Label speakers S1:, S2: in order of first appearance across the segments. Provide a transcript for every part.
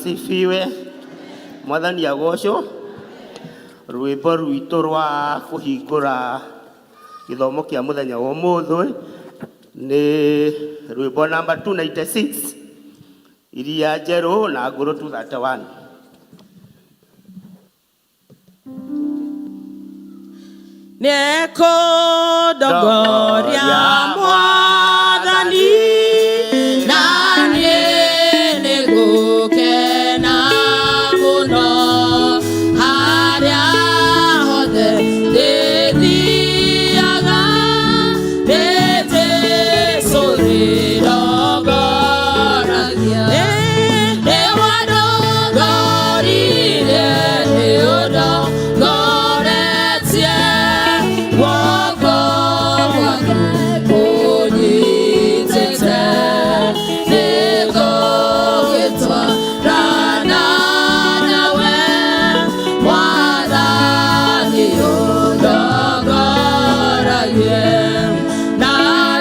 S1: Asifiwe. Mwathani agocwo. Rwĩmbo rwitũ rwa kũhingũra gĩthomo kĩa mũthenya wa ũmũthĩ nĩ rwĩmbo namba 296 iria njerũ na ngũrũ 231.
S2: Nĩekũndongoria Mwathani, na niĩ nĩngũkena mũno harĩa hothe ndĩthiaga, nĩ Jesũ rĩrongoragia. Nĩwandongoririe, nĩũndongoretie, guoko gwaku kũnyitĩte, nĩngũgĩtwarana nawe, Mwathani ũndongoragie. Na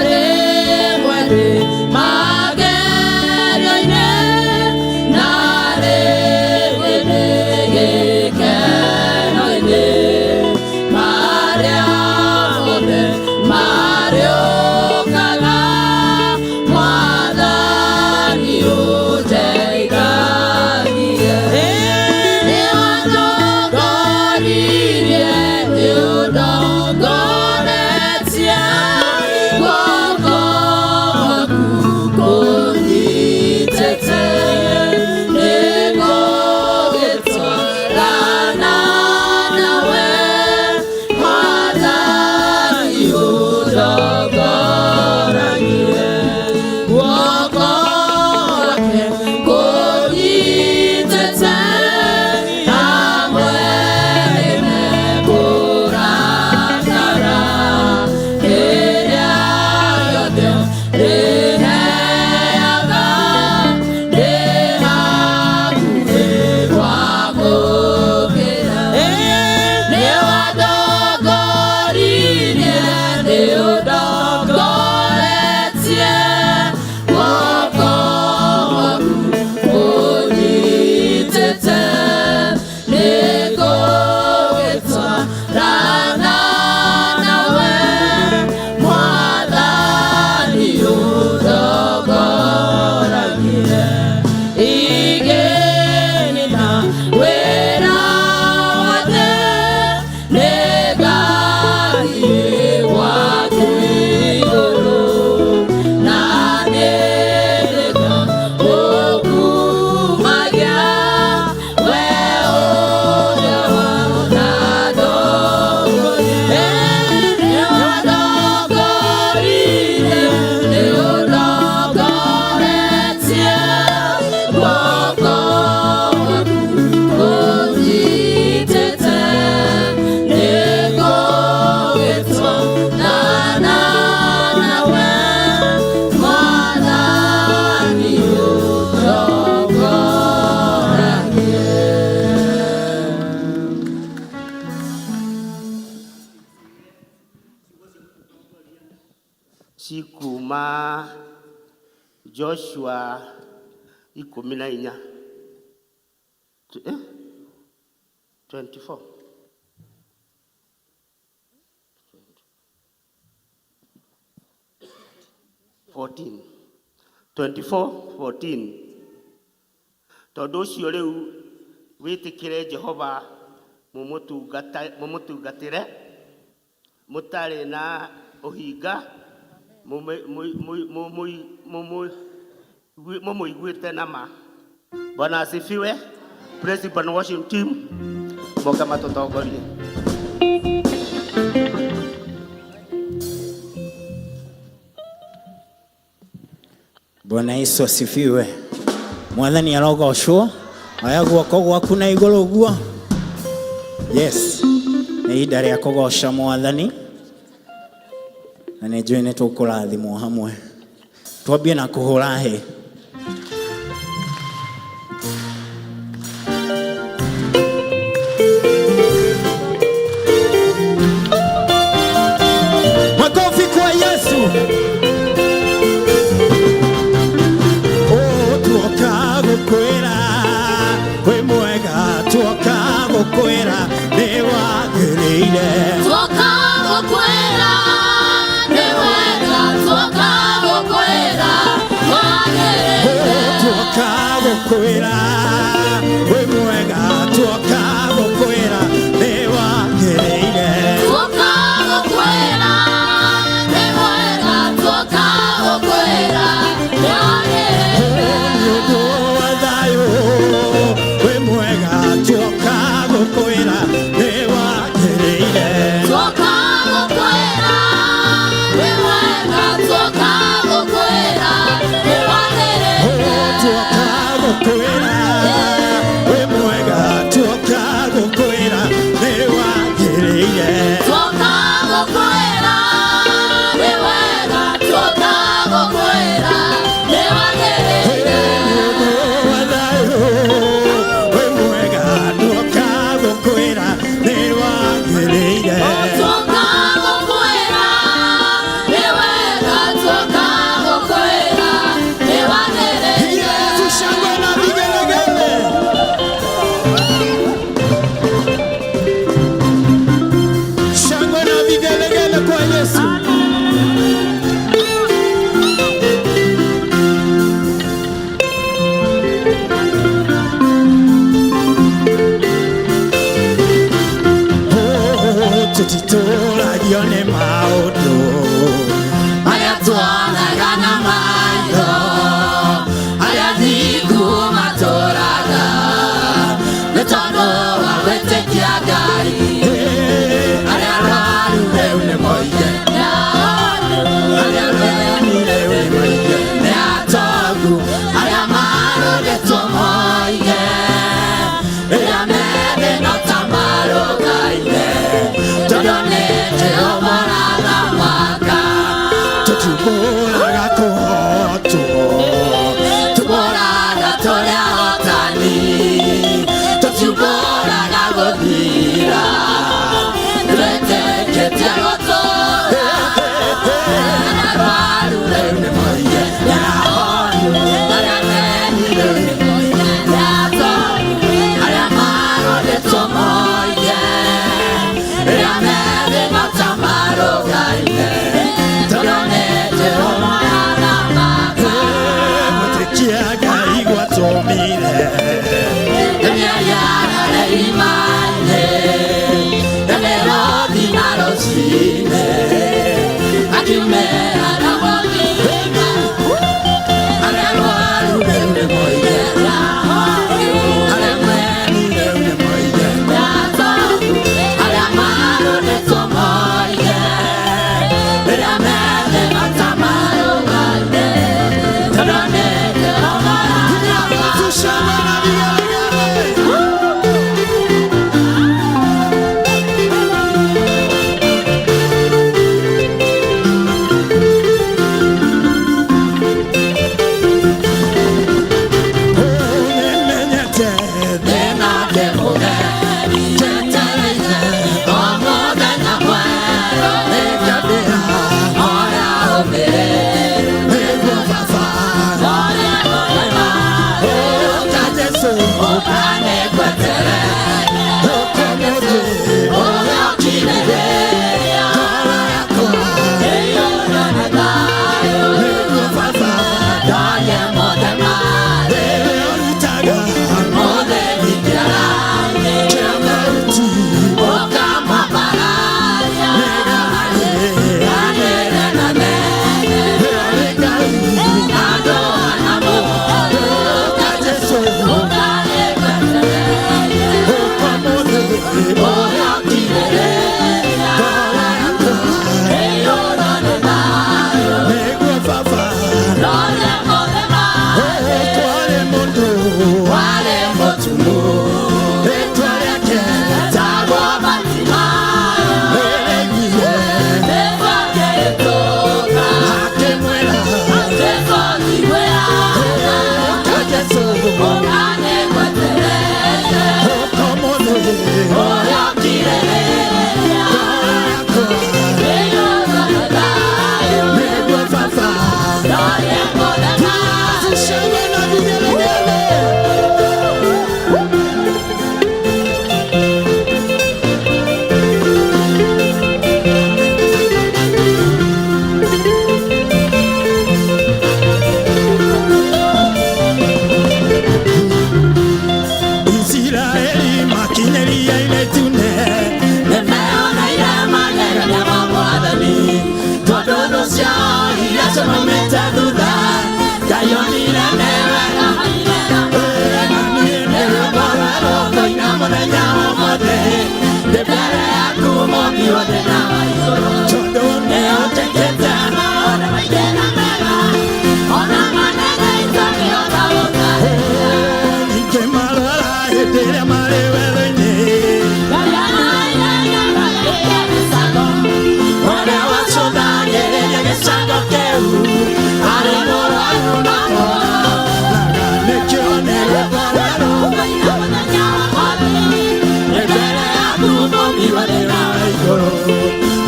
S2: rĩmwe ndĩ magerio-inĩ, na rĩngĩ ndĩ gĩkeno-inĩ, marĩa mothe marĩũkaga, Mwathani ũndeithagie. Nĩwandongoririe, nĩũndongoretie, guoko gwaku kũnyitĩte, nĩngũgĩtwarana nawe, Mwathani ũndongoragie. Guoko gwake kũnyitĩte, hamwe nĩmekũrakara, kĩrĩa gĩothe ndĩheaga, ndĩ hakuhĩ kwamũkĩra. Nĩwandongoririe, nĩũndongoretie, guoko gwaku kũnyitĩte, nĩngũgĩtwarana nawe, Mwathani ũndongoragie. Ingĩnina wĩra wothe, nĩngathiĩ gwaku igũrũ, na niĩ nĩngagũkumagia, we ũrĩa wanandongoria. Nĩwandongoririe, nĩũndongoretie, guoko gwaku kũnyitĩte, nĩngũgĩtwarana nawe, Mwathani ũndongoragie.
S1: Cikuma Joshua 14, eh? 24. 14, 24 14. Tondũ ũcio rĩu wĩtĩkĩre Jehova, mũmũtungatĩre mũtarĩ na ũhinga, mũmũiguĩte na ma. Bwana asifiwe. Praise and worship team moke matũtongorie.
S3: Bwana Yesu asifiwe. Mwathani arogocwo. Oya guoko gwaku na igũrũ ũguo. Yes, nĩ ihinda rĩa kũgoca Mwathani na nĩ njũĩ nĩ tũkũrathimwo hamwe. Twambie na kũhũra hĩ. Makofi kwa Yesu. Oh, tuoka gũkwĩra Wagĩrĩire.
S2: Tuoka gũkwĩra nĩ wega, tuoka gũkwĩra wagĩrĩire.
S3: Tuoka gũkwĩra wĩ mwega, tuoka gũkwĩra nĩ wagĩrĩire.
S2: Tuoka gũkwĩra nĩ wega, tuoka gũkwĩra nĩ wagĩrĩire.
S3: Nĩ ũndũ wa thayũ wĩ mwega, tuoka gũkwĩra nĩ wagĩrĩire.
S2: Tuoka gũkwĩra nĩ wega, tuoka gũkwĩra nĩ wagĩrĩire.
S3: Tuoka gũkwĩra wĩ mwega, tuoka gũkwĩra nĩ wagĩrĩire.
S2: Tuoka gũkwĩra nĩ wega, tuoka gũkwĩra nĩ wagĩrĩire.
S3: Nĩ ũndũ wa thayũ wĩ mwega, tuoka gũkwĩra nĩ wagĩrĩire.
S2: Tuoka gũkwĩra nĩ wega, tuoka gũkwĩra nĩ wagĩrĩire.
S3: Yesu, shangwe na vigelegele. Shangwe na vigelegele kwa Yesu. Oh, tutitũragio nĩ maũndũ
S2: Arĩa tuonaga na maitho, arĩa thingu matũũraga, nĩ tondũ wa gwĩtĩkia Ngai. Arĩa arwaru rĩu nĩ moige, arĩa athĩni rĩu nĩ moige, nĩ atongu, arĩa marũrĩtwo moige, rĩrĩa methĩ no ta marũgaine, tondũ nĩ Jehova ũrathamaka.
S3: Tũtimbũraga kũhotwo.
S2: Tũmbũraga tũrĩ ahotani, tũtiumbũraga gũthira, twĩtĩkĩtie gũtũũra. Arĩa arwaru rĩu nĩ moige nĩ ahonu, arĩa athĩni rĩu nĩ moige nĩ atongu, arĩa marũrĩtwo moige, rĩrĩa methĩ no ta marũgaine, tondũ nĩ Jehova ũrathamaka.
S3: Gwĩtĩkia Ngai gwatũmire
S2: Irima-inĩ, na mĩrũthi na rũcinĩ.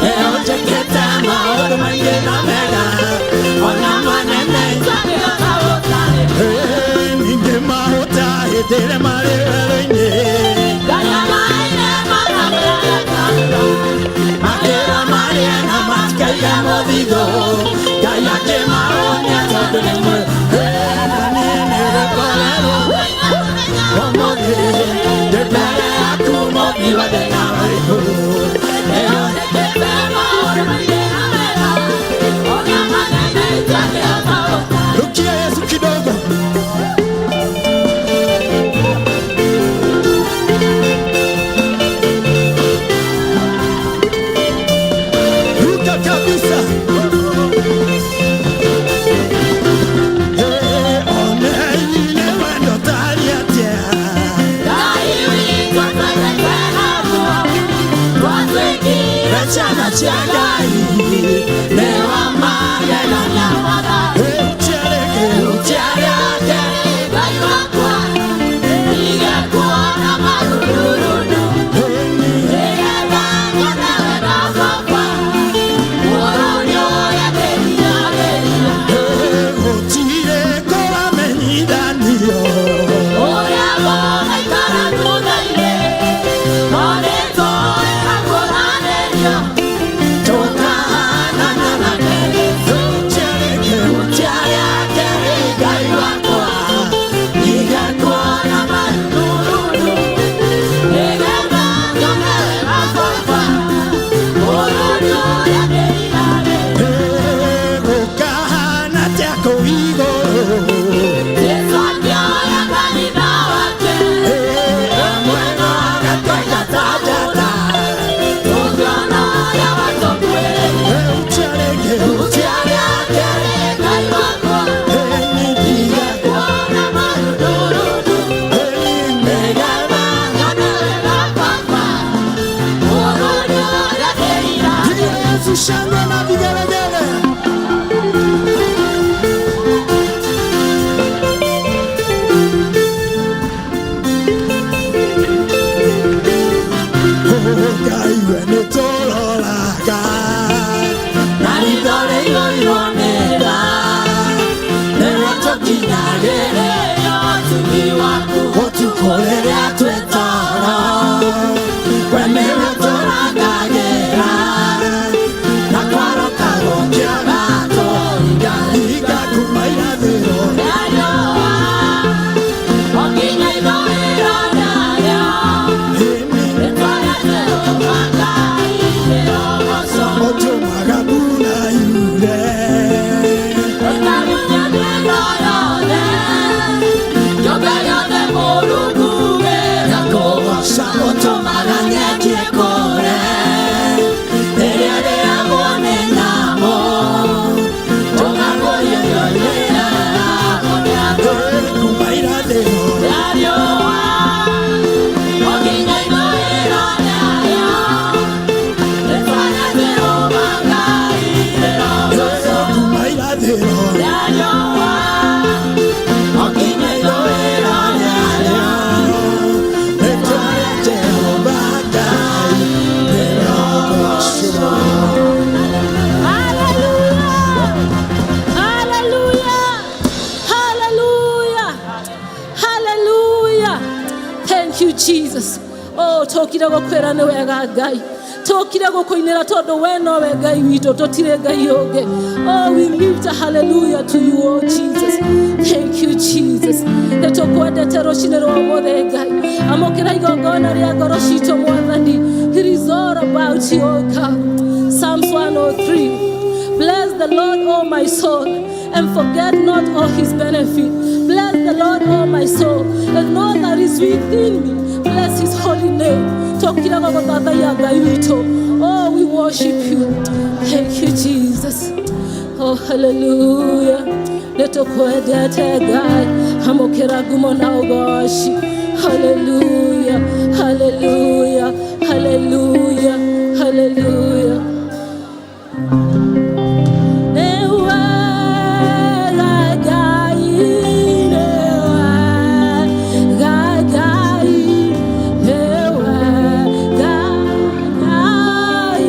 S2: Nĩũnjĩkĩte maũndũ maingĩ na mega ona manene.
S3: Ningĩ mahũta hĩndĩ ĩrĩa marĩ werũ-inĩ.
S2: Makĩra marĩe na matikaiga mũthithũ, Ngai akĩmahonia tondũ nĩ mwega.
S3: Na niĩ nĩgũkorerwo ũmũthĩ ndĩ mbere yaku mũmbi wa thĩ na wa igũrũ.
S2: Nĩũnjĩkĩte maũndũ maingĩ na mega ona manene itangĩhota gũtarĩria.
S3: Rukia Yesu kidogo. Ruka kabisa. Hey, one ile wendo tari atia.
S2: Ngai witũ twendete naguo twatuĩkire ciana cia Ngai nĩ wa magegania Mwathani.
S3: Hey, utiareke.
S2: Utiareke Ngai wakwa ndigekuona marururundu
S3: Hey,
S2: nĩgetha nyone wega baba mũrũ ũrĩa ndĩriragĩria.
S3: Hey, gũtirĩ kũramenyithanio.
S2: Ũrĩa gũgaikara thutha-inĩ no nĩtũĩ hakũranĩrio tũkahanana nake.
S3: Utiareke.
S2: Utiareke Ngai wakwa ndigekuona marururundu nĩgetha nyone wega baba mũrũ ũrĩa ndĩriragĩria.
S3: Hey, gũkahana atĩa kũu igũrũ?
S2: Jesũ akĩoya kanitha wake
S3: Hey,
S2: amwe agatwaiga ta njata tũngĩona ũrĩa watũkuĩrĩire.
S3: Hey, utiareke.
S2: Utiareke Ngai wakwa
S3: Hey,
S2: ndigekuona marururundu
S3: hey,
S2: nĩgetha nyone wega baba mũrũ ũrĩa ndĩriragĩria.
S3: Pigia Yesu shangwe na vigelegele. Oh, Ngai we nĩtũroraga.
S2: Na ritho rĩiyũirwo nĩ tha nĩwe tũkinyagĩrĩria ũtugi waku
S3: Ũtukũ
S2: rĩrĩa twĩ toro we nĩwe tũrangagĩra na kwaroka gũkĩaga tũringaringa
S3: Iga kuma irathĩro.
S2: Riũa o nginya ithũĩro rĩarĩo
S3: Ĩni
S2: rĩtwa rĩa Jehova Ngai rĩrogocwo.
S3: ũtũmaga mbura yure.
S2: Ĩkagunyia mĩena yothe kĩũmbe gĩothe Mũrungu gĩgakũgooca ũtũmaga nyeki ĩkũre ĩrĩa ĩrĩagwo nĩ nyamũ tũgakũria irio iria ĩrĩagwo nĩ andũ.
S3: Hey, kuma irathĩro.
S2: Rĩa riũa o nginya ithũĩro rĩarĩo rĩtwa rĩa Jehova Ngai rĩrogocwo.
S3: Hey, kuma irathĩro.
S2: Rĩa riũa o nginya ithũĩro rĩarĩo
S3: Rĩtwa rĩa Jehova Ngai rĩrogocwo.
S4: Hallelujah! Hallelujah! Hallelujah! Hallelujah! Thank you, Jesus. Oh, tokire gukwira ni wega Ngai. Tokire gukuinira tondu we nowe Ngai witũ tutire Ngai ũngĩ. Oh, we lift a hallelujah to you, oh Jesus. Thank you, Jesus. Nĩ tũkwendete rũcinĩ rwa ũmũthĩ Ngai. Amũkĩra igongona rĩa ngoro citũ Mwathani. It is all about you, oh God. Psalms 103. Bless the Lord, O my soul, and forget not all his benefit. Bless the Lord, O my soul, and all that is within me. Bless his holy name. Tokira gũgũthathaiya Ngai witũ. Oh, we worship you. Thank you, Jesus. Oh, hallelujah. Nĩtũkwendete Ngai, amũkĩra ngumo na ũgoci. Hallelujah, hallelujah, hallelujah, hallelujah. Nĩ wega Ngai, nĩ wega Ngai, nĩ wega Ngai.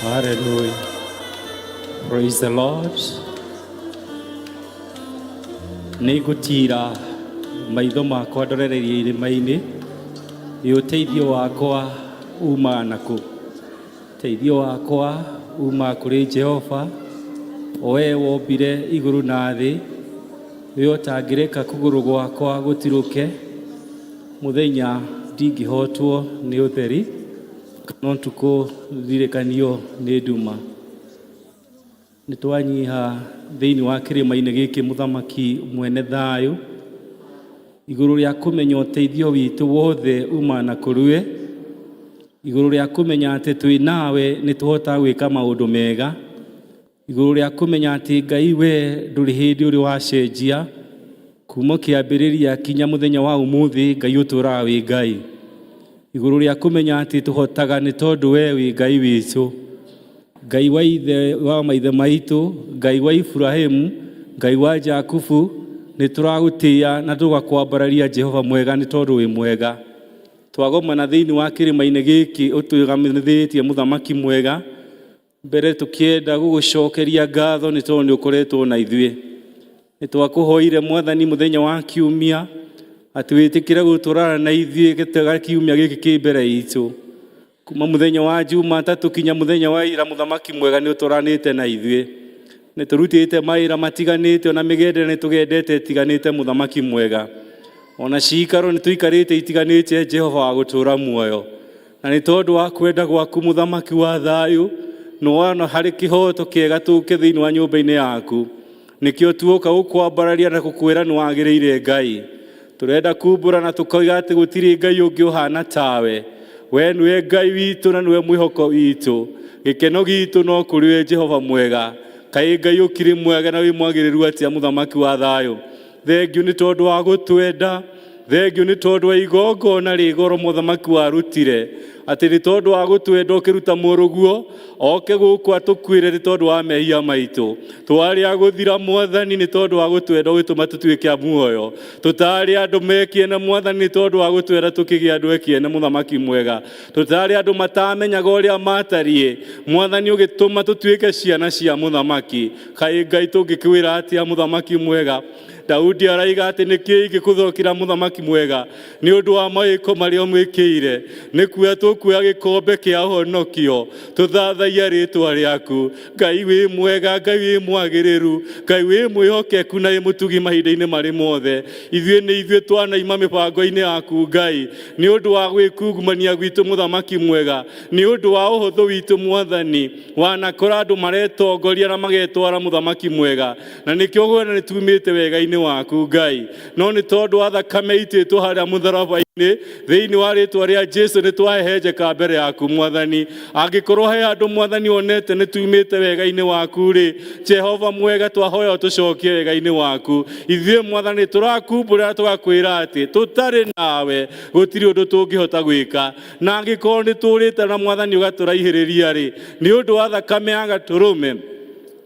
S5: Hallelujah. Praise the Lord. Nĩ ngũtiira maitho makwa ndorereirie irĩma-inĩ, nĩ ũteithio wakwa umaga nakũ? Ũteithio wakwa umaga kũrĩ Jehova, o we wombire igũrũ na thĩ, we ũtangĩreka kũgũrũ gwakwa gũtirũke. Mũthenya ndingĩhotwo nĩ ũtheri, kana ũtukũ ndirĩkanio nĩ nduma. Nĩ twanyiha thĩinĩ wa kĩrĩma-inĩ gĩkĩ mũthamaki mwene thayũ, igũrũ rĩa kũmenya ũteithio witũ wothe umaga na kũrĩ we, igũrũ rĩa kũmenya atĩ twĩ nawe nĩ tũhotaga gwĩka maũndũ mega, igũrũ rĩa kũmenya atĩ Ngai we ndũrĩ hĩndĩ ũrĩ wacenjia, kuma kĩambĩrĩria kinya mũthenya wa ũmũthĩ Ngai ũtũũraga wĩ Ngai. Igũrũ rĩa kũmenya atĩ tũhotaga nĩ tondũ we wĩ Ngai witũ, Ngai wa ithe wa maithe maitũ, Ngai wa Iburahĩmu, Ngai wa Jakubu, nĩ tũragũtĩĩa na tũgakwambararia Jehova mwega nĩ tondũ wĩ mwega. Twagomana thĩinĩ wa kĩrĩma-inĩ gĩkĩ ũtwĩgamithĩtie mũthamaki mwega, mbere tũkĩenda gũgũcokeria ngatho nĩ tondũ nĩ ũkoretwo na ithuĩ. Nĩ twakũhoire mwathani mũthenya wa kiumia atĩ wĩtĩkĩre gũtũrana na ithuĩ gĩtega kiumia gĩkĩ kĩ mbere itũ. Kuma mũthenya wa Jumatatũ kinya mũthenya wa ira mũthamaki mwega nĩ ũtũranĩte na ithuĩ. Nĩ tũrutĩte mawĩra matiganĩte ona mĩgendere nĩ tũgendete ĩtiganĩte mũthamaki mwega. Ona cikaro nĩ tũikarĩte itiganĩte Jehova wa gũtũũra muoyo. Na nĩ tondũ wa kwenda gwaku mũthamaki wa thayũ, nĩ wona harĩ kĩhoto kĩega tũke thĩinĩ wa nyũmba-inĩ yaku. Nĩkĩo tuoka gũkwambararia na gũkwĩra nĩ wagĩrĩire Ngai. Tũrenda kumbũra na tũkoiga atĩ gũtirĩ Ngai ũngĩ ũhana tawe. We nĩwe Ngai witũ na nĩwe mwĩhoko witũ. Gĩkeno gitũ no kũrĩ we Jehova mwega. Kaĩ Ngai ũkĩrĩ mwega na wĩ mwagĩrĩru atĩa mũthamaki wa thayũ. Thengiũ nĩ tondũ wa gũtwenda, thengiũ nĩ tondũ wa igongona rĩ goro mũthamaki warutire, atĩ nĩ tondũ wa gũtwenda ũkĩruta mũrũguo oke gũkũ atũkuĩre nĩ tondũ wa mehia maitũ. Twarĩ a gũthira mwathani nĩ tondũ wa gũtwenda ũgĩtũma tũtuĩke a muoyo. Tũtarĩ andũ mekiene mwathani nĩ tondũ wa gũtwenda tũkĩgĩa andũ ekiene mũthamaki mwega. Tũtarĩ andũ matamenyaga ũrĩa matariĩ, mwathani ũgĩtũma tũtuĩke ciana cia mũthamaki. Kaĩ Ngai tũngĩkwĩra atĩa mũthamaki mwega? Daudi araiga atĩ nĩkĩ ingĩkũthokera mũthamaki mwega nĩ ũndũ wa mawĩko marĩa ũmwĩkĩire. Nĩ kuoya tũkuoya gĩkombe kĩa ũhonokio tũthathaia rĩtwa rĩaku. Ngai wĩ mwega, Ngai wĩ mwagĩrĩru, Ngai wĩ mwĩhokeku na wĩ mũtugi mahinda-inĩ marĩ mothe. Ithuĩ nĩ ithuĩ twanaima mĩbango-inĩ yaku Ngai nĩ ũndũ wa gwĩkungumania gwitũ mũthamaki mwega, nĩ ũndũ wa ũhũthũ witũ mwathani. Wanakora andũ maretongoria na magetwara mũthamaki mwega, na nĩkĩo gwena nĩ tumĩte wega-inĩ waku Ngai. No nĩ tondũ wa thakame itĩtwo harĩa mũtharaba-inĩ, thĩinĩ wa rĩtwa rĩa Jesu nĩ twahehenjeka mbere yaku mwathani. Angĩkorwo he andũ mwathani wonete nĩ tumĩte wega-inĩ waku rĩ, Jehova mwega twahoya ũtũcokie wega-inĩ waku. Ithuĩ mwathani tũrakumbũra tũgakwĩra atĩ tũtarĩ nawe gũtirĩ ũndũ tũngĩhota gwĩka. Na angĩkorwo nĩ tũrĩte na mwathani ũgatũraihĩrĩria rĩ, nĩ ũndũ wa thakame ya gatũrũme,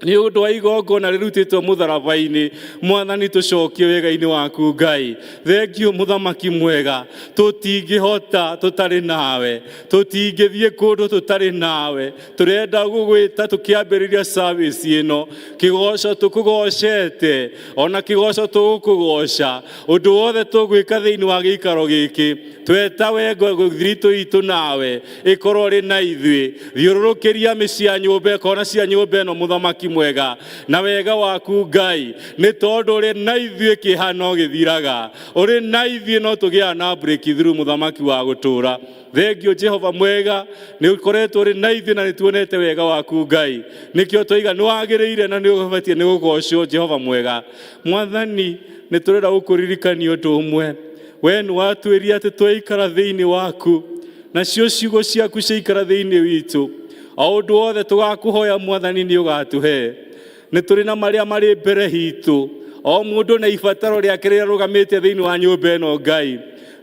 S5: nĩ ũndũ wa igongona rĩrutĩtwo mũtharaba-inĩ, mwathani tũcokie wega-inĩ waku Ngai. Thengiũ mũthamaki mwega, tũtingĩhota tũtarĩ nawe, tũtingĩthiĩ kũndũ tũtarĩ nawe. Tũrenda gũgwĩta tũkĩambĩrĩria service ĩno, kĩgoco tũkũgocete, ona kĩgoco tũgũkũgoca, ũndũ wothe tũgwĩka thĩinĩ wa gĩikaro gĩkĩ, tweta we thiritũ itũ nawe ĩkorwo rĩ na ithuĩ. Thiũrũrũkĩria mĩciĩ ya nyũmba kona cia nyũmba ĩno mũthamaki mwega, na wega waku Ngai, nĩ tondũ ũrĩ na ithuĩ kĩeha no gĩthiraga, ũrĩ na ithuĩ no tũgĩaga na breakthrough mũthamaki wa gũtũũra. Thengiũ Jehova mwega, nĩ ũkoretwo ũrĩ na ithuĩ na nĩ tuonete wega waku Ngai. Nĩkĩo twaiga nĩ wagĩrĩire na nĩ ũbatiĩ nĩ gũgocwo Jehova mwega. Mwathani, nĩ tũrenda gũkũririkania ũndũ ũmwe. We nĩ watwĩrire atĩ twaikara thĩinĩ waku, nacio ciugo ciaku ciaikara thĩinĩ witũ, o ũndũ wothe tũgakũhoya mwathani nĩ ũgatũhe. Nĩ tũrĩ na marĩa marĩ mbere hitũ, o mũndũ na ibataro rĩake rĩrĩa rũgamĩte thĩinĩ wa nyũmba ĩno Ngai.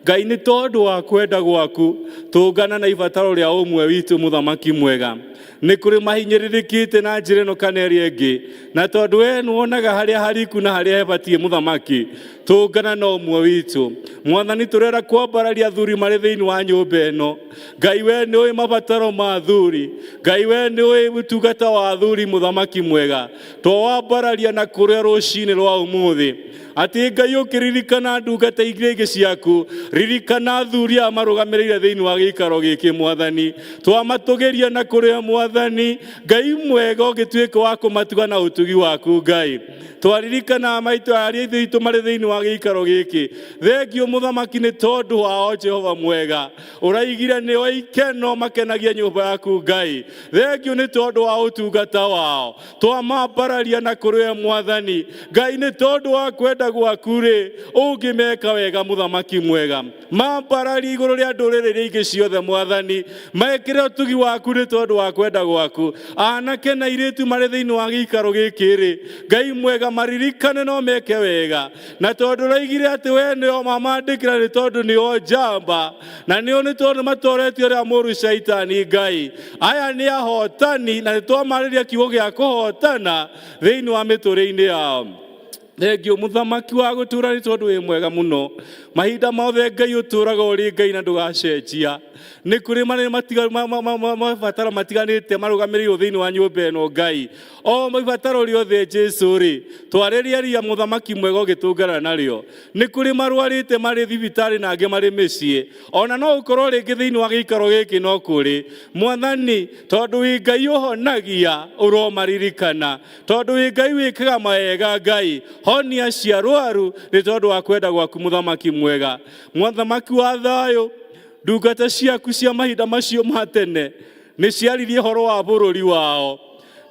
S5: Ngai nĩ tondũ wa kwenda gwaku tũngana na ibataro rĩa ũmwe witũ mũthamaki mwega. Nĩ kũrĩ mahinyĩrĩrĩkĩte na njĩra ĩno kana ĩrĩa ĩngĩ, na tondũ we nĩwonaga harĩa hariku na harĩa hebatiĩ mũthamaki, tũngana na ũmwe witũ. Mwathani, tũrenda kwambararia athuri marĩ thĩinĩ wa nyũmba ĩno. Ngai we nĩũĩ mabataro ma athuri. Ngai we nĩũĩ ũtungata wa athuri mũthamaki mwega. Twawambararia na kũrĩa rũcinĩ rwa ũmũthĩ atĩ Ngai ũkĩririkana ndungata iria ingĩ ciaku, ririkana athuri aya marũgamĩrĩire thĩinĩ wa gĩikaro gĩkĩ mwathani. Twamatũgĩria na kũrĩa mwathani, Ngai mwega ũngĩtuĩka wa kũmatuga na ũtugi waku Ngai. Twaririkana maitũ arĩa ithe witũ marĩ thĩinĩ wa gĩikaro gĩkĩ, thengio mũthamaki nĩ tondũ wao Jehova mwega. Ũraigire nĩo ikeno makenagia nyũmba yaku Ngai. Thengio nĩ tondũ wa ũtungata wao. Twamambararia na kũrĩ we mwathani Ngai, nĩ tondũ wa kwenda gwaku rĩ, ũngĩmeka wega mũthamaki mwega. Mambararia igũrũ rĩa ndũrĩrĩ iria ingĩ ciothe mwathani, mekĩre ũtugi waku nĩ tondũ wa kwenda gwaku. Anake na airĩtu marĩ thĩinĩ wa gĩikaro gĩkĩ rĩ, Ngai mwega maririkane no meke wega, na tondũ ũraigire atĩ we nĩo mamandĩkĩra nĩ tondũ nĩo njamba, na nĩo nĩ tondũ matoretio ũrĩa mũru caitani. Ngai, aya nĩ ahotani na nĩ twamarĩria kiugo gĩa kũhotana thĩinĩ wa mĩtũrĩre-inĩ yao. Thengio mũthamaki wa gũtũra nĩ tondũ wĩ mwega mũno mahinda mothe. Ngai, ũtũraga ũrĩ Ngai na ndũgacenjia. Nĩ kũrĩ marĩ mabataro matiganĩte marũgamĩrĩirwo thĩinĩ wa nyũmba ĩno Ngai. O ibataro rĩothe Jesu rĩ, twarĩria ria mũthamaki mwega ũgĩtũngana narĩo. Nĩ kũrĩ marwarĩte marĩ thibitarĩ na angĩ marĩ mĩciĩ, ona no ũkorwo rĩngĩ thĩinĩ wa gĩikaro gĩkĩ no kũrĩ mwathani, tondũ wĩ Ngai ũhonagia, ũromaririkana. Tondũ wĩ Ngai wĩkaga mawega, Ngai honia ciarwaru nĩ tondũ wa kwenda gwaku mũthamaki mwega. Mũthamaki wa thayũ, ndungata ciaku cia mahinda macio ma tene nĩ ciaririe ũhoro wa bũrũri wao,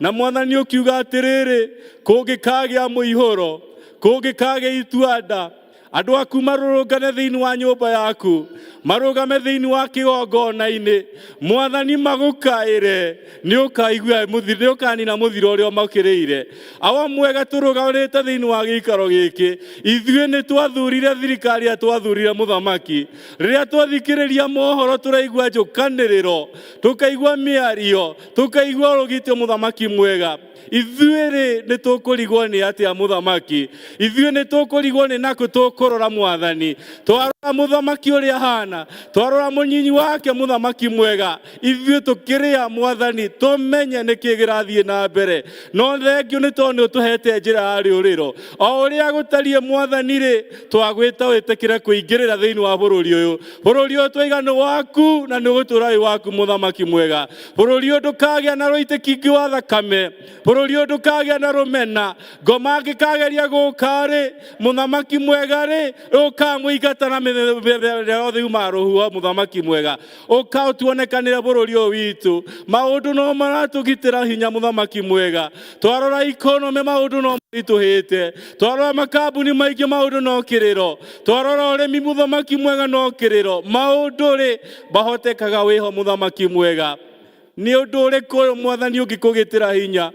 S5: na mwathani ũkiuga atĩrĩrĩ, kũngĩkagĩa mũihũro, kũngĩkagĩa ituanda, andũ aku marũrũngane thĩinĩ wa nyũmba yaku, marũgame thĩinĩ wa kĩgongona-inĩ mwathani, magũkaĩre, nĩ ũkaigua nĩ ũkanina mũthiro ũrĩa ũmakĩrĩire. Awa mwega, tũrũgamĩte thĩinĩ wa gĩikaro gĩkĩ, ithuĩ nĩ twathurire thirikari ya twathurire mũthamaki. Rĩrĩa twathikĩrĩria mohoro, tũraigua njũkanĩrĩro, tũkaigua mĩario, tũkaigua ũrũgitio. Mũthamaki mwega, ithuĩ rĩ, nĩ tũkũrigwo nĩ atĩa? Mũthamaki, ithuĩ nĩ tũkũrigwo nĩ nakũ tũkũrora? Mwathani, twarora mũthamaki ũrĩa hana, twarora mũnyinyi wake, mũthamaki mwega, ithuĩ tũkĩrĩa mwathani tũmenye nĩkĩ kĩrathiĩ na mbere. No thengio nĩ tondũ nĩ ũtũhete njĩra ya rĩũrĩro. O ũrĩa gũtariĩ mwathani rĩ, twagwĩta wĩtĩkĩre kũingĩrĩra thĩinĩ wa bũrũri ũyũ. Bũrũri ũyũ twaiga nĩ waku na nĩ ũgũtũũra wĩ waku mũthamaki mwega. Bũrũri ũyũ ndũkagĩa na rũitĩki wa thakame, bũrũri ũyũ ndũkagĩa na rũmena. Ngoma angĩkageria gũka rĩ, mũthamaki mwega rĩ, ũkamũingata na mĩthemba yothe yumaga rũhuho. Mũthamaki mwega, ũka ũtuonekanĩre bũrũri ũyũ witũ. Maũndũ no maratũgitĩra hinya mũthamaki mwega. Twarora ikonomĩ, maũndũ no maritũhĩte. Twarora makambuni maingĩ, maũndũ no kĩrĩro. Twarora ũrĩmi, mũthamaki mwega, no kĩrĩro. Maũndũ rĩ, mahotekaga wĩho mũthamaki mwega. Nĩ ũndũ ũrĩkũ ũyũ mwathani ũngĩkũgĩtĩra hinya?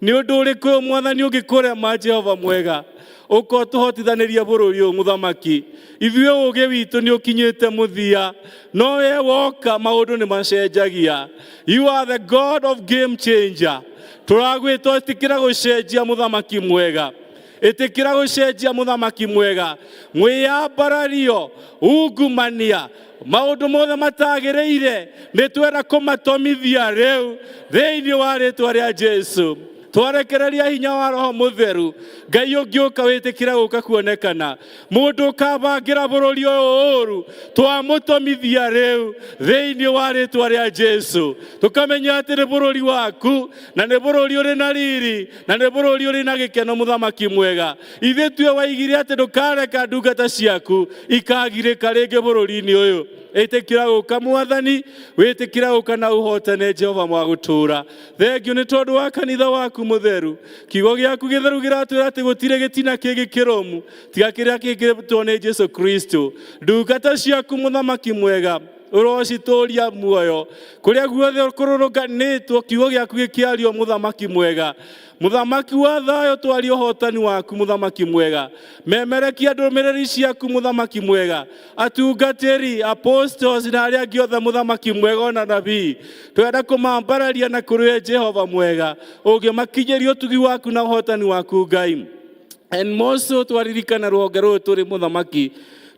S5: Nĩ ũndũ ũrĩkũ ũyũ mwathani ũngĩkũrema? Jehova mwega, ũka ũtũhotithanĩria bũrũri ũyũ. Mũthamaki, ithuĩ ũũgĩ witũ nĩ ũkinyĩte mũthia, no we woka maũndũ nĩ macenjagia. You are the God of game changer. Tũragwĩtwo ĩtĩkĩra gũcenjia mũthamaki mwega, ĩtĩkĩra gũcenjia mũthamaki mwega. Mwĩyambarario, ungumania, maũndũ mothe matagĩrĩire, nĩ twenda kũmatomithia rĩu thĩinĩ wa rĩtwa rĩa Jesu. Twarekereria hinya wa Roho Mũtheru. Ngai, ũngĩũka wĩtĩkĩra gũka kuonekana, mũndũ ũkabangĩra bũrũri ũyũ ũru, twamũtomithia rĩu thĩinĩ wa rĩtwa rĩa Jesu. Tũkamenya atĩ nĩ bũrũri waku na nĩ bũrũri ũrĩ na riri na nĩ bũrũri ũrĩ na gĩkeno. Mũthamaki mwega, ithuĩ tue waigire atĩ ndũkareka ndungata ciaku ikagirĩka rĩngĩ bũrũri-inĩ ũyũ. Ĩtĩkĩra gũka mwathani, wĩtĩkĩra gũka na ũhotane. Jehova mwagũtũũra, thengio nĩ tondũ wa kanitha waku mũtheru. Kiugo gĩaku gĩtheru gĩratwĩra atĩ gũtirĩ gĩtina kĩngĩ kĩrũmu tiga kĩrĩa kĩngĩtwo nĩ Jesu Kristo. Ndungata ciaku, mũthamaki mwega. Ũrocitũria muoyo kũrĩa guothe kũrũrũnganĩtwo kiugo gĩaku gĩkĩario mũthamaki mwega, mũthamaki wa thayũ, twaria ũhotani waku mũthamaki mwega, memerekia ndũmĩrĩri ciaku mũthamaki mwega, atungatĩri, apostles na arĩa angĩ othe mũthamaki mwega ona nabii, twenda kũmambararia na kũrĩ we Jehova mwega, ũngĩmakinyĩria ũtugi waku na ũhotani waku Ngai. And more so twaririkana rũhonge rũrũ tũrĩ mũthamaki,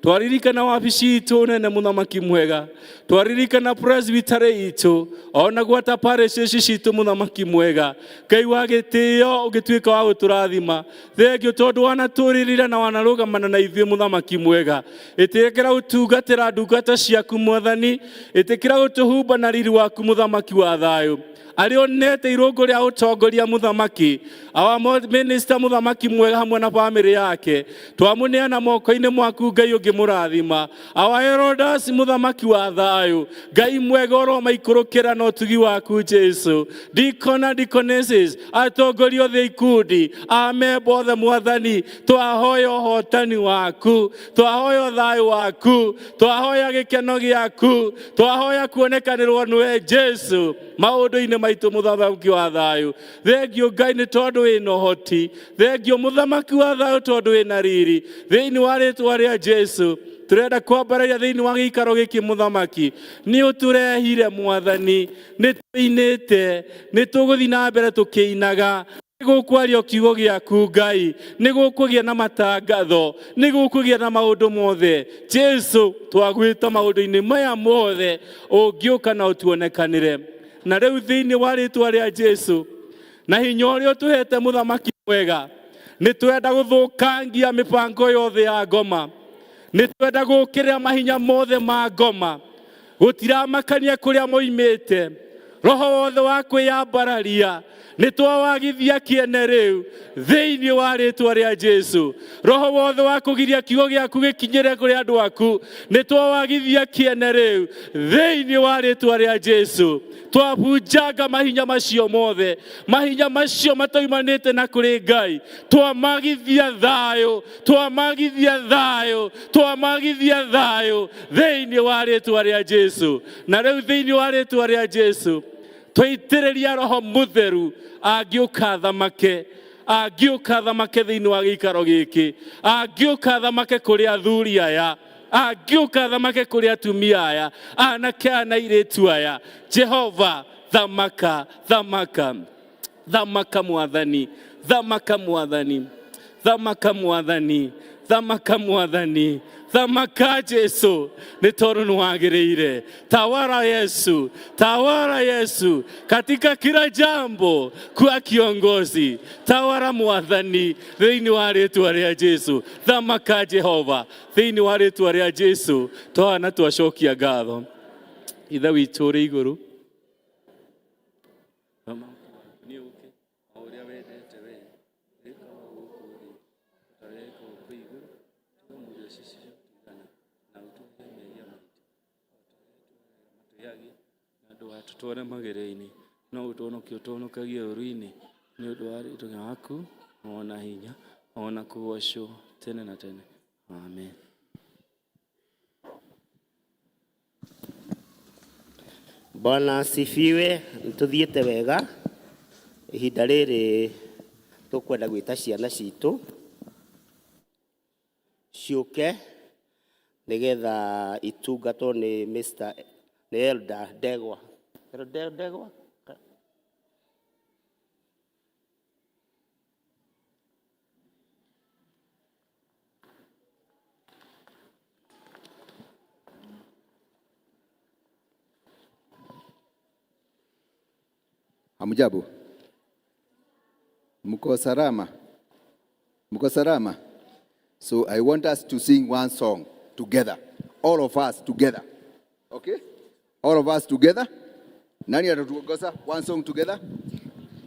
S5: twaririkana wabici itũ nene mũthamaki mwega, twaririkana presbytery itũ ona gwata parish ici citũ mũthamaki mwega, Ngai wa gĩtĩo ũngĩtuĩka wa gũtũrathima, thengio tondũ wanatũrĩrĩra na wanarũgamana na ithuĩ mũthamaki mwega, ĩtĩkĩra gũtungatĩra ndungata ciaku mwathani, ĩtĩkĩra gũtũhumba na riri waku mũthamaki wa thayũ, arĩa onete irũngũ rĩa ũtongoria mũthamaki, our minister mũthamaki mwega hamwe na bamĩrĩ yake, twamũneana moko-inĩ mwaku Ngai ũngĩmũrathima, our elders mũthamaki wa thayũ, Ngai mwega ũromaikũrũkĩra na ũtugi waku Jesu, deacon na deaconesses, atongoria othe ikundi, amemba othe mwathani, twahoya ũhotani waku, twahoya thayũ waku, twahoya gĩkeno gĩaku, twahoya kuonekanĩrwo nĩwe Jesu maũndũ-inĩ maitũ mũthamaki wa thayũ. Thengio Ngai nĩ tondũ wĩna ũhoti, thengio mũthamaki wa thayũ tondũ wĩna riri, thĩinĩ wa rĩtwa rĩa Jesu turenda kwambararia thĩinĩ wa gĩikaro gĩkĩ mũthamaki, nĩ ũtũrehire mwathani, nĩ tũinĩte, nĩ tũgũthiĩ na mbere tũkĩinaga, nĩ gũkwario kiugo gĩaku Ngai, nĩ gũkũgĩa na matangatho, nĩ gũkũgĩa na maũndũ mothe. Jesu twagwĩta maũndũ-inĩ maya mothe, ũngĩũka na ũtuonekanĩre. Na rĩu thĩinĩ wa rĩtwa rĩa Jesu na hinya ũrĩa ũtũhete mũthamaki mwega, nĩ twenda gũthũkangia mĩbango yothe ya ngoma, nĩ twenda gũkĩrĩra mahinya mothe ma ngoma, gũtiramakania kũrĩa moimĩte, roho wothe wa kwĩyambararia nĩ twawagithia kĩene rĩu thĩinĩ wa rĩtwa rĩa Jesu, roho wothe wa kũgiria kiugo gĩaku gĩkinyĩre kũrĩ andũ aku nĩ twawagithia kĩene rĩu thĩinĩ wa rĩtwa rĩa Jesu, twabunjanga mahinya macio mothe, mahinya macio matoimanĩte na kũrĩ Ngai, twamagithia thayũ, twamagithia thayũ, twamagithia thayũ thĩinĩ wa rĩtwa rĩa Jesu. Na rĩu thĩinĩ wa rĩtwa rĩa Jesu twaitĩrĩria roho mũtheru angĩũka thamake, angĩũka thamake thĩinĩ wa gĩikaro gĩkĩ, angĩũka thamake kũrĩ athuri aya, angĩũka thamake kũrĩ atumia aya, anake aya na airĩtu aya, Jehova thamaka, thamaka, thamaka mwathani, thamaka mwathani, thamaka mwathani, thamaka mwathani, thamaka Jesu, nĩ tondũ nĩ wagĩrĩire. Tawara Yesu, tawara Yesu katika kila jambo, kuwa kiongozi, tawara mwathani thĩinĩ wa rĩtwa rĩa Jesu, thamaka Jehova thĩinĩ wa rĩtwa rĩa Jesu, twana twacokia ngatho. Ithe witũ ũrĩ igũrũ, nĩ ũke o ũrĩa wendete we, wĩkaga gũkũ thĩ ta ũrĩa wĩkagwo kũu igũrũ. Tũhe irio ici ciatũigana, na ũtuohere mehia maitũ o ta ũrĩa matwĩhagia, na ndũgatũtware magerio-inĩ, no ũtũhonokie ũtũhonokagie ũũru-inĩ, nĩ ũndũ wa rĩĩtwa rĩaku, ona hinya, ona kũgoocwo tene na tene. Amen.
S1: Bwana asifiwe. Nĩtũthiĩte wega ihinda rĩrĩ, tũkwenda gwĩta ciana citũ ciũke nĩgetha itungatwo nĩ Mr. nĩ Elder Ndegwa. Elder Ndegwa.
S6: Hamjambo, mko salama? Mko salama? So I want us to sing one song together, all of us together. Okay? All of us together. Nani atatuongoza? One song together?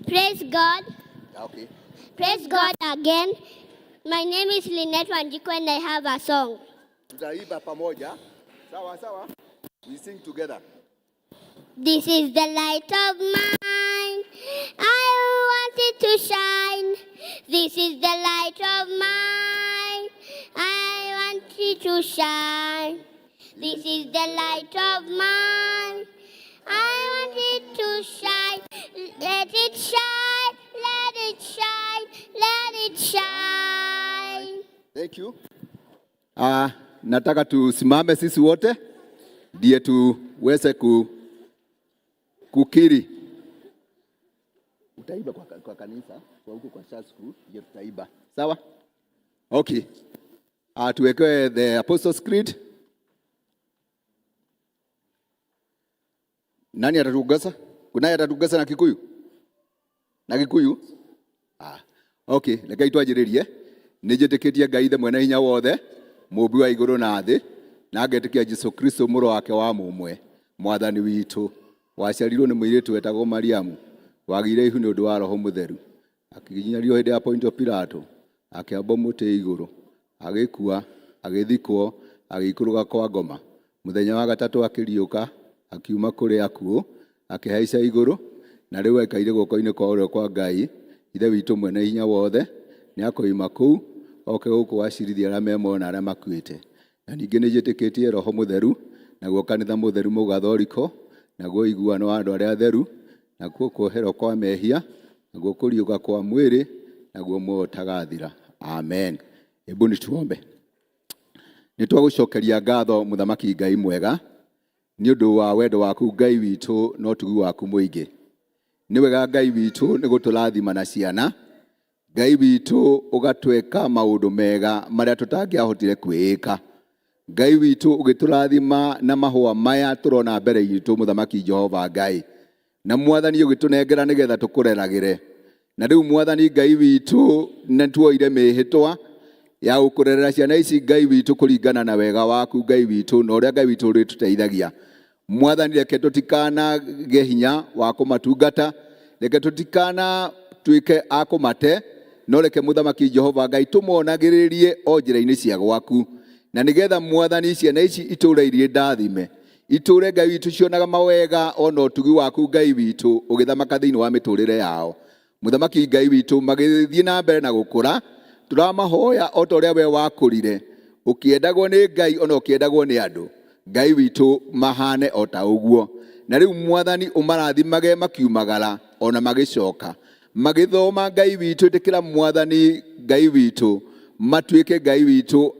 S7: Praise God.
S6: Okay.
S7: Praise God again. My name is Lynette Wanjiku and I have a song.
S6: Tutaimba pamoja. Sawa sawa. We sing together.
S7: This is the light of mine. I want it to shine. This is the light of mine. I want it to shine. This is the light of mine. I want it to shine. Let it shine, let it shine, let it shine.
S6: Thank you. Nataka tusimame sisi wote ndiye tuweze kukiri. Utaiba kwa kanisa, kwa huko kwa church school, ndiye tutaiba. Sawa? Okay. Tuwekewe the Apostles' Creed. Nani atatuongoza? Kunaye atatuongoza na Kikuyu? Na Gikuyu? Ah, okay, reke twanjĩrĩrie. Nĩ njĩtĩkĩtie Ngai Ithe mwene hinya wothe, mũũmbi wa igũrũ na thĩ, na ngetĩkia Jesũ Kristo mũrũ wake wa mũmwe, mwathani witũ, waciarirwo nĩ mũirĩtu wetagwo Mariamu, wagĩire ihu nĩ ũndũ wa Roho Mũtheru, akĩnyarirwo hĩndĩ ya Pontio Pilato, akĩambwo mũtĩ igũrũ, agĩkua, agĩthikwo, agĩikũrũka kwa ngoma. Mũthenya wa gatatũ akĩriũka, akiuma kũrĩ akuũ, akĩhaica igũrũ, na rĩu aikaire guoko-inĩ kwa ũrĩo kwa Ngai, Ithe witũ mwene hinya wothe, nĩ akoima kũu, oke gũkũ acirithie arĩa me muoyo na arĩa makuĩte. Na ningĩ nĩ njĩtĩkĩtie Roho Mũtheru, naguo kanitha mũtheru mũgathoriko, naguo ũiguano wa andũ arĩa atheru, nakuo kuoherwo kwa mehia, naguo kũriũka kwa mwĩrĩ, naguo muoyo ũtagathira. Amen. Hebu nĩ tuombe. Nĩ twagũcokeria ngatho mũthamaki Ngai mwega, nĩ ũndũ wa wendo waku Ngai witũ na ũtugi waku mũingĩ. Nĩ wega Ngai witũ nĩ gũtũrathima na ciana, Ngai witũ ũgatwĩka maũndũ mega marĩa tũtangĩahotire kwĩĩka. Ngai witũ ũgĩtũrathima na mahũa maya tũrona mbere itũ mũthamaki Jehova Ngai. Na mwathani ũgĩtũnengera nĩgetha tũkũreragĩre. Na rĩu mwathani Ngai witũ nĩ tuoire mĩhĩtwa ya gũkũrerera ciana ici Ngai witũ kũringana na wega waku Ngai witũ na ũrĩa Ngai witũ ũrĩtũteithagia. Mwathani reke tũtikanagĩe hinya wa kũmatungata, reke tũtikana tuĩke a kũmate, no reke mũthamaki Jehova Ngai tũmonagĩrĩrie o njĩra-inĩ cia gwaku. Na nĩgetha mwathani ciana ici itũre irĩ ndathime, itũre Ngai witũ cionaga mawega ona ũtugi waku Ngai witũ ũgĩthamaka thĩinĩ wa mĩtũrĩre yao. Mũthamaki Ngai witũ magĩthiĩ na mbere na gũkũra, tũramahoya o ta ũrĩa we wakũrire, ũkĩendagwo nĩ Ngai ona ũkĩendagwo nĩ andũ. Ngai witũ mahane o ta ũguo. Na rĩu mwathani ũmarathimage makiumagara ona magĩcoka. Magĩthoma Ngai witũ ĩtĩkĩra mwathani Ngai witũ matuĩke Ngai witũ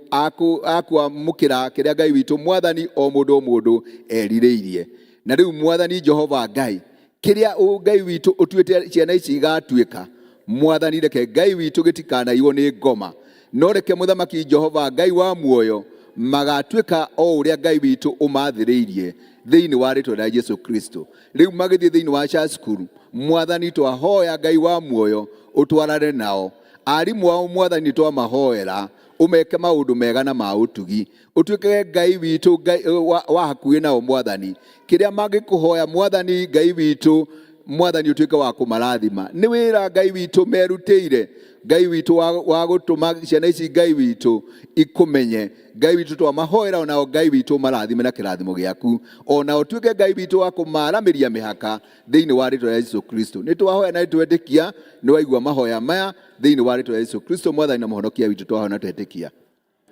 S6: akwamũkĩra kĩrĩa Ngai witũ mwathani o mũndũ o mũndũ erirĩirie. Na rĩu mwathani Jehova Ngai kĩrĩa Ngai witũ ũtuĩte ciana ici igatuĩka, mwathani reke Ngai witũ gĩtikanaiywo nĩ ngoma, no reke mũthamaki Jehova Ngai wa muoyo magatuĩka o ũrĩa Ngai witũ ũmathĩrĩirie thĩinĩ wa rĩtwa rĩa Jesu Kristo. Rĩu magĩthiĩ thĩinĩ wa cukuru, mwathani twahoya Ngai wa muoyo ũtwarane nao. Arimũ ao mwathani twamahoera ũmeke maũndũ mega na ma ũtugi, ũtuĩke Ngai witũ Ngai wa hakuhĩ nao mwathani. Kĩrĩa mangĩkũhoya mwathani Ngai witũ, mwathani ũtuĩke wa kũmarathima. Nĩ wĩra Ngai witũ merutĩire, Ngai witũ wa gũtũma ciana ici Ngai witũ ikũmenye. Ngai witũ twamahoera onao Ngai witũ marathime na kĩrathimo gĩaku, ona ũtuĩke Ngai witũ wa kũmaramĩria mĩhaka thĩinĩ wa rĩtwa rĩa Jesu Kristo. Nĩ twahoya na nĩ twetĩkia nĩ waigua mahoya maya thĩinĩ wa rĩtwa rĩa Jesu Kristo mwathani na mũhonokia witũ twahoya na twetĩkia.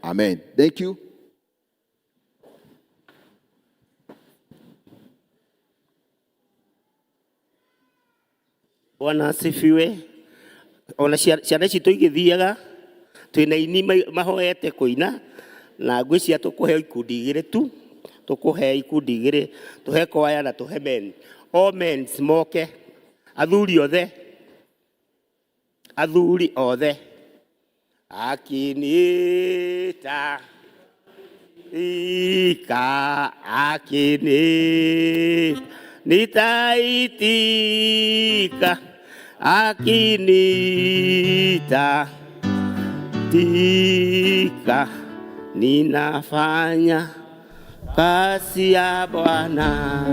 S6: Amen. Thank you.
S1: Bwana asifiwe. Ona ciana citũ igĩthiaga twĩna aini mahoete kũina na ngwĩciria tũkũheo ikundi igĩrĩ tu, tũkũhe ikundi igĩrĩ, tũhe kwaya na tũhe men. All men moke, athuri othe, athuri othe akiniita ika akini nitaitika akiniita tika ninafanya kazi ya Bwana,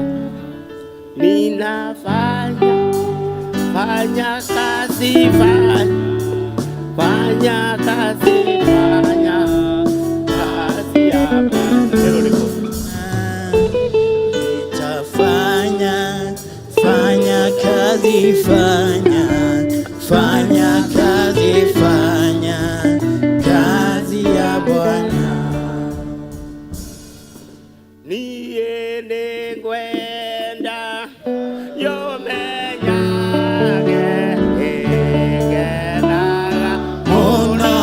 S1: ninafanya fanya kazi, fanya fanya kazi, fanya kazi ya Bwana. Hilo liko.
S3: Nitafanya, fanya kazi, fanya, fanya kazi, fanya kazi ya Bwana.
S1: Yũmenyage ĩngenaga
S3: Mũno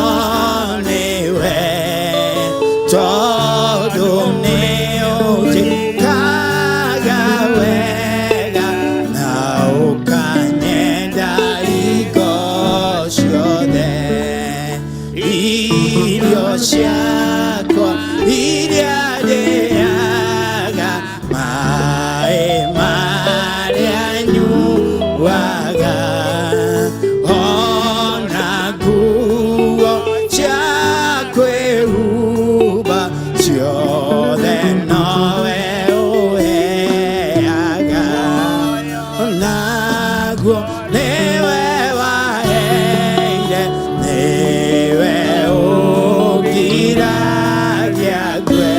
S3: nĩwe tondũ nĩũnjĩkaga wega na ũkanyenda hingo ciothe. Irio ciakwa iria ndĩaga, maĩ marĩa nyuaga, ona nguo cia kwĩhumba ciothe nowe ũheaga. Naguo nĩwe waheire, nĩwe ũngiragia ngwe,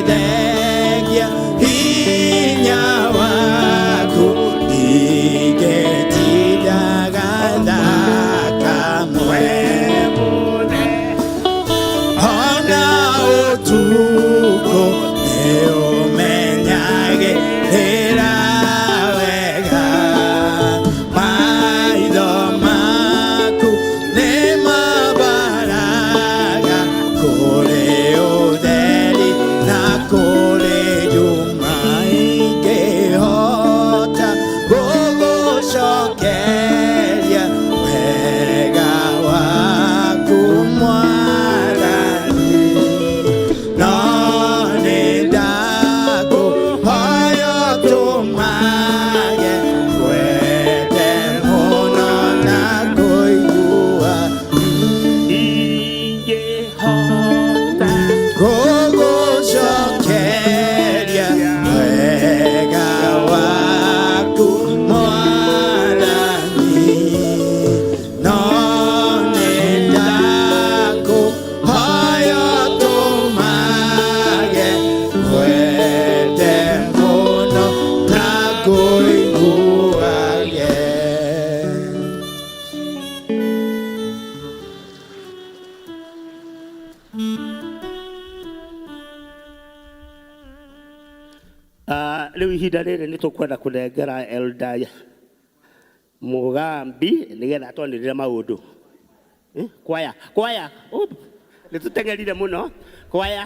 S3: ũngĩthengia hinya waku ingĩtindaga thakamwe. Ona ũtukũ nĩũmenyagĩrĩra wega, maitho maku nĩmabaraga kũrĩ ũtheri na kũrĩ nduma. Ingĩhota gũgũcokeria wega waku Mwathani, no nĩ ndakũhoya ũtũmage ngwende mũno na kũigua.
S1: Ingĩhota
S3: gũgũcokeria wega waku Mwathani, no nĩ ndakũhoya ũtũmage ngwende mũno na kũiguage.
S1: Rĩu ihinda rĩrĩ nĩ tũkwenda kũnengera Elda Mũgambi nĩgetha atwanĩrĩre maũndũ. Kwaya, kwaya, nĩ tũteng'erire mũno, kwaya.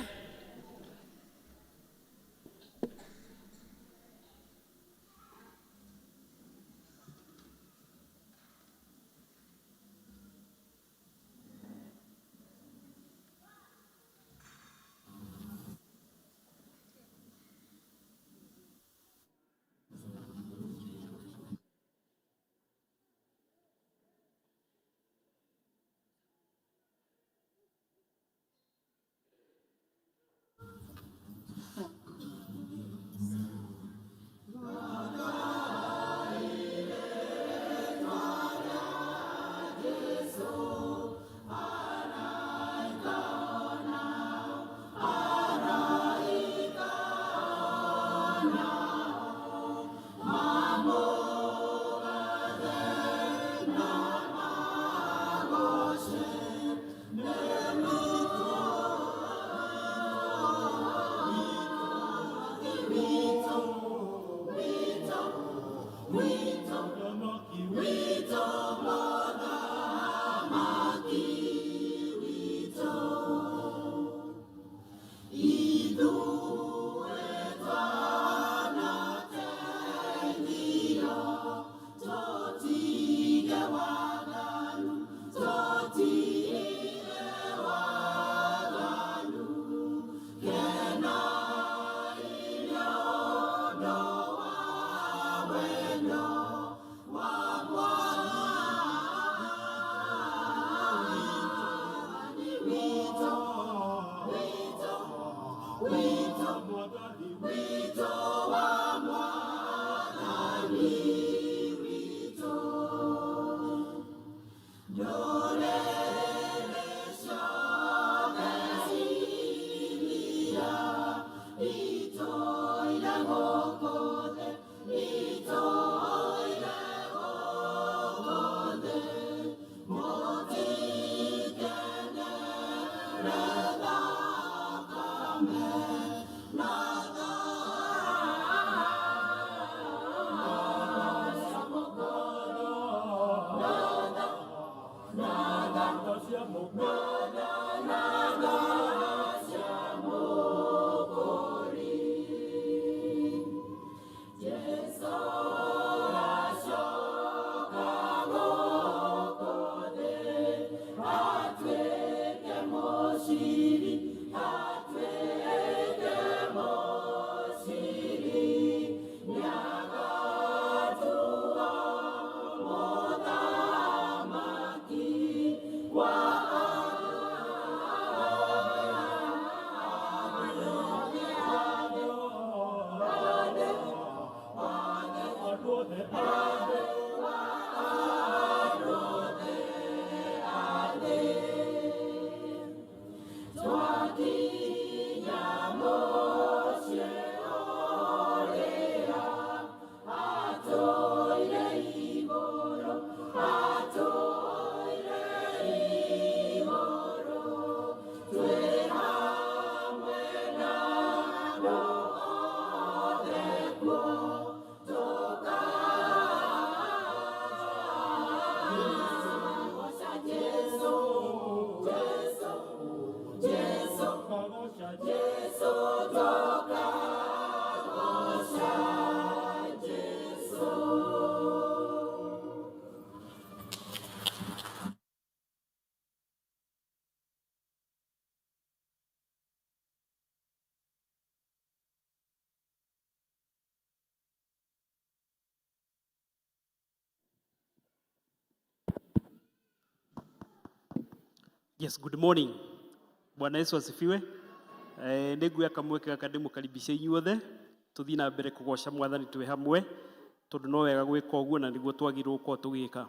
S8: Yes, good morning. Bwana Yesu asifiwe. Eh, nĩ nguoya kamweke gaka ndĩmũkaribishe inyuothe tũthiĩ na mbere kũgoca mwathani twĩ hamwe tondũ no wega gwĩka ũguo na nĩguo twagĩrĩirwo gũkorwo tũgĩka.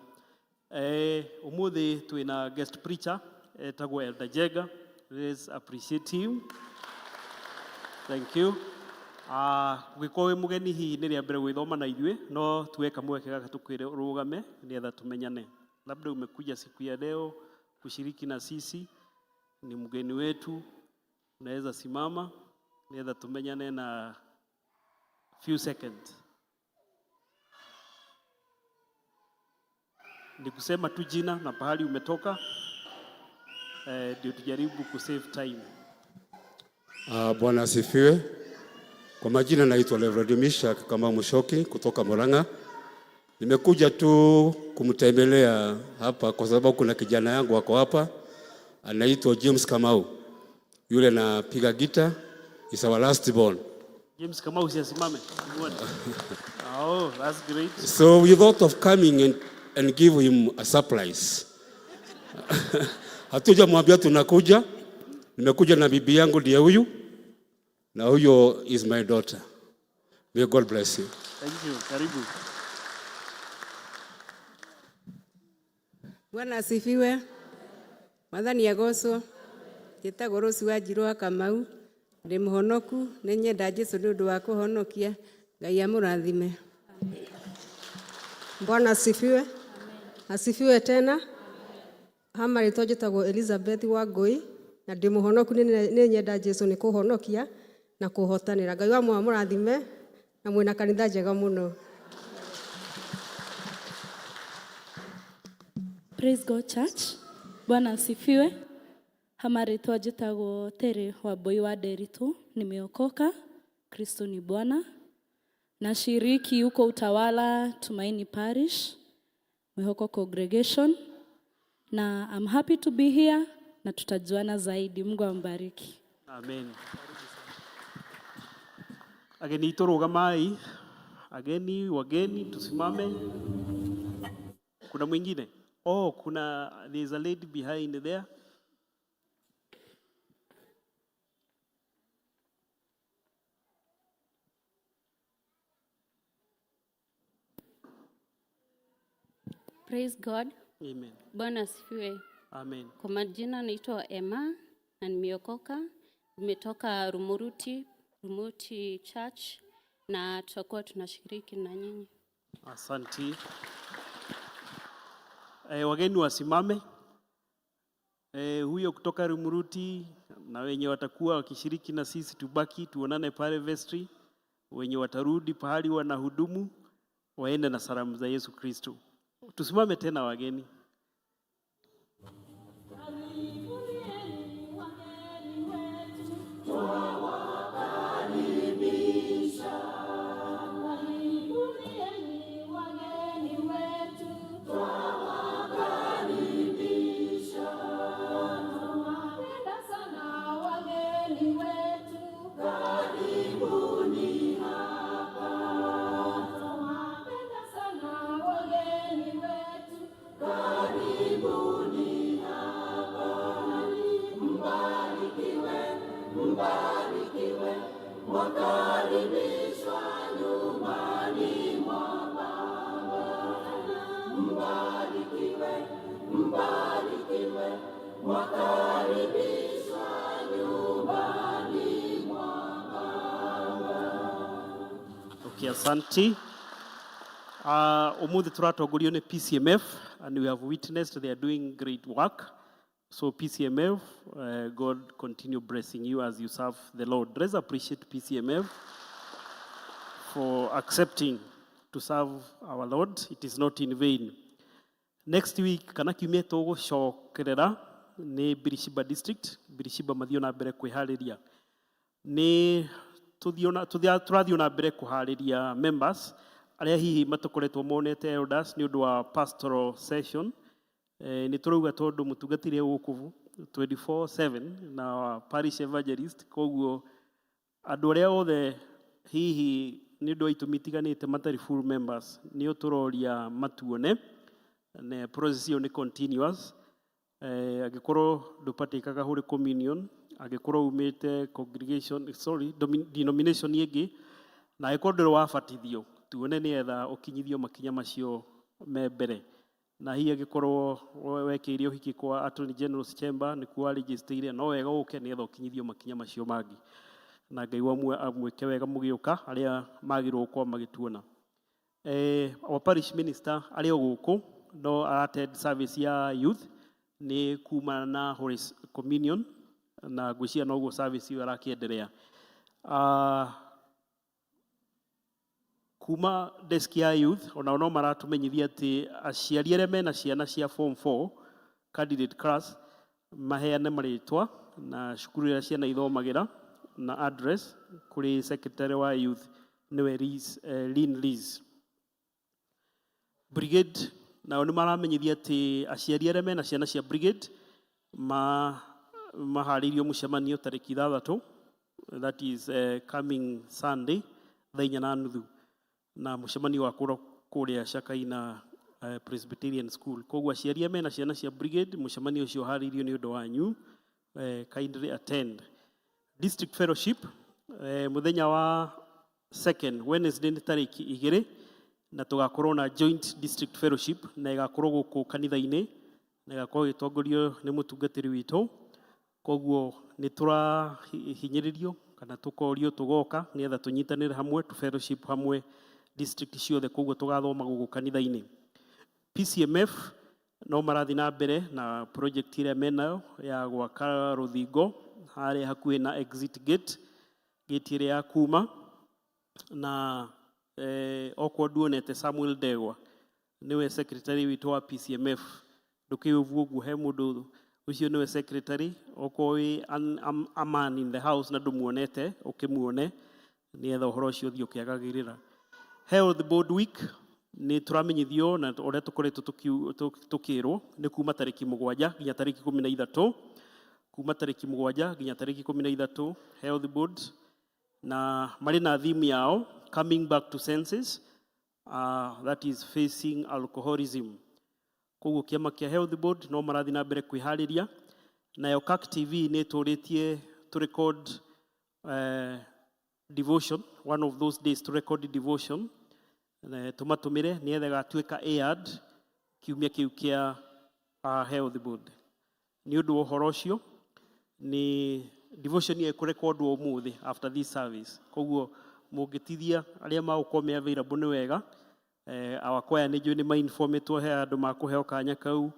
S8: Eh, ũmũthĩ twĩna guest preacher etagwo Elder Jenga. Let's appreciate him. Thank you. Ũngĩkorwo wĩ mũgeni hihi nĩ rĩa mbere gwĩthoma na ithuĩ no tuoe kamweke gaka tũkwĩre ũrũgame nĩgetha tũmenyane. Labda umekuja siku ya leo kushiriki na sisi, ni mgeni wetu, unaweza simama nĩgetha tumenyane na few seconds. Ni kusema tu jina na pahali umetoka, ndio tujaribu kusave time.
S9: Bwana asifiwe. Kwa majina naitwa Reverend Mishak kama Mushoki kutoka Murang'a. Nimekuja tu kumtembelea hapa kwa sababu kuna kijana yangu ako hapa anaitwa James Kamau. Yule anapiga gita, is our last born.
S8: James Kamau usiasimame. Oh, that's great.
S9: So we thought of coming and give him a surprise. Hatujamwambia tunakuja. Nimekuja na bibi yangu ndiye huyu na huyo is my daughter. May God bless you.
S8: Thank you. Karibu.
S10: Bwana asifiwe. Mwathani agocwo. Njĩtagwo Rose wa Njirũ wa Kamau. Ndĩ mũhonoku, nĩ nyenda Jesũ nĩ ũndũ wa kũhonokia. Ngai amũrathime.
S11: Bwana asifiwe. Asifiwe tena. Hama rĩtwa njĩtagwo Elizabeth Wangũi na ndĩ mũhonoku nĩ nyenda Jesũ nĩ kũhonokia na kũhotanĩra. Ngai wa mũrathime na mwĩna kanitha njega mũno.
S4: Praise God Church. Bwana asifiwe. Hama rĩtwa njĩtagwo Terry Wambui wa Nderitu, nimeokoka. Kristo ni Bwana. Nashiriki huko Utawala Tumaini Parish, Mwihoko Congregation, na I'm happy to be here na tutajuana zaidi. Mungu ambariki.
S8: Amen. Ageni itũ rũgamai. Ageni, wageni tusimame. Kuna mwingine? Oh, kuna there's a lady behind there.
S12: Praise God.
S8: Amen.
S12: Bwana asifiwe.
S8: Amen.
S12: Kwa majina naitwa Emma na nimeokoka. Nimetoka Rumuruti, Rumuruti Church na tutakuwa tunashiriki na nyinyi.
S8: Asanti. Wageni wasimame. Huyo kutoka Rumuruti na wenye watakuwa wakishiriki na sisi tubaki tuonane pale vestry. Wenye watarudi pahali wanahudumu waende na salamu za Yesu Kristo. Tusimame tena wageni. Okay, asante. Umuthi tũratongorio nĩ PCMF and we have witnessed they are doing great work. So PCMF, God continue blessing you as you serve the Lord. Let's appreciate PCMF for accepting to serve our Lord. It is not in vain. Next week, kana kiumia tũgũcokerera nĩ Birishiba district. Birishiba mathiĩ na mbere kwĩharĩria. Nĩ tũrathiĩ na mbere kũharĩria members arĩa hihi matakoretwo monete elders nĩ ũndũ wa pastoral session. Nĩ tũrauga tondũ mũtungatĩri e gũkũ 24/7 na parish evangelist, koguo andũ arĩa othe hihi nĩ ũndũ wa itũmi itiganĩte matarĩ full members nĩ tũroria matuone na process ĩyo nĩ continuous. Angĩkorwo ndũpatĩkaga Holy Communion, angĩkorwo umĩte congregation, sorry, denomination ĩngĩ, na angĩkorwo ndũrĩ wabatithio, tuone nĩgetha ũkinyithio makinya macio me mbere. Na hihi angĩkorwo wekĩire ũhiki kwa Attorney General's Chamber nĩkuo warĩnjĩstĩire, no wega ũke nĩgetha ũkinyithio makinya macio mangĩ. Na Ngai wamwe amwĩke wega mũgĩũka arĩa magĩrĩirwo gũkorwo magĩtuona. Our parish minister arĩ o gũkũ no attend service ya youth nĩ kumana na Holy Communion, na ngwĩciria noguo service ĩyo ĩrakĩenderea. Kuma desk ya youth onao no maratũmenyithia atĩ aciari arĩa mena ciana cia form 4 candidate class maheane marĩtwa na cukuru ĩrĩa ciana ithomagĩra na address kũrĩ secretary wa youth, nĩwe Liz, Lynn Liz. Brigade nao nĩ maramenyithia atĩ aciari arĩa mena ciana cia brigade maharĩirio mũcemanio tarĩki 6, that is coming Sunday, thaa 4:30, na mũcemanio wa kũrĩa Shakaina Presbyterian School. Koguo aciari arĩa mena ciana cia brigade, mũcemanio ũcio ũharĩirio nĩ ũndũ wanyu, kindly attend. District Fellowship, mũthenya wa second Wednesday nĩ tarĩki 2, na tũgakorwo na joint district fellowship, na ĩgakorwo gũkũ kanitha-inĩ na ĩgakorwo ĩgĩtongorio nĩ mũtungatĩri witũ. Koguo nĩ tũrahinyĩrĩrio kana tũkorio tũgoka nĩgetha tũnyitanĩre hamwe tu fellowship hamwe district ciothe. Koguo tũgathoma gũkũ kanitha-inĩ. PCMF no marathiĩ na mbere na project ĩrĩa menayo ya gwaka rũthingo harĩa hakuhĩ na exit gate, gate ĩrĩa ya kuma na okorwo nduonete Samuel Ndegwa, nĩwe secretary witũ wa PCMF, ndũkĩũvu ũguo he mũndũ ũcio nĩwe secretary. Okorwo wĩ a man in the house na ndũmuonete, ũkĩmuone nĩgetha ũhoro ũcio ũthiĩ ũkĩagagĩrĩra. Health Board Week nĩ tũramenyithio na ũrĩa tũkoretwo tũkĩrwo nĩ kuma tarĩki 7 nginya tarĩki 13, kuma tarĩki 7 nginya tarĩki 13, Health Board, na marĩ na theme yao, "Coming Back to Senses", that is facing alcoholism. Koguo kĩama kĩa Health Board no marathiĩ na mbere kwĩharĩria. Nayo CAC TV nĩ ĩtũrĩtie to record devotion, one of those days to record devotion, tũmatũmĩre nĩgetha ĩgatuĩka aired kiumia kĩu kĩa Health Board. Nĩ ũndũ wa ũhoro ũcio, nĩ devotion ĩyo ĩkũrekondwo ũmũthĩ after this service. Koguo mũngĩtithia arĩa magũkorwo me available nĩ wega. Our choir nĩ njũĩ nĩ mainformĩtwo he andũ makũheo kanya kau,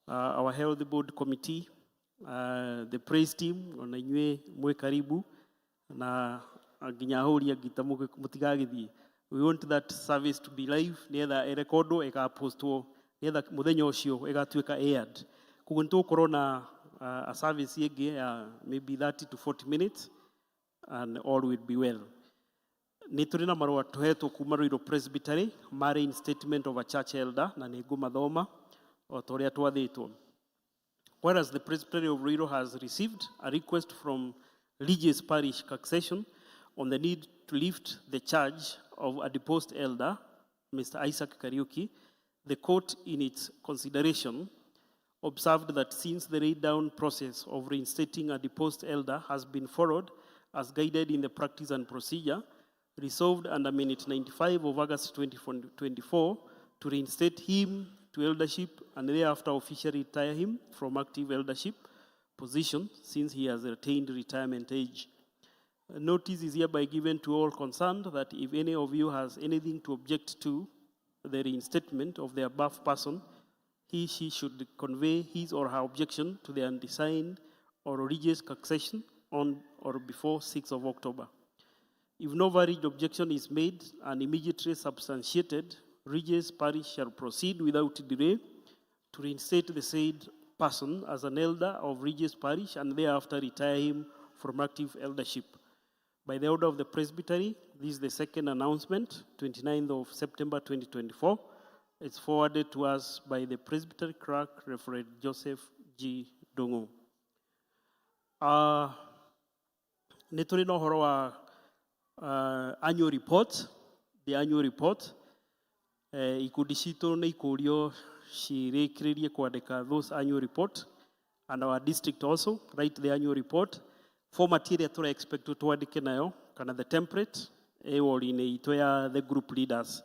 S8: our Health Board committee, the praise team, ona inyuĩ mwĩ karibu, na nginya ahũri a ngita mũtigagĩthiĩ. We want that service to be live nĩgetha ĩrekondwo, ĩgapostwo, nĩgetha mũthenya ũcio ĩgatuĩka aired. Koguo nĩ tũgũkorwo na a service ĩngĩ ya maybe 30 to 40 minutes and all will be well. Nĩ tũrĩ na marũa tũhetwo kuma Ruiru Presbytery ma reinstatement of a church elder, na nĩ ngũmathoma o ta ũrĩa twathĩtwo. Whereas the Presbytery of Ruiru has received a request from Regis Parish Succession on the need to lift the charge of a deposed elder, Mr. Isaac Kariuki, the court in its consideration observed that since the laid-down process of reinstating a deposed elder has been followed as guided in the practice and procedure, resolved under Minute 95 of August 2024 to reinstate him to eldership and thereafter officially retire him from active eldership position since he has attained retirement age. Notice is hereby given to all concerned that if any of you has anything to object to the reinstatement of the above person, he, she should convey his or her objection to the undersigned or religious succession on or before 6th of October. If no valid objection is made and immediately substantiated, Regis Parish shall proceed without delay to reinstate the said person as an elder of Regis Parish and thereafter retire him from active eldership. By the order of the Presbytery, this is the second announcement, 29th of September 2024. It's forwarded to us by the Presbytery Clerk, Reverend Joseph G. Dongo. Nĩ tũrĩ na ũhoro wa annual report, the annual report. Ikundi citũ nĩ ikũrio cirĩkĩrĩrie kwandĩka those annual report. And our district also write the annual report. Format ĩrĩa tũra expect twandĩke nayo kana the template ĩ wall-inĩ itũ ya the group leaders.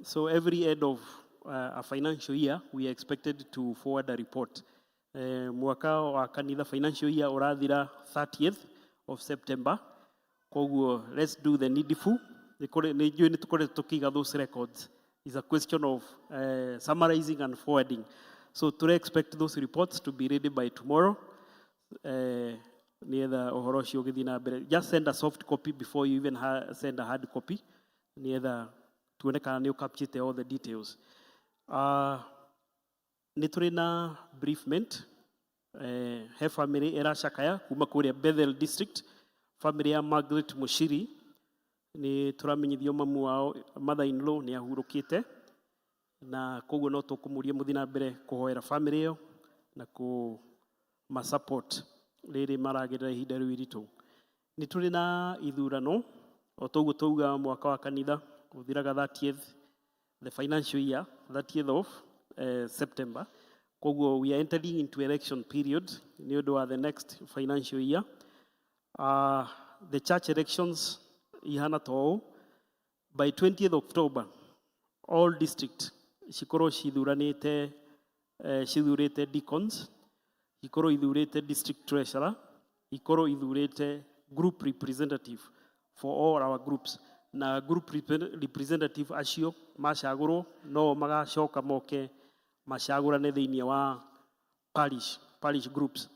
S8: So every end of a financial year, we are expected to forward a report. Mwaka wa kanitha, financial year ũrathira 30th of September. Koguo let's do the needful. Nĩ njũĩ nĩ tũkoretwo tũkĩiga those records. It's a question of summarizing and forwarding. So to expect those reports to be ready by tomorrow. Nĩgetha ũhoro ũcio ũgĩthiĩ na mbere. Just send a soft copy before you even send a hard copy, nĩgetha tuone kana nĩ ũcapturĩte all the details. Nĩ tũrĩ na bereavement, he family ĩracakaya kuma kũrĩa Bethel District, family ya Margaret Mushiri. Nĩ tũramenyithio mamu wao, mother in law, nĩ ahurũkĩte, na koguo no tũkũmũria mũthiĩ na mbere kũhoera family ĩyo na kũma support rĩrĩ maragerera ihinda rĩu iritũ. Nĩ tũrĩ na ithurano. O toguo twauga, mwaka wa kanitha ũthiraga 30th, the financial year, 30th of September. Koguo we are entering into election period nĩ ũndũ wa the next financial year. The church elections ihana ta ũũ: by 20th October, all district cikorwo cithuranĩte, cithurĩte deacons, ikorwo ithurĩte district treasurer, ikorwo ithurĩte group representative for all our groups. Na group representative acio macagũrwo no magacoka moke macagũrane thĩinĩ wa parish groups.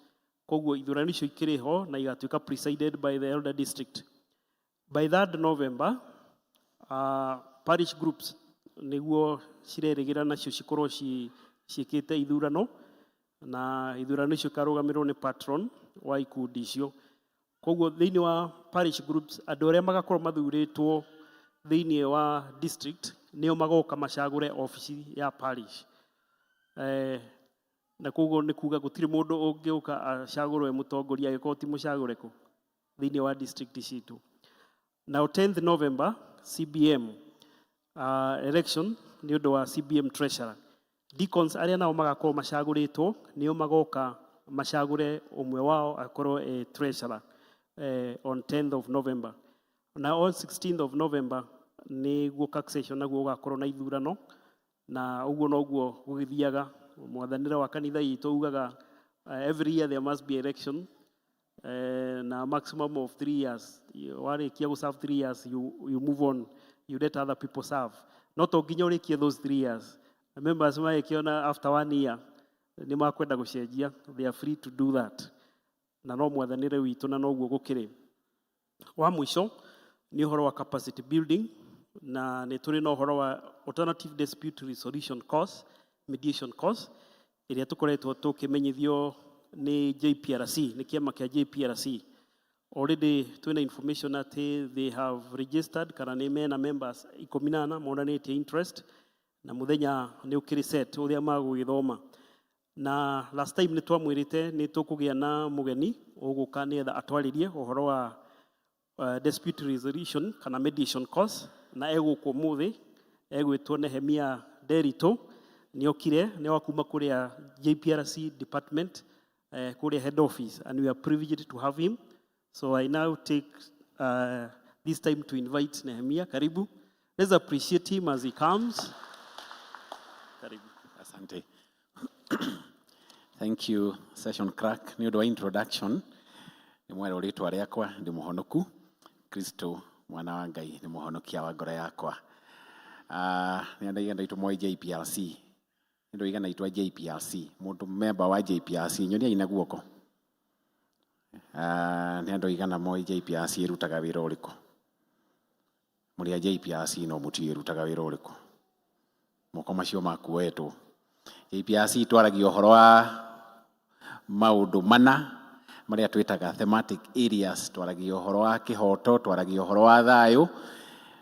S8: Koguo ithurano icio ikĩrĩ ho na igatuĩka presided by the elder district. By 3rd November, parish groups nĩguo cirerĩgĩra nacio cikorwo ciĩkĩte ithurano, na ithurano icio ikarũgamĩrĩrwo nĩ patron wa ikundi icio. Koguo thĩinĩ wa parish groups, andũ arĩa magakorwo mathurĩtwo thĩinĩ wa district nĩo magoka macagũre obici ya parish. Na koguo nĩ kuga gũtirĩ mũndũ ũngĩũka acagũrwo e mũtongoria angĩkorwo ti mũcagũre kũ thĩinĩ wa district citũ. Now 10th November, CBM election nĩ ũndũ wa CBM treasurer. Deacons arĩa nao magakorwo macagũrĩtwo nĩo magoka macagũre ũmwe wao akorwo e treasurer on 10th of November. Na on 16th of November nĩguo taxation naguo ũgakorwo na ithurano, na ũguo noguo gũgĩthiaga. Mwathanĩre wa kanitha itũ ugaga every year there must be election, na maximum of 3 years. Warĩkia gũ serve 3 years, you move on, you let other people serve. No to nginya ũrĩkie those 3 years. Members magĩkĩona after one year nĩ makwenda gũcenjia, they are free to do that, na no mwathanĩre witũ na noguo gũkĩrĩ. Wa mũico nĩ ũhoro wa capacity building, na nĩ tũrĩ na ũhoro wa alternative dispute resolution course, mediation course, ĩrĩa tũkoretwo tũkĩmenyithio nĩ JPRC, nĩ kĩama kĩa JPRC. Already twĩna information atĩ they have registered, kana nĩ mena members 14 monanĩtie interest, na mũthenya nĩ ũkĩrĩ set ũrĩa magũgĩthoma. Na last time nĩ twamwĩrĩte nĩ tũkũgĩa na mũgeni ũgũka nĩgetha atwarĩrie ũhoro wa dispute resolution kana mediation course, na egũkũ ũmũthĩ, egwĩtwo Nehemia Nderitu. Nĩ okire, nĩ wa kuma kũrĩa JPRC department, kũrĩa head office, and we are privileged to have him. So I now take this time to invite Nehemia. Karibu. Let's appreciate him as he comes. Karibu.
S13: Asante. Thank you, session clerk, nĩ ũndũ wa introduction. Nĩ mwerwo rĩtwa rĩakwa, ndĩ mũhonoku. Kristo mwana wa Ngai nĩ mũhonokia wa ngoro yakwa. Nĩ andũ aigana aitũ moĩ JPRC? Nĩ andũ aigana aitũ a JPRC? Mũndũ member wa JPRC, nyoniai na guoko. Nĩ andũ aigana moĩ JPRC ĩrutaga wĩra ũrĩkũ? Mũrĩ a JPRC no mũtiũĩ ĩrutaga wĩra ũrĩkũ. Moko macio makuoetwo. JPRC twaragia ũhoro wa maũndũ mana marĩa twĩtaga thematic areas. Twaragia ũhoro wa kĩhoto, twaragia ũhoro wa thayũ,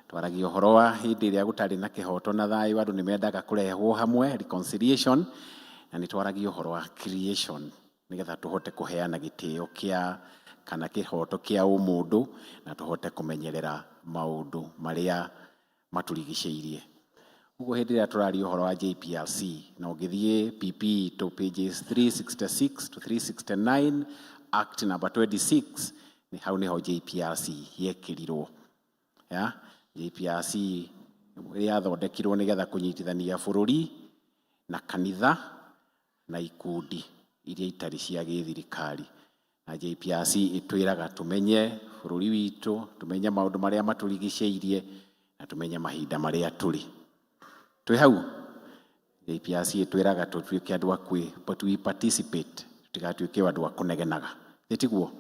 S13: twaragia ũhoro wa hĩndĩ ĩrĩa gũtarĩ na kĩhoto na thayũ, andũ nĩ mendaga kũrehwo hamwe, reconciliation, na nĩ twaragia ũhoro wa creation, nĩgetha tũhote kũheana gĩtĩo kĩa kana kĩhoto kĩa ũmũndũ na tũhote kũmenyerera maũndũ marĩa matũrigicĩirie. Ũguo hĩndĩ ĩrĩa tũraria ũhoro wa JPRC na ũngĩthiĩ PP to pages 366 to 369, Act number 26, nĩ hau nĩho JPRC yekĩrirwo. Ya JPRC yathondekirwo nĩgetha kũnyitithania bũrũri na kanitha na ikundi iria itarĩ cia gĩthirikari. Na JPRC ĩtwĩraga tũmenye bũrũri witũ, tũmenye maũndũ marĩa matũrigicĩirie na tũmenye mahinda marĩa tũrĩ. Twĩ hau JPRC ĩtwĩraga tũtuĩke andũ a kwĩ, but we participate, tũtigatuĩke andũ a kũnegenaga. Ĩ tiguo?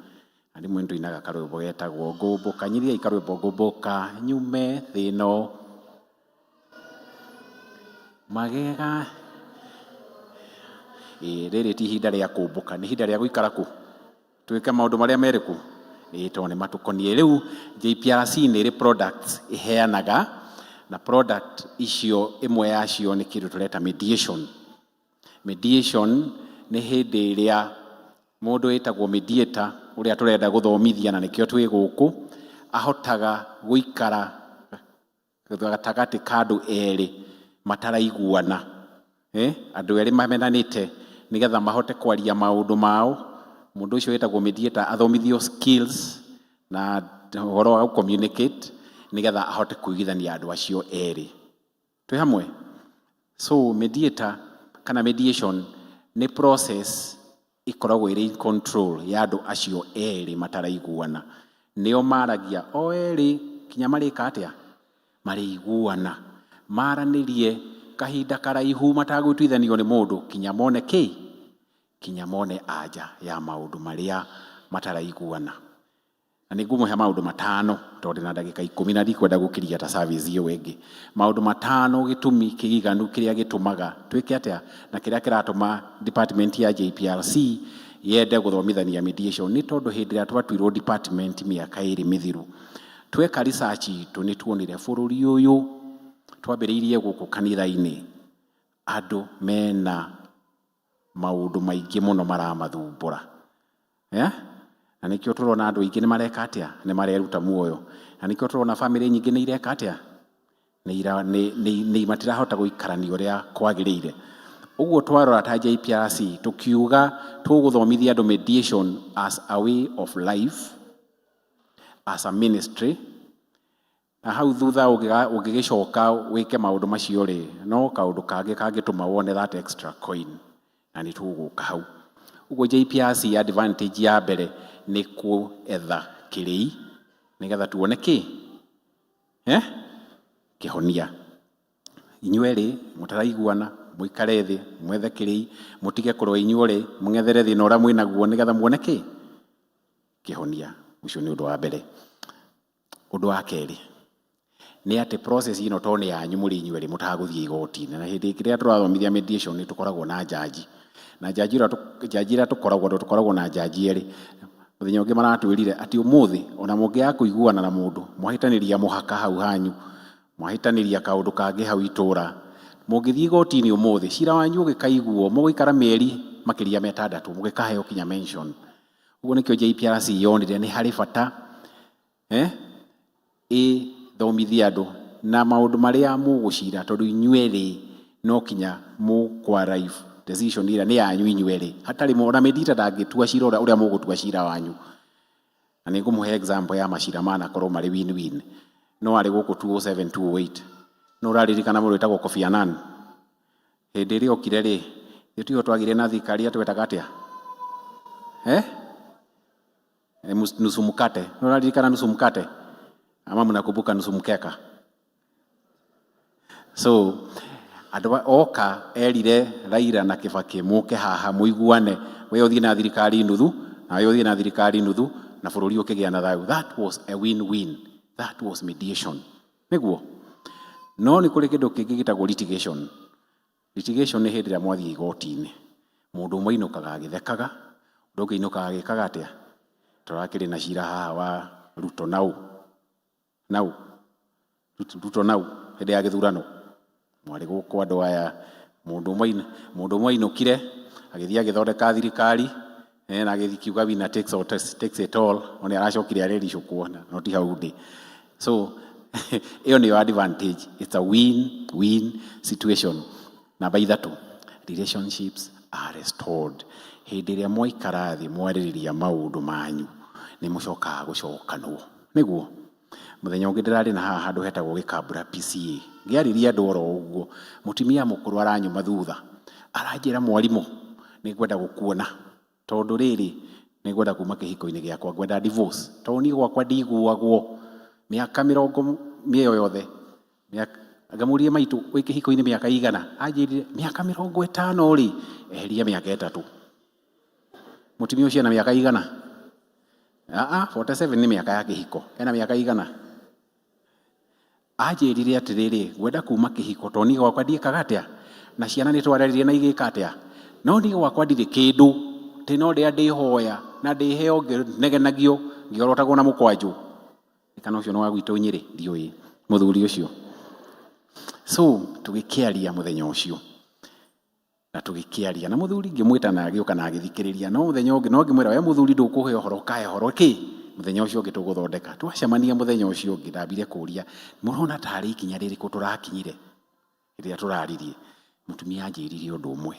S13: Na rĩmwe nĩtũinaga karwĩmbo getagwo ngũmbũka, nyithiai karwĩmbo ngũmbũka nyume thĩ ĩno magega. Ĩ rĩrĩ ti ihinda rĩa kũmbũka, nĩ ihinda rĩa gũikara kũ twĩke maũndũ marĩa merĩkũ? Ĩ tondũ nĩ matũkoniĩ. Rĩu JPRC nĩ ĩrĩ products ĩheanaga, na product icio ĩmwe yacio nĩ kĩndũ tũreta mediation. Mediation nĩ hĩndĩ ĩrĩa mũndũ wĩtagwo mediator, ũrĩa tũrenda gũthomithia na nĩkĩo twĩ gũkũ, ahotaga gũikara gatagatĩ ka andũ erĩ mataraiguana, andũ erĩ mamenanĩte, nĩgetha mahote kwaria maũndũ mao. Mũndũ ũcio wĩtagwo mediator athomithio skills na ũhoro wa communicate nĩgetha ahote kũiguithania andũ acio erĩ. Twĩ hamwe? So mediator kana mediation nĩ process ĩkoragwo ĩrĩ in control ya andũ acio erĩ mataraiguana. Nĩo maragia o erĩ kinya marĩka atĩa? Marĩiguana. Maranĩrie kahinda karaihu matagũtuithanio nĩ mũndũ kinya mone kĩ? Kinya mone anja ya maũndũ marĩa mataraiguana. Na nĩ ngũmũhe maũndũ 5 tondũ ndĩna ndagĩka 10 na ndikwenda gũkĩria ta service ĩyo ĩngĩ. Maũndũ 5 gĩtũmi kĩiganu kĩrĩa gĩtũmaga twĩke atĩa na kĩrĩa kĩratũma department ya JPRC yende gũthomithania mediation nĩ tondũ hĩndĩ ĩrĩa twatuirwo department mĩaka 2 mĩthiru, tweka research itũ nĩ tuonire bũrũri ũyũ twambĩrĩirie gũkũ kanitha-inĩ andũ mena maũndũ maingĩ mũno maramathumbũra. Na nĩkĩo tũrona andũ aingĩ nĩ mareka atĩa? Nĩ mareruta muoyo. Na nĩkĩo tũrona famĩlĩ nyingĩ nĩ ireka atĩa? Nĩ matirahota gũikarania ũrĩa kwagĩrĩire. Ũguo twarora ta JPRC tũkiuga tũgũthomithia andũ mediation as a way of life, as a ministry, na hau thutha ũngĩgĩcoka wĩke maũndũ macio rĩ, no kaũndũ kangĩ kangĩtũma wone that extra coin, na nĩ tũgũka hau. Ũguo JPRC advantage ya mbere nĩ kwetha kĩrĩi nĩgetha tuone kĩ? Kĩhonia. Inyuerĩ mũtaraiguana mũikare thĩ mwethe kĩrĩi, mũtige kũrũa inyuerĩ, mũng'ethere thĩna ũrĩa mwĩnaguo nĩgetha muone kĩ? Kĩhonia. Ũcio nĩ ũndũ wa mbere. Ũndũ wa kerĩ nĩ atĩ process ĩno to nĩ yanyu mũrĩ inyuerĩ mũtagũthiĩ igoti-inĩ, na hĩndĩ ĩrĩa tũrathomithia mediation nĩ tũkoragwo na jaji, na jaji ĩrĩa tũkoragwo na jaji erĩ. Mũthenya ũngĩ maratwĩrire atĩ ũmũthĩ ona mũngĩaga kũiguana na mũndũ, mwahĩtanĩria mũhaka hau hanyu, mwahĩtanĩria kaũndũ kangĩ hau itũra, mũngĩthiĩ igoti-inĩ ũmũthĩ cira wanyu ũgĩkaiguo mũgũikara mĩeri makĩria ma 6 mũgĩkaheo kinya mention. Ũguo nĩkĩo JPRC yonire nĩ harĩ bata ĩthomithie andũ na maũndũ marĩa mũgũcira, tondũ inyuerĩ no kinya mũkũ arrive decision ĩrĩa nĩ yanyu inyuerĩ, hatarĩ ona mediator ndangĩtua cira ũrĩa mũgũtua cira wanyu. Na nĩ ngũmũhe example ya macira manakorwo marĩ win-win. No arĩ gũkũ 207 208, no ũraririkana mũndũ wĩtagwo Kofi Annan hĩndĩ ĩrĩa okire rĩ, gĩtigo twagire na thirikari ĩrĩa twetaga atĩa? Nusu mkate. No ũraririkana nusu mkate? Ama mnakumbuka nusu mkeka? So andũ oka erire Raila na Kibaki mũke haha mũiguane, we ũthiĩ na thirikari nuthu na we ũthiĩ na thirikari nuthu, na bũrũri ũkĩgĩa na thayũ. That was a win-win. That was mediation. Nĩguo. No nĩ kũrĩ kĩndũ kĩngĩ gĩtagwo litigation. Litigation nĩ hĩndĩ ĩrĩa mwathiĩ igoti-inĩ. Mũndũ ũmwe ainũkaga agĩthekaga, ũndũ ũngĩ ainũkaga agĩkaga atĩa? Tũrakĩrĩ na cira haha wa Ruto nau. Nau. Ruto nau hĩndĩ ya gĩthurano. Mwarĩ gũkũ andũ aya, mũndũ ũmwe ainũkire agĩthiĩ agĩthondeka thirikari, na agĩthiĩ kiuga winner takes all, takes it all, no nĩ aracokire arericũkwo, no ti hau ndĩ. So Ĩyo nĩyo advantage. It's a win win situation. Namba ithatũ, relationships are restored. Hĩndĩ ĩrĩa mwaikara thĩ mwarĩrĩria maũndũ manyu, nĩ mũcokaga gũcokanwo. Nĩguo mũthenya ũngĩ ndĩrarĩ na haha handũ hetagwo Gĩkambura PCA, ngĩarĩria andũ oro ũguo, mũtumia mũkũrũ aranyuma thutha, aranjĩra, "Mwarimũ, nĩ ngwenda gũkuona tondũ rĩrĩ, nĩ ngwenda kuma kĩhiko-inĩ gĩakwa, ngwenda divorce, tondũ niĩ gwakwa ndiguagwo mĩaka 40 mĩeyo yothe." Ngamũria, "Maitũ, wĩ kĩhiko-inĩ mĩaka igana?" Anjĩrire mĩaka 50. Rĩ, eheria mĩaka 3, mũtumia ũcio ena mĩaka igana? Aa, 47 nĩ mĩaka ya kĩhiko. Ena mĩaka igana? Anjĩrire atĩrĩrĩ, "Ngwenda kuma kĩhiko tondũ niĩ gwakwa ndiĩkaga atĩa, na ciana nĩ twareririe na igĩka atĩa, no niĩ gwakwa ndirĩ kĩndũ, tĩ no ndĩa ndĩhoya na ndĩheo, ngĩnegenagio, ngĩorotagwo na mũkwanjũ." Kana ũcio nĩ wa gwitũ Nyĩrĩ, ndiũĩ mũthuri ũcio. So tũgĩkĩaria mũthenya ũcio na tũgĩkĩaria na mũthuri, ngĩmwĩta na agĩũka na agĩthikĩrĩria. No mũthenya ũngĩ no ngĩmwĩra, "We mũthuri, ndũkũhe ũhoro, ũkahe ũhoro kĩ mũthenya ũcio ũngĩ tũgũthondeka." Twacemania mũthenya ũcio ũngĩ, ndambire kũria, "Mũrona tarĩ ikinya rĩrĩkũ tũrakinyire rĩrĩa tũraririe?" Mũtumia anjĩrire ũndũ ũmwe,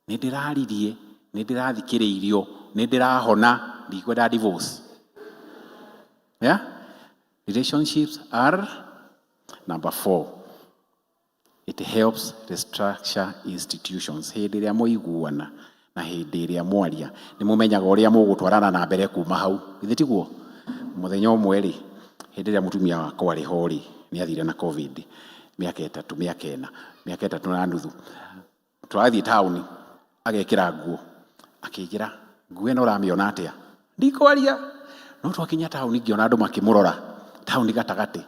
S13: "Nĩ ndĩraririe, nĩ ndĩrathikĩrĩirio, nĩ ndĩrahona, ndikwenda divorce." Yeah? Relationships are number four. It helps restructure institutions. Hĩndĩ ĩrĩa mũiguana na hĩndĩ ĩrĩa mwaria, nĩ mũmenyaga ũrĩa mũgũtwarana na mbere kuma hau. Githĩ tiguo? Mũthenya ũmwe rĩ, hĩndĩ ĩrĩa mũtumia wakwa arĩ ho rĩ, nĩ athire na COVID mĩaka 3, mĩaka 4, mĩaka 3 na nuthu. Tũrathiĩ taũni, agekĩra nguo, akĩnjĩra, "Nguo ĩno ũramĩona atĩa?" Ndikwaria, no twakinya taũni, ngĩona andũ makĩmũrora taũni gatagatĩ.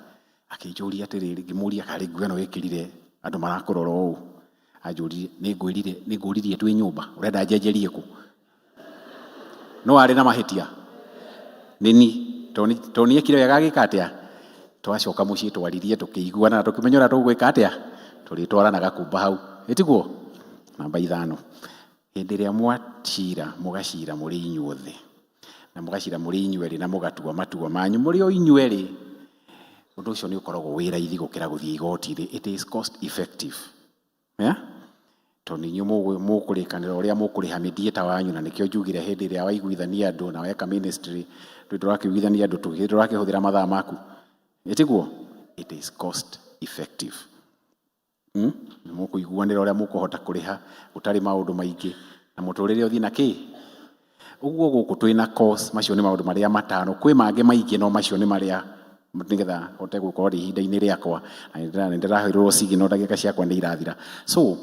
S13: Akĩnjũria atĩrĩrĩ, ngĩmũria, "Karĩ nguo ĩno wĩkĩrire andũ marakũrora ũũ?" Anjũririe, "Nĩ ngwĩrire, nĩ ngũririe twĩ nyũmba, ũrenda njenjerie kũ?" No arĩ na mahĩtia nĩni, tondũ nĩekire wega agĩka atĩa. Twacoka mũciĩ, twaririe, tũkĩiguana na tũkĩmenya ũrĩa tũgwĩka atĩa, tũrĩtwaranaga kumba hau. Ĩtiguo? Namba ithano, hĩndĩ ĩrĩa mwacira, mũgacira mũrĩ inyuothe na mũgacira mũrĩ inyuerĩ na mũgatua matua manyu mũrĩ o inyuerĩ, ũndũ ũcio nĩ ũkoragwo wĩ raithi gũkĩra gũthiĩ igoti-inĩ. It is cost effective, yeah? Tondũ inyuĩ mũkũrĩkanĩra ũrĩa mũkũrĩha mediator wanyu, na nĩkĩo njugire hĩndĩ ĩrĩa waiguithania andũ na weka ministry, ndũrakĩiguithania andũ tũ, ndũrakĩhũthĩra mathaa maku. Ĩtiguo? It is cost effective. Nĩ mũkũiguanĩra ũrĩa mũkũhota kũrĩha gũtarĩ maũndũ maingĩ na mũtũrĩre ũthiĩ na kĩ ũguo. Gũkũ twĩna course. Macio nĩ maũndũ marĩa matano. Kwĩ mangĩ maingĩ, no macio nĩ marĩa nĩgetha hote gũkorwo ndĩ ihinda-inĩ rĩakwa, na nĩ ndĩraheirwo signal ndagĩka ciakwa nĩ irathira. So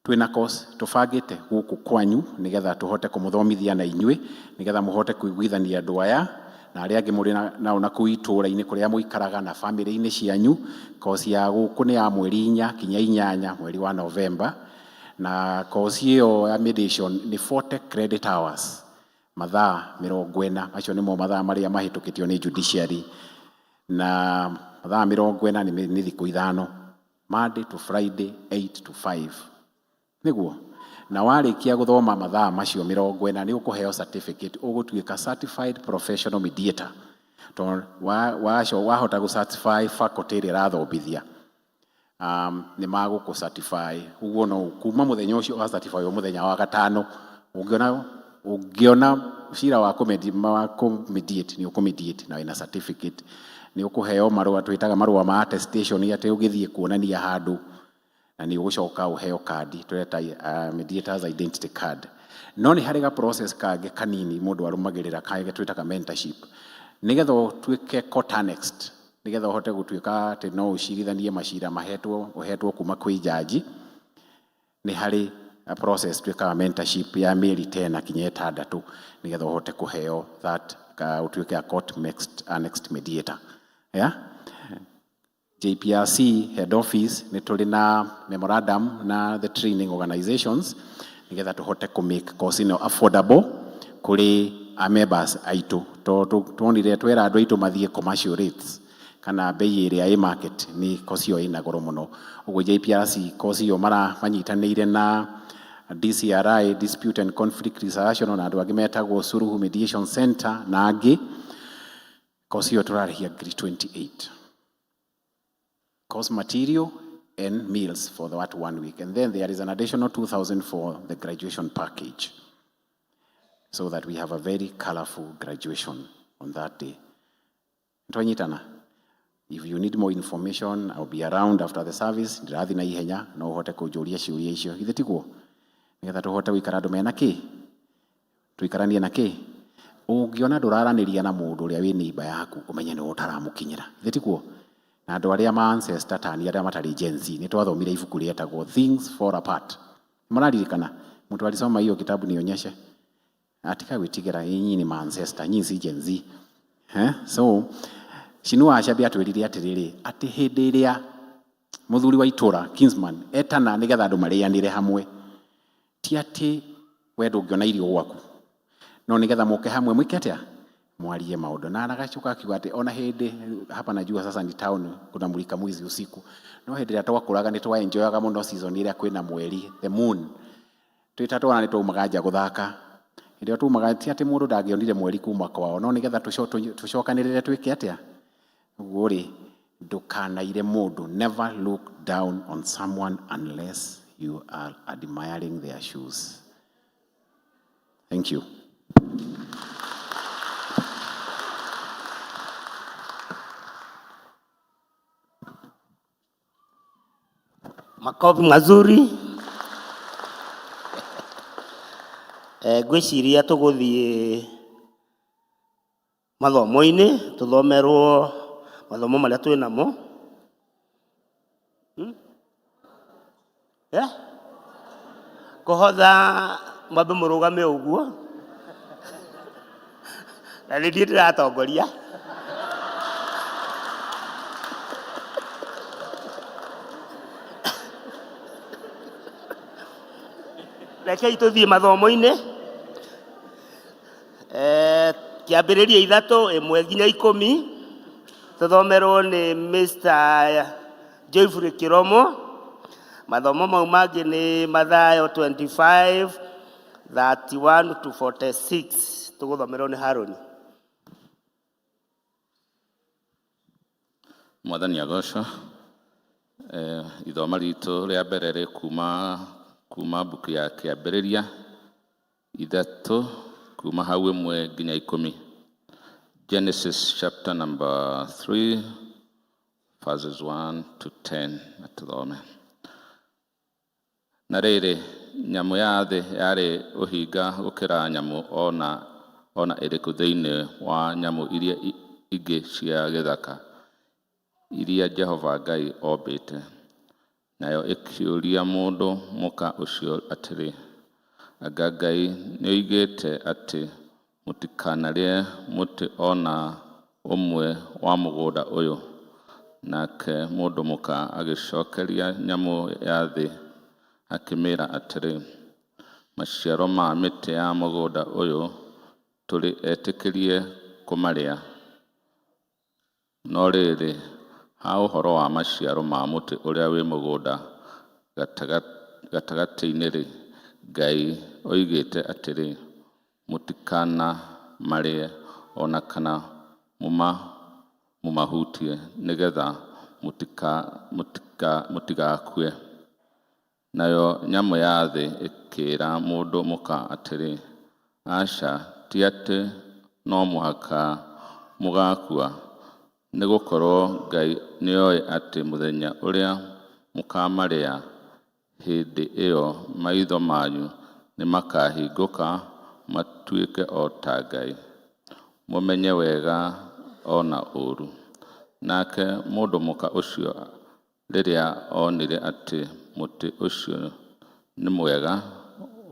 S13: twĩna course tũbangĩte gũkũ kwanyu nĩgetha tũhote kũmũthomithia na inyuĩ, nĩgetha mũhote kũiguithania andũ aya na arĩa angĩ mũrĩ nao na kũu itũũra-inĩ kũrĩa mũikaraga na bamĩrĩ-inĩ cianyu. Course ya gũkũ nĩ ya mweri 4 kinya 8, mweri wa November, na course ĩyo ya mediation nĩ 40 credit hours, mathaa 40. Macio nĩmo mathaa marĩa mahĩtũkĩtio nĩ judiciary, na mathaa 40 nĩ thikũ 5, Monday to Friday, 8 to 5. Nĩguo na warĩkia gũthoma mathaa macio 40, nĩ ũkũheo certificate, ũgũtuĩka certified professional mediator, tondũ wahota gũ certify faculty ĩrĩa ĩrathomithia, nĩ magũkũ certify ũguo. No kuma mũthenya ũcio wa certify o mũthenya wa gatano, ũngĩona cira wa kũ-mediate, nĩ ũkũ-mediate na wĩna certificate. Nĩ ũkũheo marũa twĩtaga marũa ma attestation, atĩ ũgĩthiĩ kuonania handũ, na nĩ ũgũcoka ũheo kandi tũreta mediators identity card. No nĩ harĩ ga process kangĩ kanini mũndũ arũmagĩrĩra, kangĩ twĩtaga mentorship, nĩgetha ũtuĩke court annexed, nĩgetha ũhote gũtuĩka atĩ no ũcirithanie macira mahetwo ũhetwo kuma kwĩ jaji. Nĩ harĩ a process twĩkaga mentorship ya mĩeri 6 kinya 6, nĩgetha ũhote kũheo that ka ũtuĩke a court annexed mediator, yeah? JPRC head office nĩ tũrĩ na memorandum na the training organizations, nĩgetha tũhote kũ make course ĩno affordable kũrĩ a members aitũ, tondũ tuonire twera andũ aitũ mathiĩ commercial rates kana bei ĩrĩa ĩ market, nĩ course ĩyo ĩna goro mũno. Ũguo JPRC course ĩyo manyitanĩire na DCRI, Dispute and Conflict Resolution, na andũ angĩ metagwo Suluhu Mediation Center na angĩ. Course ĩyo tũrarĩhia ngiri 28. Course material and meals for that 1 week. And then there is an additional 2,000 for the graduation package, so that we have a very colorful graduation on that day. Twanyitana. If you need more information, I'll be around after the service. Ndĩrathiĩ na ihenya, no ũhote kũnjũria ciũria icio. Githĩ tiguo? Nĩgetha tũhote gũikara andũ mena kĩ? Tũikaranie na kĩ? Ũngĩona ndũraranĩria na mũndũ ũrĩa wĩ neighbor yaku, ũmenye nĩwe ũtaramũkinyĩra. Githĩ tiguo? Na andũ arĩa ma ancestor ta niĩ arĩa matarĩ Gen Z, nĩ twathomire ibuku rĩetagwo Things Fall Apart. Mũraririkana? Mtu alisoma hiyo kitabu nionyeshe. Atika gwĩtigĩra nyinyi ni ma ancestor, nyinyi si Gen Z. Eh? So, Chinua Achebe atwĩrire atĩrĩrĩ, atĩ hĩndĩ ĩrĩa mũthuri wa itũra, kinsman, etana nĩgetha andũ marĩanĩre hamwe, ti atĩ we ndũngĩona irio gwaku, no nĩgetha mũke hamwe mwĩke atĩa? Mwarie maũndũ. Na agacoka akiuga atĩ ona hĩndĩ, hapa najua sasa ni town, kuna mulika mwizi usiku, no hĩndĩ ĩrĩa twakũraga nĩ twaenjoyaga mũno season ĩrĩa kwĩna mweri, the moon. Twĩ ta twana nĩ twaumaga nja gũthaka. Hĩndĩ ĩyo twaumaga, ti atĩ mũndũ ndangĩonire mweri kuma kwao, no nĩgetha tũcokanĩrĩre twĩke atĩa? Ũguo rĩ, ndũkanaire mũndũ. Never look down on someone unless you are admiring their shoes. Thank you.
S1: Makofi mazuri. Ngwĩciria tũgũthiĩ mathomo-inĩ, tũthomerwo mathomo marĩa twĩ namo. Kũhotha mwambe mũrũgame ũguo. Na nĩ niĩ ndĩratongoria. Rekei tũthiĩ mathomo-inĩ. Kĩambĩrĩria 3 1 nginya 10 tũthomerwo nĩ Mr. Joyful Kiromo. Mathomo mau mangĩ nĩ Mathayo 25, 31 to 46 tũgũthomerwo nĩ Harũni.
S14: Mwathani agocwo. Ithoma ritũ rĩa mbere rĩ kuma mbuku ya kĩambĩrĩria 3 kuma hau 1 nginya 10. Genesis chapter number 3 verses 1 to 10. Tuthome. Na rĩrĩ, nyamũ ya thĩ yarĩ ũhinga gũkĩra nyamũ ona ĩrĩkũ thĩinĩ wa nyamũ iria ingĩ cia gĩthaka iria Jehova Ngai ombĩte. Nayo ĩkĩũria mũndũ mũka ũcio atĩrĩ, anga Ngai nĩoigĩte atĩ mũtikanarĩe mũtĩ ona ũmwe wa mũgũnda ũyũ? Nake mũndũ mũka agĩcokeria nyamũ ya thĩ akĩmĩĩra atĩrĩ, maciaro ma mĩtĩ ya mũgũnda ũyũ tũrĩ etĩkĩrie kũmarĩa. No rĩrĩ, ha ũhoro wa maciaro ma mũtĩ ũrĩa wĩ mũgũnda gatagatĩ-inĩ-rĩ, Ngai oigĩte atĩrĩ, mũtikanamarĩe ona kana mũmahutie, nĩgetha mũtigakue. Nayo nyamũ ya thĩ ĩkĩĩra mũndũ mũka atĩrĩ, aca, ti atĩ no mũhaka mũgaakua, nĩgũkorwo Ngai nĩoĩ atĩ mũthenya ũrĩa mũkaamarĩa, hĩndĩ ĩyo maitho manyu nĩmakahingũka matuĩke o ta Ngai, mũmenye wega ona ũũru. Nake mũndũ mũka ũcio rĩrĩa onire atĩ mũtĩ ũcio nĩ mwega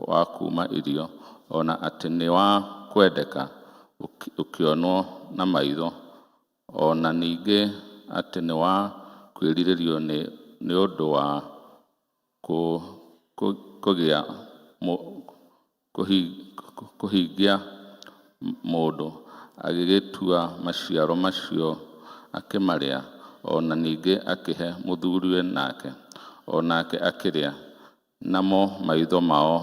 S14: wa kuuma irio, ona atĩ nĩ wa kwendeka ũkĩonwo na maitho, ona ningĩ atĩ nĩ wa kwĩrirĩrio nĩ ũndũ wa kũhingia mũndũ, agĩgĩtua maciaro macio akĩmarĩa, ona ningĩ akĩhe mũthuriwe nake, onake akĩrĩa. Namo maitho mao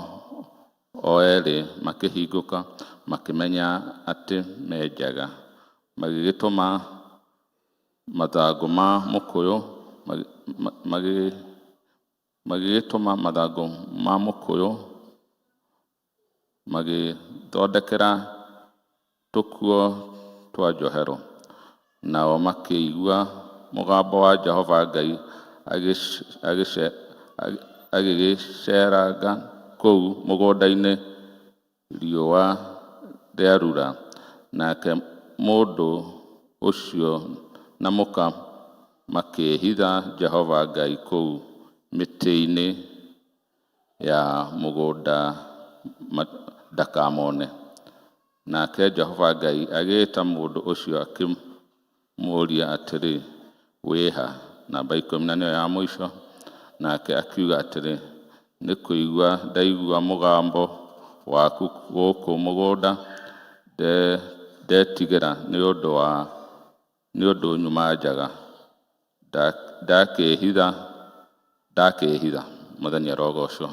S14: o erĩ makĩhingũka, makĩmenya atĩ me njaga. Magĩgĩtũma mathangũ ma mũkũyũ Magĩgĩtuma mathangũ ma mũkũyũ, magĩĩthondekera tũkuo twa njohero. Nao makĩigua mũgambo wa Jehova Ngai agĩgĩceeranga kũu mũgũnda-inĩ riũa rĩarura, nake mũndũ ũcio na mũka makĩĩhitha Jehova Ngai kũu mĩtĩ-inĩ ya mũgũnda ndakamone. Nake Jehova Ngai agĩĩta mũndũ ũcio akĩmũũria atĩrĩ, wĩ ha? Namba 10 na nĩyo ya mũico. Nake akiuga atĩrĩ, nĩ kũigua ndaigua mũgambo waku gũkũ mũgũnda, ndetigĩra nĩ ũndũ nyuma njaga, ndakĩĩhitha ndakĩĩhitha. Mwathani arogocwo.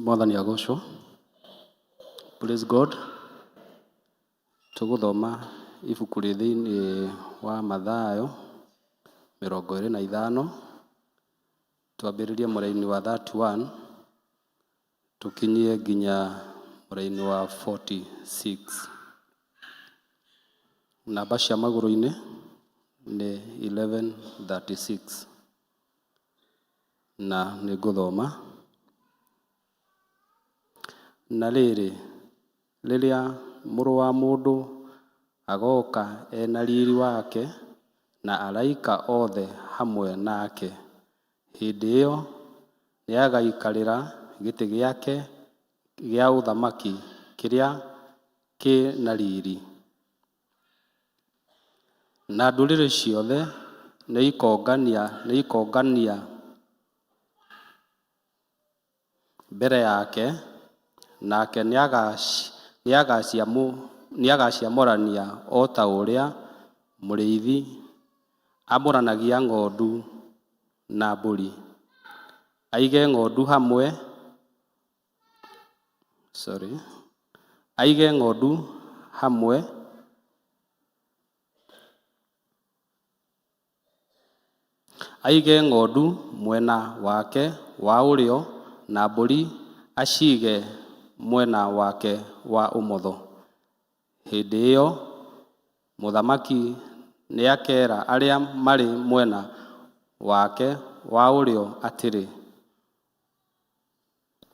S15: Mwathani agocwo. Praise God. Tũgũthoma ibuku rĩ thĩinĩ wa Mathayo 25, twambĩrĩrie mũraini wa 31 tũkinyie nginya mũraini wa 46. Namba cia magũrũ-inĩ nĩ 1136 na nĩ ngũthoma. Na rĩrĩ, rĩrĩa Mũrũ wa Mũndũ agooka e na riri wake na araika othe hamwe nake, hĩndĩ ĩyo nĩagaikarĩra gĩtĩ gĩake gĩa ũthamaki kĩrĩa kĩ na riri. Na ndũrĩrĩ ciothe nĩikongania mbere yake, nake nĩagaciamũrania o ta ũrĩa mũrĩithi amũranagia ng'ondu na mbũri, aige ng'ondu hamwe, sorry, aige ng'ondu hamwe aige ng'ondu mwena wake wa ũrĩo na mbũri aciige mwena wake wa ũmotho. Hĩndĩ ĩyo mũthamaki nĩakeera arĩa marĩ mwena wake wa ũrĩo atĩrĩ,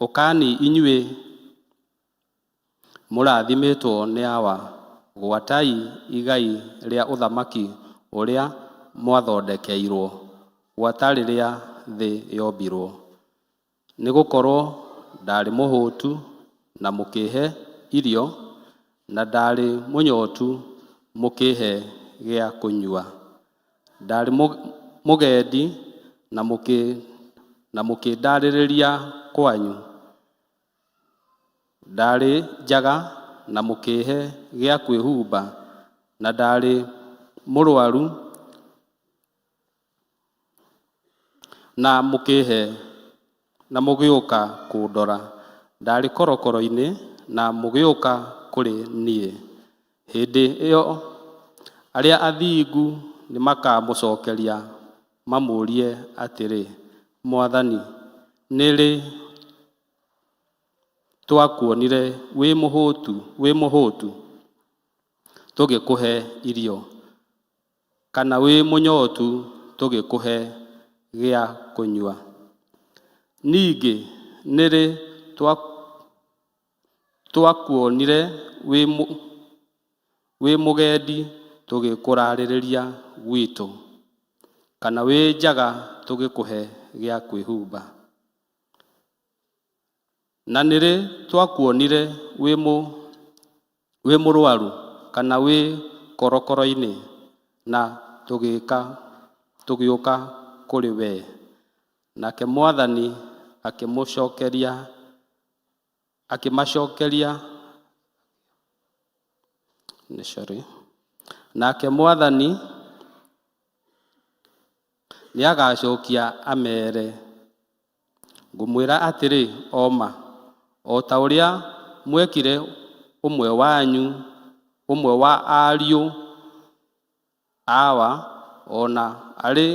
S15: Ũkani inyuĩ mũrathimĩtwo nĩ Awa, gwatai igai rĩa ũthamaki ũrĩa mwathondekeirwo gwata rĩrĩa thĩ yombirwo. Nĩgũkorwo ndaarĩ mũhũtu na mũkĩĩhe irio, na ndaarĩ mũnyootu mũkĩĩhe gĩa kũnyua. Ndaarĩ mũgendi na mũkĩndarĩrĩria kwanyu, ndaarĩ njaga na mũkĩĩhe gĩa kwĩhumba, na ndaarĩ mũrũaru na mũkĩĩhe na mũgĩũka kũndora, ndaarĩ korokoro-inĩ na mũgĩũka kũrĩ niĩ. Hĩndĩ ĩyo arĩa athingu nĩmakamũcookeria mamũũrie atĩrĩ, Mwathani, nĩ rĩ twakuonire wĩ mũhũtu tũgĩkũhe irio, kana wĩ mũnyootu tũgĩkũhe gĩa kũnyua? Ningĩ nĩ rĩ twakuonire wĩ mũgendi tũgĩkũrarĩrĩria gwitũ, kana wĩ njaga tũgĩkũhe gĩa kwĩhumba? Na nĩ rĩ twakuonire wĩ mũrũaru kana wĩ korokoro-inĩ na tũgĩũka kũrĩ wee? Nake Mwathani akĩmũcookeria Akĩmacokeria sorry. Nake Mwathani nĩagacokia ameere, 'Ngũmwĩra atĩrĩ o ma, o ta ũrĩa mwekire ũmwe wanyu, ũmwe wa ariũ awa, o na arĩ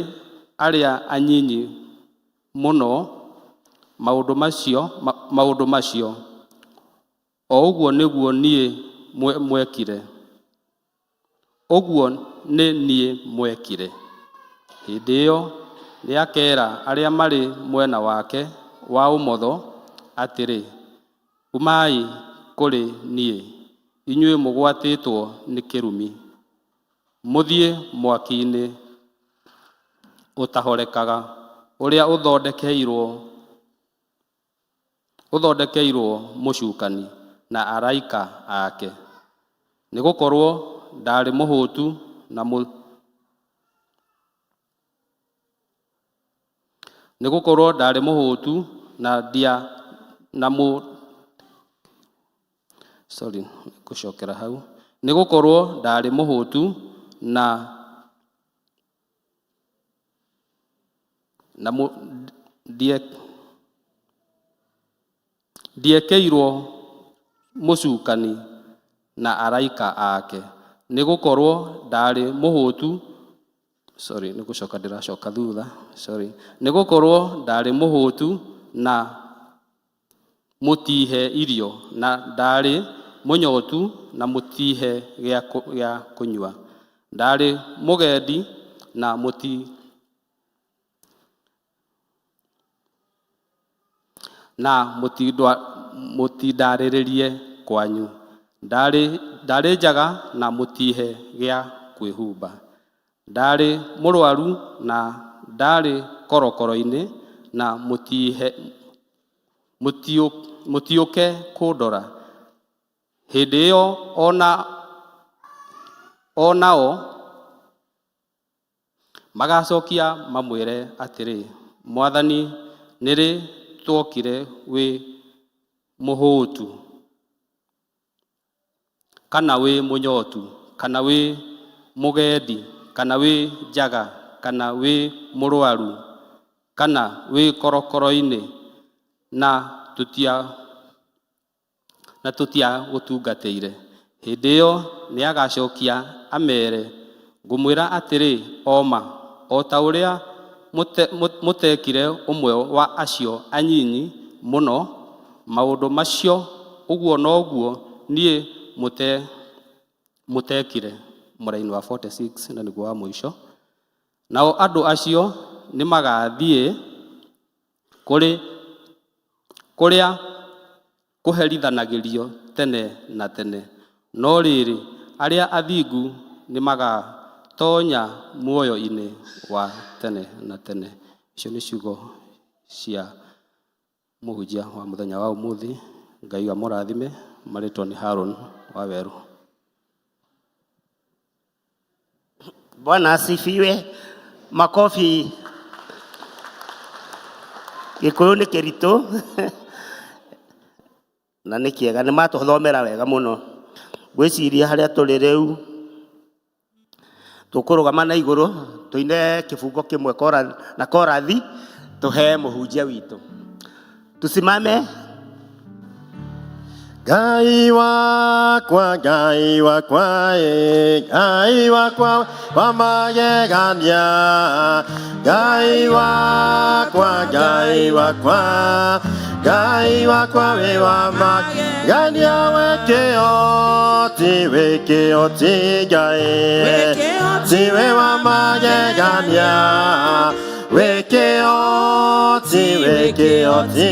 S15: arĩa anyinyi mũno maũndũ macio, maũndũ macio, o ũguo nĩguo niĩ mwekire. Ũguo nĩ niĩ mwekire.' Hĩndĩ ĩyo nĩakeera arĩa marĩ mwena wake wa ũmotho atĩrĩ, 'Umai kũrĩ niĩ, inyuĩ mũgwatĩtwo nĩ kĩrumi, mũthiĩ mwaki-inĩ ũtahorekaga, ũrĩa ũthondekeirwo ũthondekeirwo mũcukani na araika ake. Nĩgũkorwo ndarĩ mũhũtu na mũ nĩgũkorwo ndarĩ mũhũtu na ndia na mũ sorry gũcokera hau nĩgũkorwo ndarĩ mũhũtu na na mũ, ndie, ndiekeirwo mũcukani na araika ake nĩgũkorwo ndarĩ mũhũtu sorry nĩ gũcoka ndĩracoka thutha sorry nĩgũkorwo ndarĩ mũhũtu na mũtihe irio na ndarĩ mũnyotu na mũtihe gĩa gĩa kũnyua ndarĩ mũgendi na mũti na mũtindarĩrĩrie kwanyu ndarĩ ndarĩ njaga na mũtihe gĩa kwĩhumba ndarĩ mũrwaru na ndarĩ korokoro-inĩ na mũtihe mũtiũke kũndora hĩndĩ ĩyo ona onao magacokia mamwĩre atĩrĩ mwathani nĩrĩ tuokire wĩ mũhũtu kana wĩ mũnyotu kana wĩ mũgendi kana wĩ njaga kana wĩ mũrwaru kana wĩ korokoro-inĩ na tũtia na tũtiagũtungatĩire hĩndĩ ĩyo nĩagacokia ameere ngũmwĩra atĩrĩ o ma o ta ũrĩa mũtekire ũmwe wa acio anyinyi mũno maũndũ macio ũguo noguo niĩ mũte mũtekire mũraini wa 46 na nĩguo wa mũico nao andũ acio nĩ magathiĩ kũrĩ kũrĩa kũherithanagĩrio tene na tene no rĩrĩ arĩa athingu nĩ magatonya muoyo-inĩ wa tene na tene icio nĩ ciugo cia mũhunjia wa mũthenya wa ũmũthĩ ngai amũrathime marĩtwo nĩ Haron wa Werũ.
S1: Bwana asifiwe. Makofi. Gĩkũyũ nĩ kĩritũ na nĩ kĩega nĩ matũthomera wega mũno. Ngwĩciria harĩa tũrĩ rĩu tũkũrũgama na igũrũ tũine kĩbungo kĩmwe na korathi tũhe mũhunjia witũ. Tusimame.
S16: Ngai wakwa, Ngai wakwa, ĩ, Ngai wakwa wa magegania. Ngai wakwa, Ngai wakwa, Ngai wakwa wĩ wa magegania wĩkĩoti, wĩkĩoti Ngai, ti wĩ wa magegania. Wĩkĩoti, wĩkĩoti,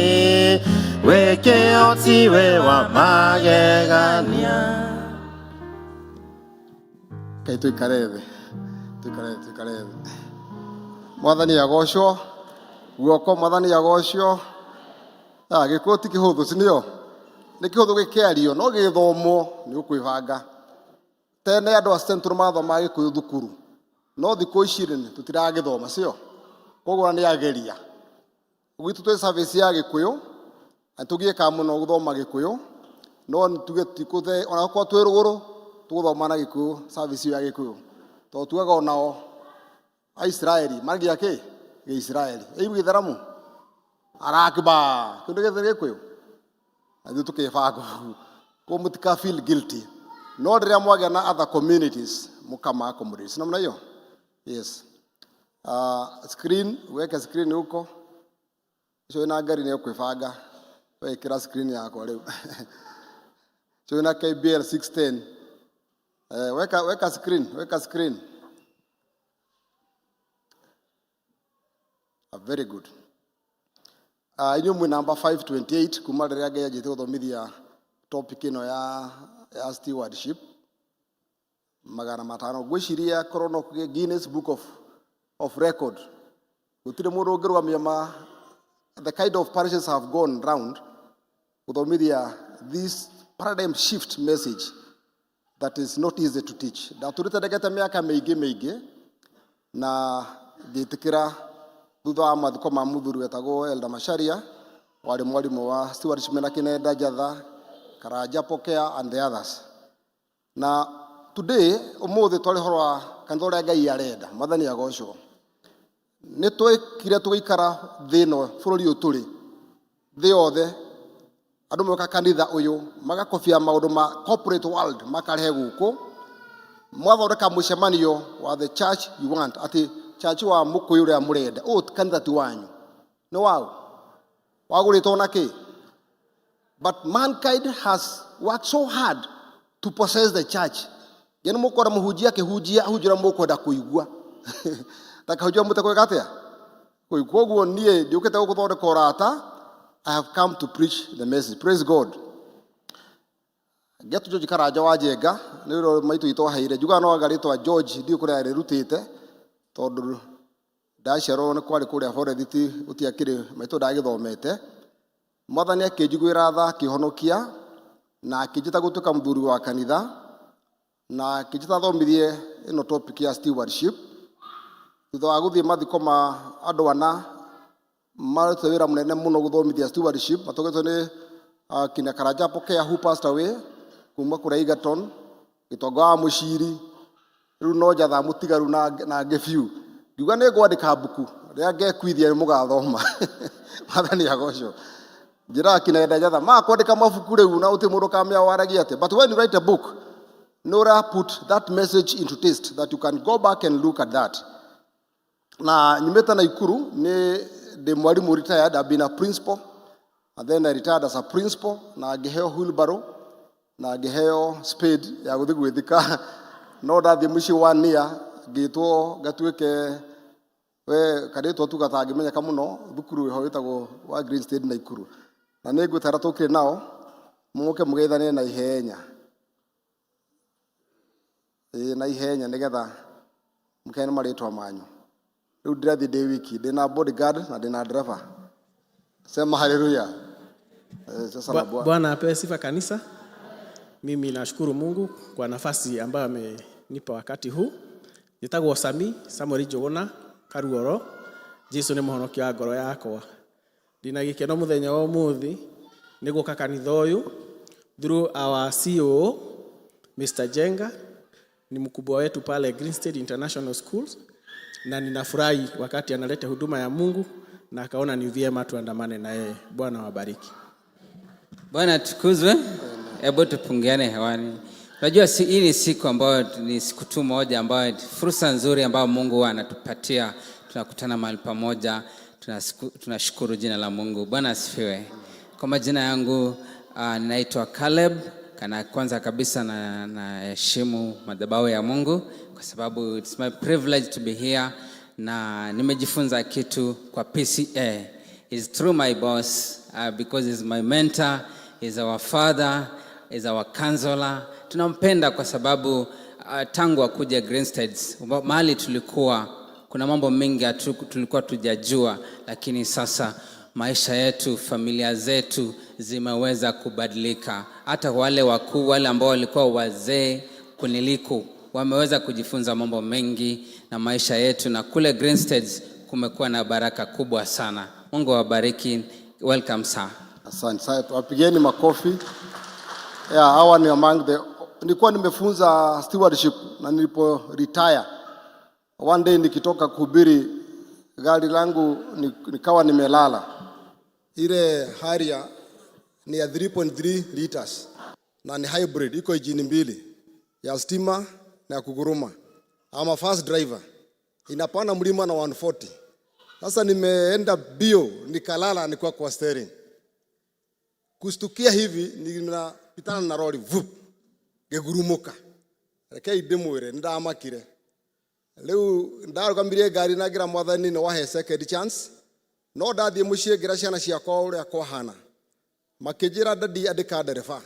S16: wĩkĩoti wĩ wa magegania.
S17: Ngai tuikare thĩ tuikare thĩ tuikare thĩ mwathani agocwo guoko mwathani agocwo. Ah, gĩkũyũ ti kĩhũthũ sinio nĩ kĩhũthũ gĩkĩario no gĩgĩthomwo nĩ ũkwĩbanga tene andũ a Central mathomaga gĩkũyũ thukuru no thikũ ici rĩ tũtiragĩthoma sio koguo nĩ ageria gwitũ twĩ service ya gĩkũyũ. Na tũgiĩkaga mũno gũthoma Gĩkũyũ, no tuge tikũthe ona okorwo twĩ rũgũrũ tũgũthoma na Gĩkũyũ, service ĩyo ya Gĩkũyũ, tondũ tugaga onao Aisiraeli maragia kĩ Gĩisiraeli, ĩigu gĩtheramu arakba kĩndũ gĩothe Gĩkũyũ, na ithuĩ tũkĩbanga ũguo. Koguo mũtika feel guilty, no rĩrĩa mwagĩa na other communities mũkama accommodate, si namna hiyo? Yes. Screen, weke screen huko ũcio wĩna ngari nĩ ũkwĩbanga wekĩra screen yakwa rĩu, ũcio wĩna KBL 610, weka, weka screen, weka screen. Very good. Inyuĩ mwĩ namba 528 kuma rĩrĩa Ngai anjĩte gũthomithia topic ĩno ya stewardship 500. Ngwĩciria korwo no kũgĩe Guinness Book of Record, gũtirĩ mũndũ ũngĩrũgamia ma the kind of parishes have gone round gũthomithia this paradigm shift message that is not easy to teach. Ndatũrĩte ndegete mĩaka mĩingĩ mĩingĩ na ngĩtĩkĩra thutha wa mathiko ma mũthuri wetagwo Elder Macharia, warĩ mwarimũ wa stewardship na Kinenda Njatha, Karanja Pokea and the others. Na today, ũmũthĩ, twarĩ ũhoro wa kanitha ũrĩa Ngai arenda. Mwathani agocwo. Nĩ twekire tũgĩikara thĩ ĩno, bũrũri ũyũ tũrĩ, thĩ yothe andũ moka kanitha ũyũ magakobia maũndũ ma corporate world makarehe gũkũ, mwathondeka mũcemanio wa the church you want, atĩ church wa mũkũyũ ũrĩa mũrenda. Ũyũ kanitha ti wanyu, nĩ waũ wagũrĩtwo na kĩ? But mankind has worked so hard to possess the church. Gĩnĩ mũkora mũhunjia akĩhunjia, ahunjia ũrĩa mũkwenda kũigua, takahunjia mũtekwĩka atĩa. Koguo niĩ ndiũkĩte gũkũ thondeka ũrata. I have come to preach the message. Praise God. Getu George Karanja wa Njenga nĩ ũrĩa maitũ witũ aheire, njugaga no anga rĩtwa George ndiũ kũrĩa rĩrutĩte, tondũ ndaciarwo nĩ kwarĩ kũrĩa forest, gũtiakĩrĩ maitũ ndagĩthomete. Mwathani akĩnjiguĩra tha, akĩhonokia na akĩnjĩta gũtuĩka mũthuri wa kanitha na akĩnjĩta thomithie ĩno topic ya stewardship, thutha wa gũthiĩ mathiko ma andũ ana marutĩte wĩra mũnene mũno gũthomithia stewardship, matongoretio nĩ kina Karanja Pokea, who passed away kuma kũrĩa Egerton, Gĩtonga wa Mũciri, rĩu no njatha mũtigaru na ngĩ biũ. Ngiuga nĩ ngwandĩka mbuku, rĩrĩa ngekuithia nĩ mũgathoma. Mwathani agocwo. Njĩraga kina njatha ma kwandĩka mabuku rĩu na gũtirĩ mũndũ ũkamenya waragia atĩa, but when you write a book, nĩ ũra put that message into taste that you can go back and look at that. Na nyumĩte Naikuru, nĩ ndĩ mwarimũ retired. I've been a principal and then I retired as a principal, na ngĩheo wheelbarrow na ngĩheo spade ya gũthiĩ gwĩthika, no ndathiĩ mũciĩ one year ngĩtwo ngatuĩke we karĩtwa tu gatangĩmenyeka mũno thukuru ĩho wĩtagwo wa Green State Naikuru, na nĩ ngwĩtara tũkĩrĩ nao mũke mũgeithanie na ihenya, ĩĩ, na ihenya, nĩgetha mũkene marĩtwa manyu. Rĩu ndĩrathiĩ ndĩ wiki, ndĩna bodyguard na ndĩna driver. Sema haleluya. Sasa na Bwana.
S18: Bwana apewe sifa kanisa. Mimi nashukuru Mungu kwa nafasi ambayo amenipa wakati huu. Njĩtagwo Sami Samuel Njũgũna Karuoro. Jesu nĩ mũhonokia wa ngoro yakwa. Ndĩna gĩkeno mũthenya wa ũmũthĩ nĩ gũka kanitha ũyũ through our CEO Mr. Jenga, ni mkubwa wetu pale Green State International Schools, na ninafurahi wakati analeta huduma ya Mungu na akaona ni vyema tuandamane na yeye. Bwana wabariki.
S19: Bwana tukuzwe. Hebu tupungiane hewani. Unajua si, hii ni siku ambayo ni siku tu moja ambayo fursa nzuri ambayo Mungu huwa anatupatia, tunakutana mahali pamoja, tunashukuru jina la Mungu. Bwana asifiwe. Kwa majina yangu ninaitwa Caleb. Kana kwanza kabisa na naheshimu madhabahu ya Mungu kwa sababu it's my privilege to be here, na nimejifunza kitu kwa PCA. Is through my boss because he's my mentor, he's our father, he's our counselor. Tunampenda kwa sababu tangu akuja Greensteds, mahali tulikuwa kuna mambo mengi tulikuwa tujajua, lakini sasa maisha yetu, familia zetu zimeweza kubadilika. Hata wale wakuu, wale ambao walikuwa wazee kuniliko, wameweza kujifunza mambo mengi na maisha yetu, na kule Greensteds kumekuwa na baraka kubwa sana. Mungu awabariki. Welcome sir.
S17: Asante sana, tuwapigieni makofi. Yeah, hawa ni among the nilikuwa nimefunza stewardship na nilipo retire one day nikitoka kuhubiri gari langu nikawa nimelala. Ile Harrier ni ya 3.3 liters na ni hybrid, iko injini mbili ya stima na ya kuguruma. I'm a fast driver, inapanda mlima na 140. Sasa nimeenda bio nikalala, nilikuwa kwa steering. Kustukia hivi ninapitana na lori vup, ngĩgurumũka. Rekei ndĩmwĩre nĩndamakire. Rĩu ndarũgamirie ngari na ngĩra mwathani nĩ wahe second chance, no ndathiĩ mũciĩ ngĩra ciana ciakwa ũrĩa kwahana, makĩnjĩra daddy, andĩka ndereba,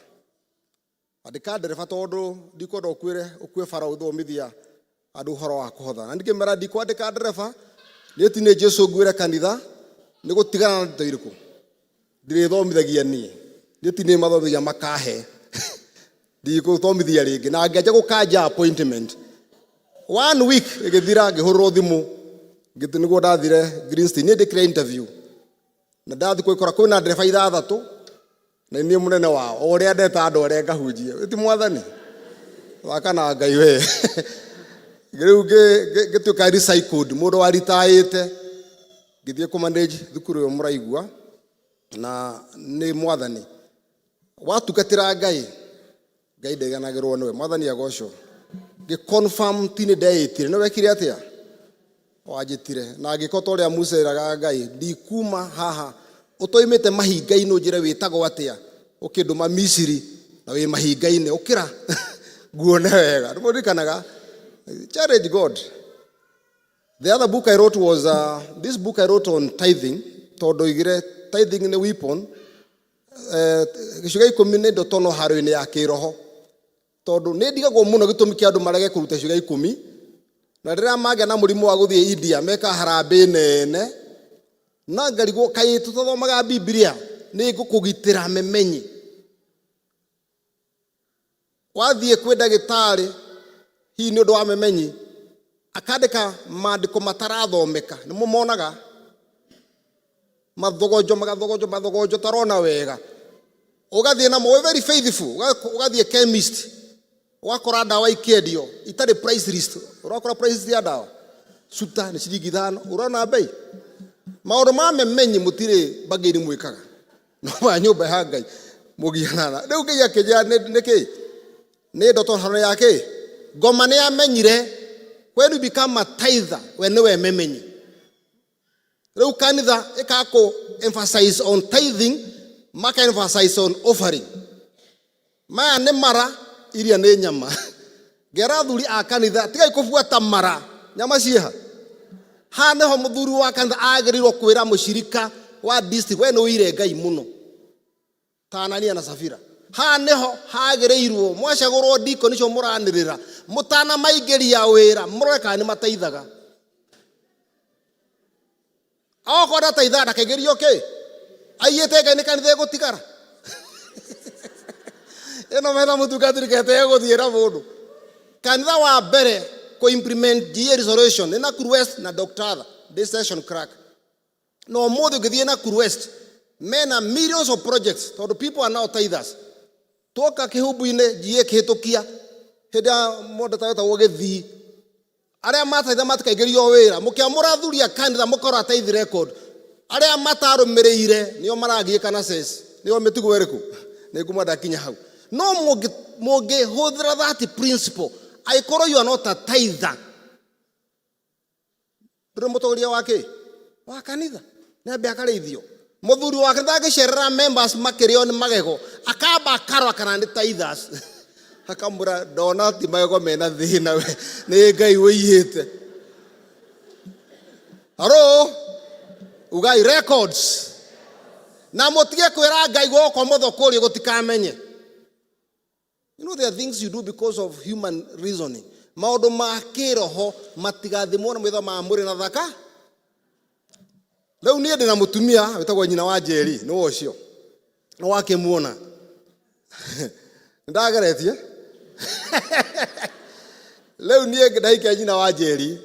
S17: andĩka ndereba tondũ ndikwenda ũkuĩre ũkue bara ũthomithia andũ ũhoro wa kũhotha. Na ngĩmera ndikwandĩka ndereba, niĩ ti nĩ Jesũ nguĩre kanitha nĩ gũtigana na ndeto irĩkũ ndĩrĩthomithagia niĩ, niĩ ti nĩ mathomithia makahe, ndigũthomithia rĩngĩ. Na ngĩanjia gũkanja appointment. One week ĩgĩthira, ngĩhũrĩrwo thimũ ngĩtĩ nĩguo ndathire Greenstein, niĩ ndĩkire interview na ndathi kwĩkora kwĩna ndereba ithathatũ na niĩ mũnene wao, o ũrĩa ndeta andũ arĩa ngahunjia ti mwathani thaka na Ngai we. Rĩu ngĩtuĩka recycled, mũndũ waritaĩte, ngĩthiĩ kũ manage thukuru ĩyo mũraigua. Na nĩ mwathani watungatĩra Ngai, Ngai ndaiganagĩrwo nĩwe. Mwathani agocwo. Ngĩ confirm ti nĩ ndeĩtire, nĩ wekire atĩa wanjĩtire na ngĩko ta ũrĩa Musa ĩraga Ngai, ndikuma haha ũtoimĩte mahinga-inĩ ũnjĩre wĩtagwo atĩa, ũkĩndũma Misiri na wĩ mahinga-inĩ, ũkĩra nguone wega. Nĩmũririkanaga? Challenge God. The other book I wrote was this book I wrote on tithing, tondũ oigire tithing nĩ weapon. Gĩcunjĩ gĩa ikũmi nĩ ndotono haro-inĩ ya kĩroho, tondũ nĩ ndigagwo mũno gĩtũmi kĩa andũ marege kũruta gĩcunjĩ gĩa ikũmi, na rĩrĩa magĩa na mũrimũ wa gũthiĩ India meka harambĩ nene na ngarigwo kaĩ tũtathomaga Biblia nĩ ngũkũgitĩra memenyi. Wathiĩ kwĩ ndagĩtarĩ hihi nĩ ũndũ wa memenyi, akandĩka maandĩko matarathomeka, nĩmo monaga mathogonjo magathogonjo mathogonjo tarona wega, ũgathiĩ namo wĩ very faithful, ũgathiĩ chemist ũgakora ndawa ikĩendio itarĩ price list, ũrakora price list ya ndawa cuta nĩ ciringi 5, ũrona bei. Maũndũ ma memenyi mũtirĩ mbangĩini mwĩkaga, no ma nyũmba ya Ngai mũgianana. Rĩu Ngai akĩnjĩra nĩ kĩ nĩ ndoto haro ya kĩ ngoma nĩ amenyire when you become a tither, we nĩwe memenyi. Rĩu kanitha ĩkakũ emphasize on tithing, maka emphasize on offering. Maya nĩ mara, iria nĩ nyama. Ngera athuri a kanitha, tigai kũbuata mara, nyama ciĩha. Haha nĩho mũthuri wa kanitha agĩrĩirwo kwĩra mũcirika wa district, we nĩ ũire Ngai mũno ta Anania na Safira. Haha nĩho hagĩrĩirwo mwacagũrwo ndiko nicio mũranĩrĩra, mũtanamaingĩria wĩra mũrore kana nĩ mateithaga. Okorwo ndateithaga ndakaingĩrio kĩ aiyĩte Ngai nĩ kanitha ĩgũtigara ĩno mena mũtungatĩri kete egũthiĩ na mũndũ. Kanitha wa mbere kũ implement GA resolution nĩ Nakuru West na Dr. Arthur ndĩ session clerk, na ũmũthĩ ũngĩthiĩ Nakuru West mena millions of projects tondũ people are now tithers. Twoka kĩhumbu-inĩ GA kĩhĩtũkia hĩndĩ ya mũndũ wetagwo gĩthii, arĩa mataitha matikaingĩrio wĩra, mũkĩamũra athuri a kanitha mũkarora tithe record, arĩa matarũmĩrĩire nĩo maragiĩka na ces, nĩo mĩtugo ĩrĩkũ nĩ nguma ndakinya hau. No mũngĩhũthĩra that principle, angĩkorwo you are not a tither, ndũrĩ mũtongoria wa kĩ wa kanitha, nĩ ambe akarĩithio. Mũthuri wa kanitha angĩcerera members makĩrĩo nĩ magego, akamba akarora kana nĩ tithers, akamwĩra ndona ti magego mena thĩna, we nĩ Ngai wĩiyĩte. Haro ugai records na mũtige kwĩra Ngai gwokwa mũthokũrio gũtikamenye. You know, there are things you do because of human reasoning. Maũndũ ma kĩroho matigathimwo na mwĩtho ma mwĩrĩ na thaka. Rĩu niĩ ndĩ na mũtumia wĩtagwo nyina wa Njeri, nĩwe ũcio nĩ wakĩmuona nĩndageretie. Rĩu niĩ ndahikia nyina wa Njeri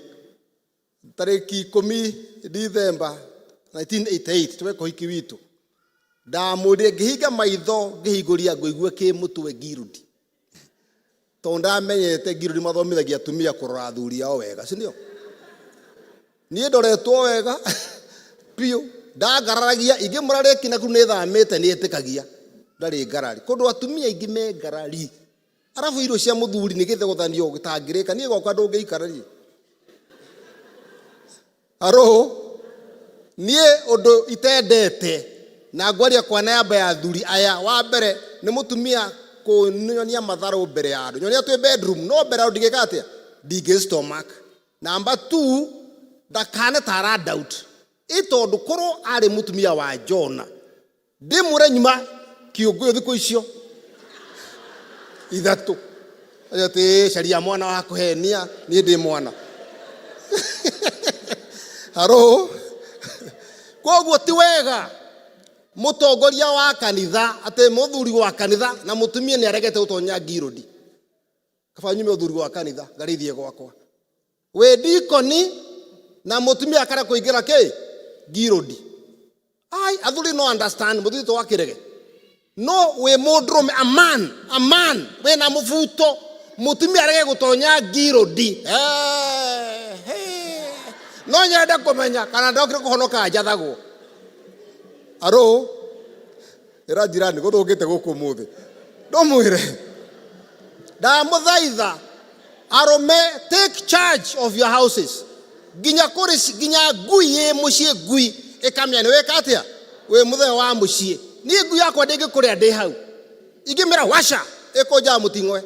S17: tarĩki 10 Dithemba 1988, tweka ũhiki witũ. Ndamũrire ngĩhinga maitho ngĩhingũria ngũigue kĩ mũtwe ngirudi. Tondũ ndamenyete ngirudi mathomithagia atumia kũrora athuri ao wega, si ndio? Niĩ ndoretwo wega biũ, ndangararagia ingĩmũra rĩki na kuu nĩ thamĩte nĩ etĩkagia ndarĩ ngarari. Kũndũ atumia aingĩ me ngarari. Arabu irio cia mũthuri nĩ gĩthogothanio gĩtangĩrĩka, niĩ gwakwa ndũngĩikara niĩ. Aro, niĩ ũndũ itendete na ngwaria kwa nĩaba ya athuri aya, wa mbere nĩ mũtumia kũnyonia matharũ mbere ya andũ. Nyonia twĩ bedroom, no mbere ya andũ ndingĩka atĩa? Ndingĩ stomach. Number two, ndakane ta ara doubt. Ĩ tondũ korwo arĩ mũtumia wa Jona, ndĩmwĩre nyuma kĩũngũyũ thikũ icio ithatũ atĩ caria mwana wa kũhenia niĩ ndĩ mwana haro koguo ti wega mũtongoria wa kanitha atĩ mũthuri wa kanitha na mũtumia nĩ aregete gũtonya ngirũndi kaba nyume ũthuri wa kanitha ngarĩithie gwakwa wĩ dikoni na mũtumia akare kũingĩra kĩ ngirũndi ai athuri no understand mũthuri to wakĩrege no wĩ mũndũrũme a man a man wĩna mũbuto mũtumia arege gũtonya ngirũndi Eh, eh. No nyende kũmenya kana ndokire kũhonoka njathagwo arũ ĩra njirani gũthũkĩte gũkũ ũmũthĩ ndũmwĩre ndamũthaitha arũme take charge of your houses nginya kũrĩ nginya ngui ĩ mũciĩ ngui ĩkamenya nĩ wĩka atĩa wĩ mũthenya wa mũciĩ niĩ ngui yakwa ndĩngĩkũrĩa ndĩ hau ingĩmĩra waca ĩkũnjaga mũting'oe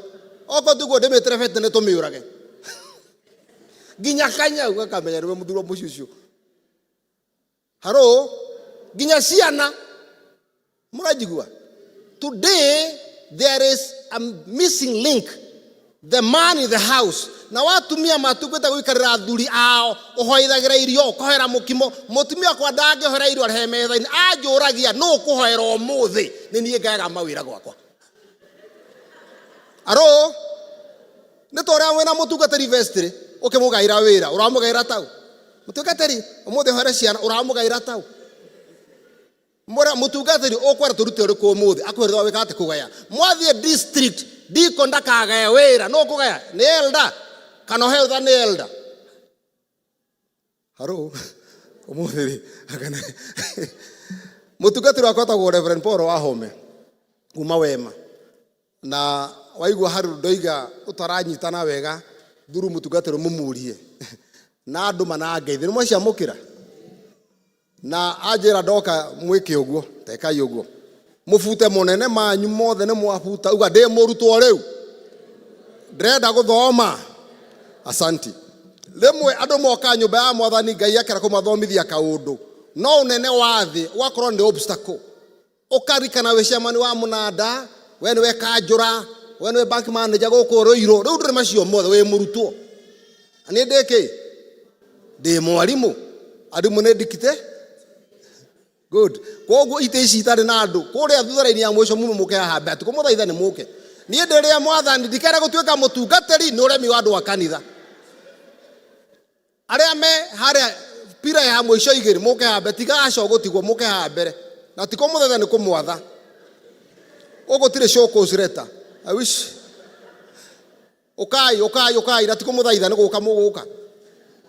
S17: okorwo tiguo ndĩmĩtĩre bete nĩ tũmĩũrage nginya kanyau gakamenya nĩwe mũthuri wa mũciĩ ũcio haro nginya ciana mũranjigua today there is a missing link the man in the house na watumia matuĩkĩte gũikarĩra athuri ao ũhoithagĩra irio ũkahoera mũkimo mũtumia wakwa ndangĩhoera irio arehe metha-inĩ anjũragia nũ ũkũhoera ũmũthĩ nĩ niĩ ngayaga mawĩra gwakwa aro nĩ ta ũrĩa wĩna mũtungatĩri vestry ũkĩmũgaĩra wĩra ũramũgaĩra tau mũtungatĩri ũmũthĩ hoere ciana ũramũgaĩra tau mwĩra mũtungatĩri ũkwenda tũrute ũrĩkũ ũmũthĩ akwĩrĩra wĩka atĩ kũgaya mwathiĩ district diko ndakagae wĩra nũ ũkũgaya nĩ elder kana ũhe ũtha nĩ elder haro ũmũthĩ rĩ akana mũtungatĩri wakwa etagwo Reverend Paul Wahome kuma Wema na waigua harĩ ũndũ ndoiga ũtaranyitana wega thuru mũtungatĩri mũmũrie na andũ manangeithia nĩ mwaciamũkĩra na anjĩra ndoka mwĩke ũguo tekai ũguo mũbute mũnene manyu mothe nĩ mwabuta uga ndĩ mũrutwo rĩu ndĩrenda gũthoma asanti rĩmwe andũ moka nyũmba ya mwathani ngai akera kũmathomithia kaũndũ no ũnene wa thĩ ũgakorwo nĩ obstacle ũkarikana wĩ chairman wa mũnanda we nĩwe kanjũra we nĩwe bank manager gũkũ rũirũ rĩu ndũrĩ macio mothe wĩ mũrutwo na niĩ ndĩ kĩ ndĩ mwarimũ arimũ nĩ ndikite good koguo itĩ ici itarĩ na andũ kũrĩa thutha raini ya mũico mume mũke haha mbere atĩ kũmũthaitha nĩ mũke niĩ ndĩrĩa mwathani ndikenda gũtuĩka mũtungatĩri nĩ ũremi wa andũ a kanitha arĩa me harĩa pira ya mũico igĩrĩ mũke haha mbere tiga aco gũtigwo mũke haha mbere na ti kũmũthaitha nĩ kũmwatha gũkũ tirĩ show cause letter I wish ũkai ũkai ũkai na ti kũmũthaitha nĩ gũka mũgũka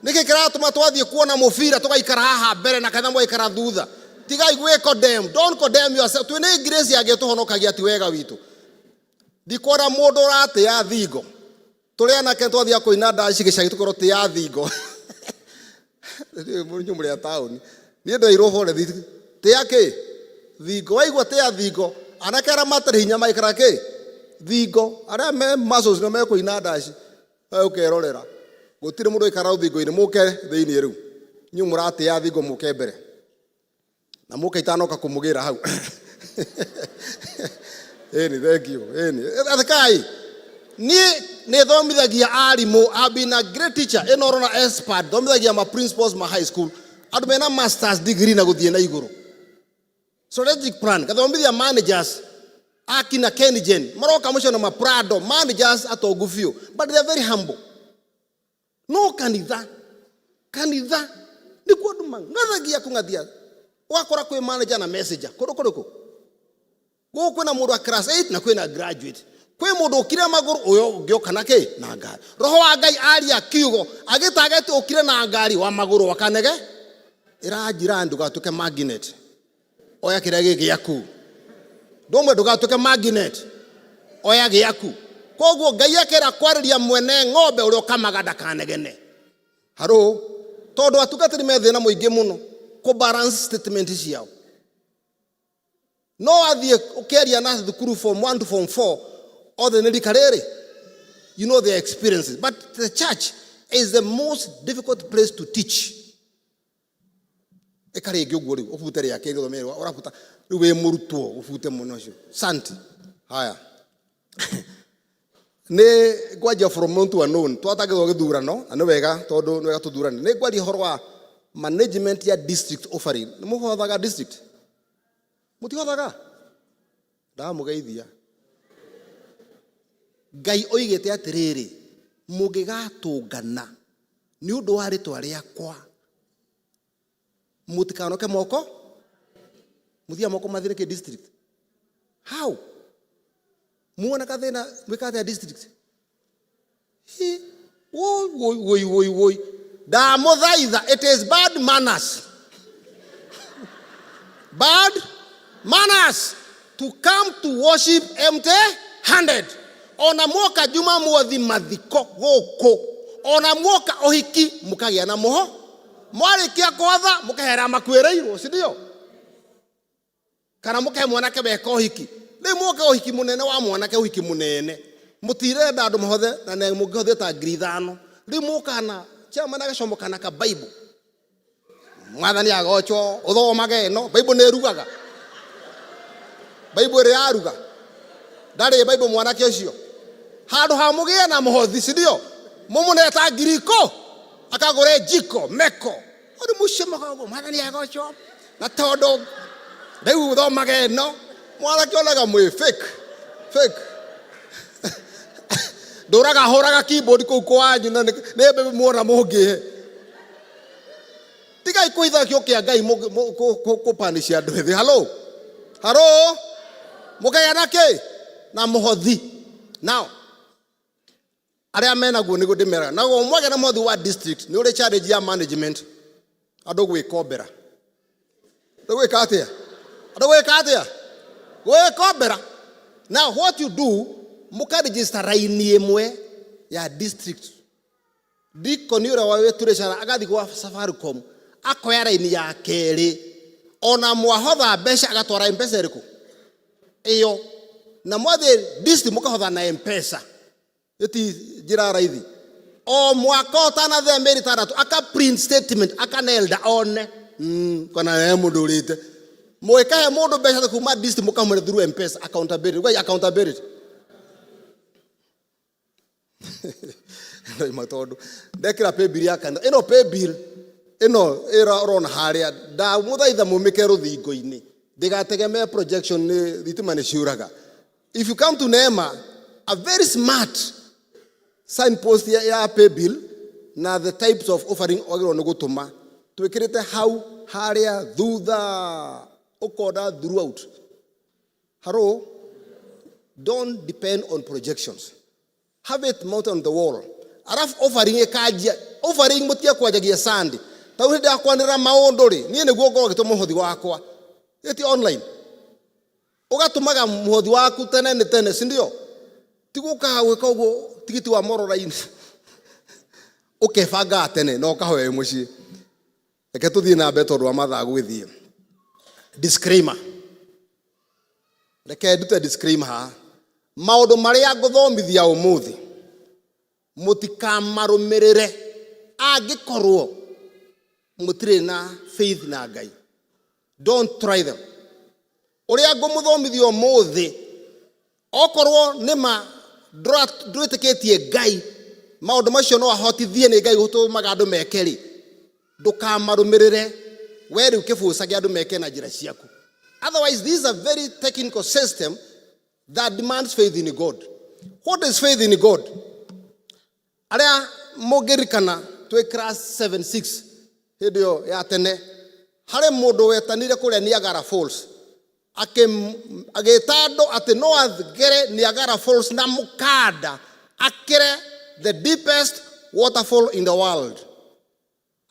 S17: nĩkĩ kĩratũma twathiĩ kuona mũbira tũgaikara haha mbere na kanitha mũgaikara thutha tigai gwĩ condemn don't condemn yourself twĩ nĩ grace yangĩtũhonokagia ti wega witũ ndikwona mũndũ ũratĩa thingo tũrĩ anake twathiaga kũina ndaci gĩcagi tũkorwo tĩa thingo nyũmũ rĩa taũni niĩ ndoirwo borethi tĩa kĩ thingo waigua tĩa thingo anake arĩa matarĩ hinya maikara kĩ thingo arĩa me muscles nĩo mekũina ndaci ũkerorera gũtirĩ mũndũ ũikara rũthingo-inĩ mũke thĩinĩ rĩu inyuĩ mũratĩa thingo mũke mbere na mũke itanoka kũmũgĩra hau ĩni thank you ĩni athikai niĩ nĩ thomithagia arimũ I've been a great teacher ĩno ũrona expert thomithagia ma principals ma high school andũ mena masters degree na gũthiĩ na igũrũ strategic plan ngathomithia managers akina Kengen maroka mũcio na maprado managers atongu biũ but they are very humble no kanitha kanitha nĩkuo andũ mang'athagia kũng'athia ũgakora kwĩ manager na messenger kũndũ kũrĩkũ
S20: Gũkũ kwĩna mũndũ wa class 8 na kwĩna graduate. Kwĩ mũndũ ũkire magũrũ ũyũ ũngĩ oka na kĩ na ngari. Roho wa Ngai aria kiugo agĩtageti ũkire na ngari wa magũrũ akanege ĩranjira ndũgatuĩke magnet. Oya kĩrĩa gĩ gĩaku. Ndũmwe ndũgatuĩke magnet. Oya gĩaku. Koguo Ngai akera kwarĩria mwene ng'ombe ũrĩa ũkamaga ndakanegene. Haro tondũ atungatĩri me thĩna mũingĩ mũno kũ balance statement ciao. No wathiĩ ũkĩaria na thukuru form 1 to form 4 othe nĩ rika rĩrĩ. You know their experiences. But the church is the most difficult place to teach. Ĩka rĩngĩ ũguo rĩu ũbute rĩa kerĩ ũthome ũrabuta rĩu wĩ mũrutwo ũbute mũno ũcio. Santi. Haya. Nĩ ngwanjia from known to unknown. Twatangĩthwo gĩthurano na nĩ wega tondũ nĩ wega tũthurane. Nĩ ngwaria ũhoro wa management ya district offering. Nĩ mũhothaga district? Mũtihothaga? Ndamũgeithia. Ngai oigĩte atĩrĩrĩ, mũngĩgatũngana nĩ ũndũ wa rĩtwa rĩakwa, mũtikanoke moko, mũthiaga moko mathire kĩ district. How? Muona gathĩna mwĩka atĩa district? Hi, woi, woi, woi, woi, woi. Ndamũthaitha, it is bad manners. Bad manners to come to worship empty handed. Ona mwoka Jumamothi mathiko gũkũ, ona mwoka ũhiki mũkagĩa na mũho, mwarĩkia kwatha mũkehera makuĩrĩirwo, si ndio? Kana mũkahe mwanake weka ũhiki. Rĩu mwoka ũhiki mũnene wa mwanake, ũhiki mũnene, mũtirenda andũ mahothe na nĩ mũngĩhothe ta 5,000. Rĩu mũkaga na chairman agacomoka na ka Bible. Mwathani agocwo, ũthomage ĩno, Bible nĩ ĩrugaga. Bible ĩrĩ yaruga. Ndarĩ Bible mwanake ũcio. Handũ ha mũgĩe na mũhothi, si ndio? Mũmũne ta ngiri ikũ, akagũre jiko, meko. Ũndũ mũcio mũgogo, mwathani agocwo. Na tondũ rĩu ũthomage ĩno, mwanake onaga mwĩ fake, fake. Ndũraga hũraga keyboard kũu kwanyu na nĩ mbembe muona mũngĩhe. Tigai kũhitha kĩo kĩa Ngai kũpanisha andũ ethĩ. Halo? Halo? Mũkagĩa na kĩ? Na mũhothi. Now, arĩa menaguo nĩguo ndĩmeraga. Naguo mwagĩa na mũhothi wa district, nĩ ũrĩ challenge ya management. Andũ gwĩkombera. Andũ gwĩka atĩa? Andũ gwĩka atĩa? Gwĩkombera. Now, what you do, mũkaregister raini ĩmwe ya district. Deacon ũrĩa wa wĩtũrĩcara agathiĩ gwa Safaricom akoya raini ya kerĩ, ona mwahotha mbeca agatwara M-Pesa ĩrĩkũ ĩyo, na mwathiĩ district mũkahotha na M-Pesa. Ĩti njĩra raithi. O mwaka ũtanathira mĩeri 6 aka print statement akanelda one. Kana he mũndũ ũrĩte. Mũgĩkahe mũndũ mbeca kuma district mũkamũhe through M-Pesa accountability. Ugai accountability. Ndoima tondũ ndekĩra pay bill ya kanitha. Ĩno pay bill ĩno ĩra ũrona harĩa ndamũthaitha mũmĩke rũthingo-inĩ. Ndĩgategemee projection nĩ thitima nĩ ciũraga. If you come to Neema, a very smart signpost ya pay bill na the types of offering wagĩrĩirwo nĩ gũtũma. Twĩkĩrĩte hau harĩa thutha ũkona throughout. Hello? Don't depend on projections. Have it mounted on the wall. Arafu offering ĩkanjia, offering mũtige kwanjagia Sunday. Tau hĩndĩ ya kwanĩrĩra maũndũ rĩ, niĩ nĩguo ngorwo ngĩtũma mũhothi wakwa. Ĩti online. Ũgatũmaga mũhothi waku tene nĩ tene, si ndio? Ti gũkaga gwĩka ũguo tigiti wa mororaini. Ũkebangaga tene na ũkahoya wĩ mũciĩ. Reke tũthiĩ na mbere tondũ wa mathaa gũgĩthiĩ. Disclaimer. Reke ndute disclaimer haha. Maũndũ marĩa ngũthomithia ũmũthĩ mũtikamarũmĩrĩre angĩkorwo mũtirĩ na faith na Ngai. Don't try them. Ũrĩa ngũmũthomithia ũmũthĩ, okorwo nĩ ma ndwĩtĩkĩtie Ngai, maũndũ macio no ahotithie nĩ Ngai gũtũmaga andũ meke rĩ, ndũkamarũmĩrĩre. We rĩu kĩbũcage andũ meke na njĩra ciaku. Otherwise, this is a very technical system that demands faith in God. What is faith in God? Arĩa mũngĩririkana twĩ class 7-6 hĩndĩ ĩyo ya tene, harĩ mũndũ wetanire kũrĩa Niagara Falls. Agĩta andũ atĩ no agere Niagara Falls na mũkanda akĩre the deepest waterfall in the world.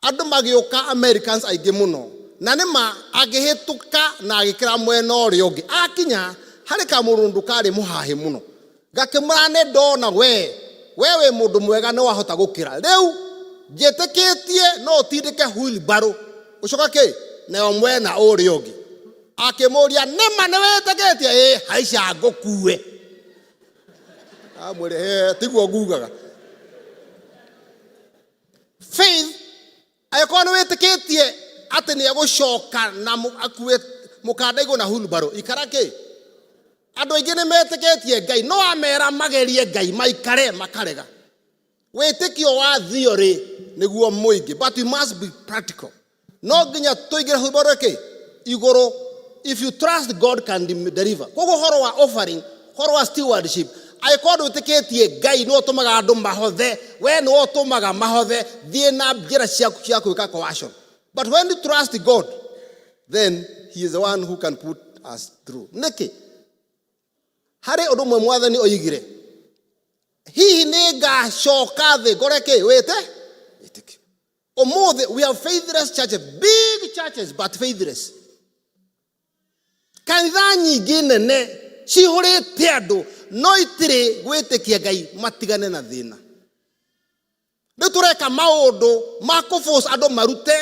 S20: Andũ magĩũka, Americans aingĩ mũno, na nĩ ma agĩhĩtũka na agĩkĩra mwena ũrĩa ũngĩ. Akinya harĩ kamũrũndũ karĩ mũhahĩ mũno, gakĩmwĩra, nĩ ndona we wĩ mũndũ mwega, nĩ wahota gũkĩra. Rĩu njĩtĩkĩtie no ũtindĩke wheelbarrow ũcoka kĩ nayo mwena ũrĩa ũngĩ. Akĩmũria, nĩma nĩ wĩtĩkĩtie? Ĩ, haica ngũkue. Amwĩre, tiguo ngugaga. Faith, angĩkorwo nĩ wĩtĩkĩtie atĩ nĩ egũcoka na akue mũkanda igũrũ na wheelbarrow, ikara kĩ. Andũ aingĩ nĩ metĩkĩtie Ngai, no amera magerie Ngai maikare makarega. Wĩtĩkio wa theory nĩguo mũingĩ, but you must be practical. No nginya tũingĩre wheelbarrow kĩ igũrũ. If you trust God can deliver. Koguo ũhoro wa offering, ũhoro wa stewardship, angĩkorwo ndwĩtĩkĩtie Ngai nĩwe ũtũmaga andũ mahothe, we nĩwe ũtũmaga mahothe, thiĩ na njĩra ciaku cia gwĩka coercion. But when you trust God, then he is the one who can put us through. Nĩkĩ harĩ ũndũ ũmwe Mwathani oigire, hihi nĩ ngacoka thĩ ngore kĩ wĩte wĩtĩkio? Ũmũthĩ we have faithless churches, big churches but faithless. Kanitha nyingĩ nene cihũrĩte andũ, no itirĩ gwĩtĩkia Ngai matigane na thĩna. Rĩu tũreka maũndũ ma kũforce andũ marute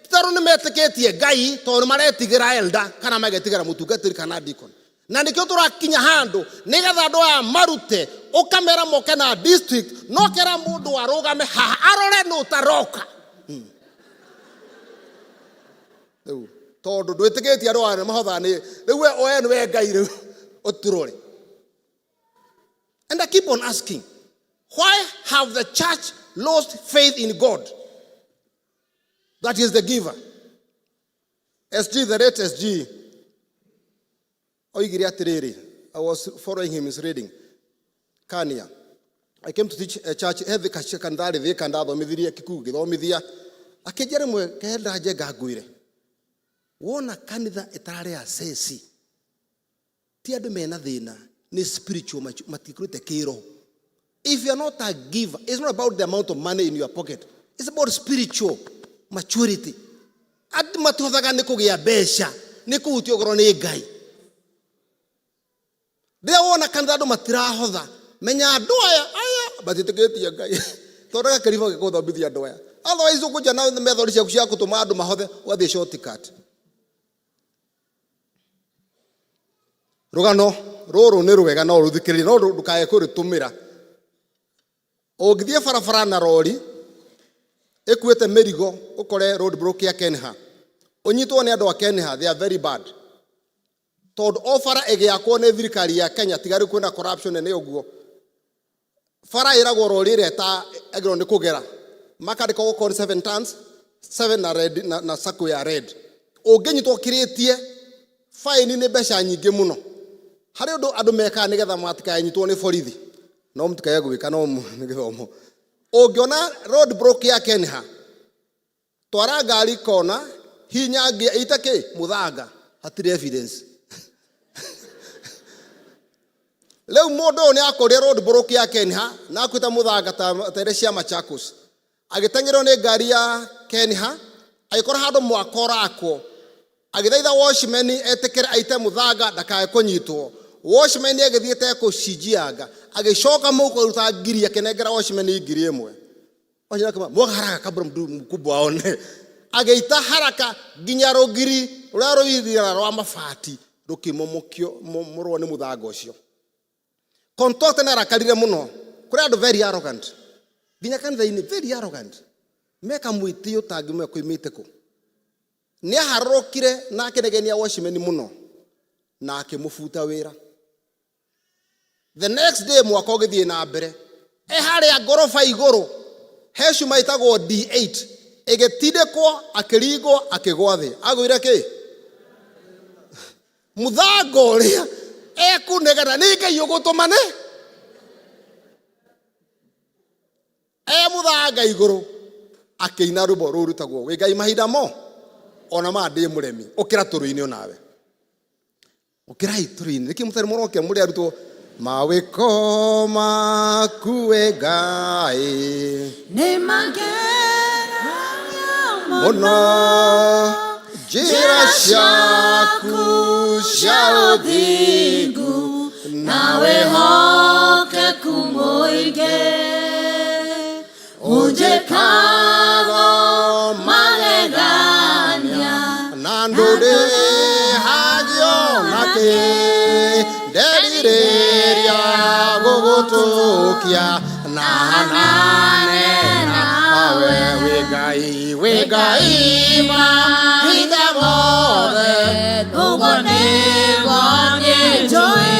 S20: tondũ nĩ metĩkĩtie Ngai, tondũ nĩ maretigĩra elder kana magetigĩra mũtungatĩri kana deacon. Na nĩkĩo tũrakinya handũ nĩgetha andũ aya marute, ũkamera moke na district, no kera mũndũ arũgame haha arore nũ ũtaroka. Rĩu tondũ ndwĩtĩkĩtie andũ aya nĩ mahothaga, nĩ rĩu we nĩwe Ngai, rĩu ũturore. And I keep on asking, why have the church lost faith in God that is the giver? SG, the late SG, oigire atĩrĩrĩ, I was following him, his reading Kania. I came to teach a church hethi kanitha rĩ thĩka, ndathomithirie kikuyu, ngĩthomithia, akĩnjĩra rĩmwe kenda njenga ngwĩre, wona kanitha ĩtararĩ aceci, ti andũ mena thĩna, nĩ spiritual matikũrĩte kĩroho. If you are not a giver, it's not about the amount of money in your pocket, it's about spiritual maturity. Andũ matihothaga nĩ kũgĩa mbeca, nĩ kũhutio ngoro nĩ Ngai. Rĩrĩa wona kanitha andũ matirahotha, menya andũ aya matiĩtĩkĩtie Ngai. Thondeka kĩribo gĩkũthomithia andũ aya, otherwise ũkũnja na method ciaku cia gũtũma andũ mahothe, ũgathiĩ shortcut. Rũgano rũrũ nĩ rwega, no rũthikĩrĩrie, no ndũkae kũrĩtũmĩra. Ũngĩthiĩ barabara na rori ĩkuĩte mĩrigo, ũkore road block ya Kenha, ũnyitwo nĩ andũ a Kenha, they are very bad, tondũ o bara ĩgĩakwo nĩ thirikari ya Kenya, tiga rĩu kwĩna corruption nene ũguo, bara ĩragwo rori ĩrĩa ĩta agĩrĩirwo nĩ kũgera, makandĩka gũkorwo nĩ 7 tons, 7 na red na circle ya red. Ũngĩnyitwo ũkĩrĩtie, faini nĩ mbeca nyingĩ mũno. Harĩ ũndũ andũ mekaga nĩgetha matikanyitwo nĩ borithi, no mũtikae gwĩka, no nĩ gĩthomo. Ũngĩona road block ya Kenha, twara ngari kona, hinya ngia ite kĩ mũthanga, hatirĩ evidence. Rĩu mũndũ ũyũ nĩ akorire road block ya Kenha na akuĩte mũthanga ta iria cia Machakos, agĩteng'erwo nĩ ngari ya Kenha, agĩkora handũ mwako ũrakwo, agĩthaitha watchman etĩkĩre aite mũthanga ndakae kũnyitwo. Watchman agĩthiĩte kũcinjianga, agĩcoka mũhuko aruta ngiri, akĩnengera watchman 1000. Watchman akĩmwĩra, mwaga haraka kabla mdu mkubwa aone. Agĩita haraka nginya rũgiri rũrĩa rũirigĩra rwa mabati rũkĩmomokio mũrwo nĩ mũthanga ũcio. Contractor nĩ arakarire mũno. Kũrĩ andũ very arrogant nginya kanitha-inĩ, very arrogant, meka mwĩtĩo ũtangĩmenya koimĩte kũ. Nĩ aharũrũkire na akĩnegenia watchman mũno na akĩmũbuta wĩra. The next day, mwaka ũgĩthiĩ na mbere, e harĩa ngoroba igũrũ he cuma ĩtagwo D8, ĩgĩtindĩkwo, akĩringwo, akĩgwa thĩ. Agũire kĩ mũthanga ũrĩa ekũnegena nĩ Ngai ũgũtũmane e mũthanga igũrũ, akĩina rwĩmbo rũu rwĩtagwo wĩ Ngai mahinda mo ona ma ndĩ mũremi ũkĩra tũrũ-inĩ onawe. Ũkĩrai tũrĩine. Nĩkĩ mũtarĩ mũrokĩra mũrĩ arutwo? Mawĩko maku we Ngai
S2: Nĩ magegania
S20: mũno, njĩra ciaku cia ũthingu
S2: na wĩhokeku mũingĩ, ũnjĩkaga magegania
S20: na ndũrĩhagio nakĩ, nderirĩria gũgũtũkia na hanane nawe. Wĩ Ngai, wĩ Ngai mahinda mothe,
S2: ũguo nĩguo niĩ njũĩ,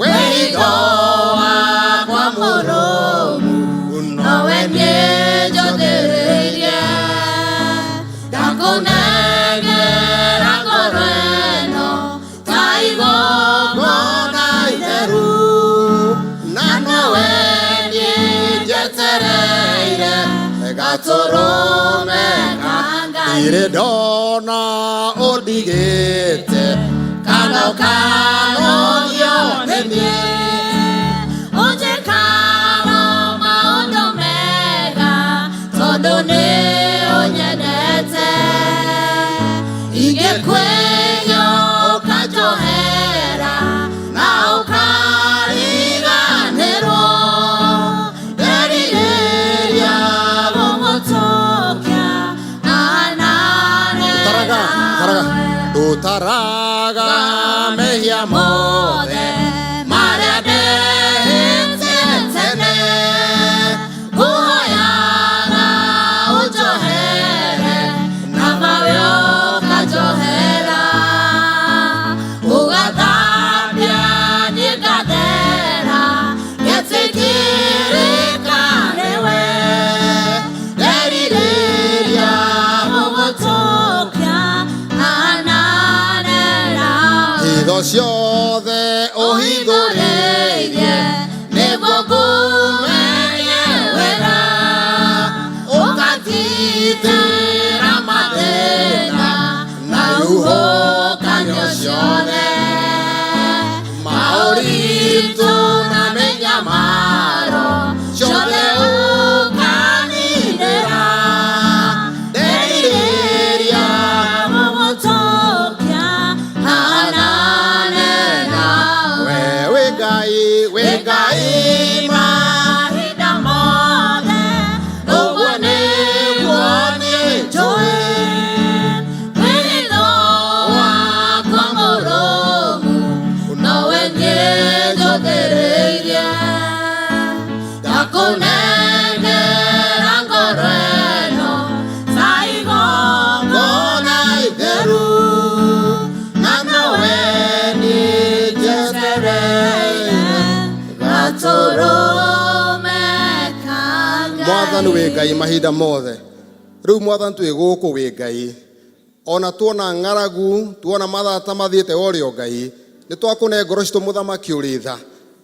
S2: wĩtho wakwa mũrũmu nowe niĩ njũthĩrĩirie, ndakũnengera ngoro ĩno ta igongona itheru,
S20: na nowe niĩ njetereire gatũrũme ka
S2: Ngai.
S20: Ndirĩ ndona ũndigĩte kana ũkanogio nĩ niĩ.
S2: Ũnjĩkaga maũndũ mega tondũ nĩ ũnyendete, ingĩkwĩhia ũkanjohera na ũkariganĩrwo, nderirĩria gũgũtũkia hanane
S20: Taraga, taraga, ndũtaraga mehia mothe
S2: marĩa ndehĩtie tene, ngũhoyaga ũnjohere na mawe ũkanjohera, ũgathambia niĩ ngathera, ngetĩkĩrĩka nĩwe, nderirĩria gũgũtũkia hanane nawe.
S20: Hitho ciothe ũhithũrĩirie
S2: nĩguo ngũmenye wega, ũkangitĩra mathĩna na ihuhũkanio ciothe, maũritũ na mĩnyamaro ciothe ũkaninĩra,
S20: nderirĩria
S2: gũgũtũkia hanane nawe.
S20: We wĩ Ngai, wĩ Ngai
S2: mahinda mothe, ũguo nĩguo niĩ njũĩ, wĩtho wakwa mũrũmu nowe niĩ njũthĩrĩirie, ndakũnengera ngoro ĩno ta igongona
S20: itheru, na nowe niĩ njetereire
S2: gatũrũme ka Ngai.
S20: Mwathani wĩ Ngai mahinda mothe. Rĩu Mwathani twĩ gũkũ wĩ Ngai, ona tuona ng'aragu, tuona mathata mathiĩte orĩo Ngai, nĩ twakũne ngoro citũ mũthamaki ũrĩ tha.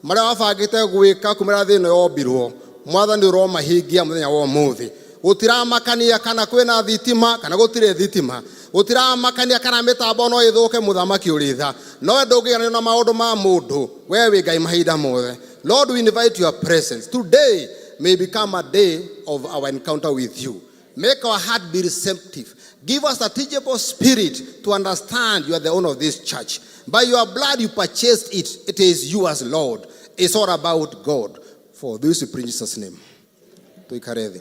S20: Marĩa wabangĩte gwĩka kumĩra thĩ ĩno yombirwo, Mwathani ũromahingia mũthenya wa ũmũthĩ. Gũtiramakania kana kwĩna thitima kana gũtirĩ thitima, gũtiramakania kana mĩtambo no ĩthũke, mũthamaki ũrĩ tha. Nowe ndũngĩganio na maũndũ ma mũndũ, we wĩ Ngai mahinda mothe. Lord, we invite your presence today. May become a day of our encounter with you. Make our heart be receptive. Give us a teachable spirit to understand you are the owner of this church. By your blood you purchased it. It is yours, Lord. It's all about God. For this we pray in Jesus' name. Tuikare thĩ.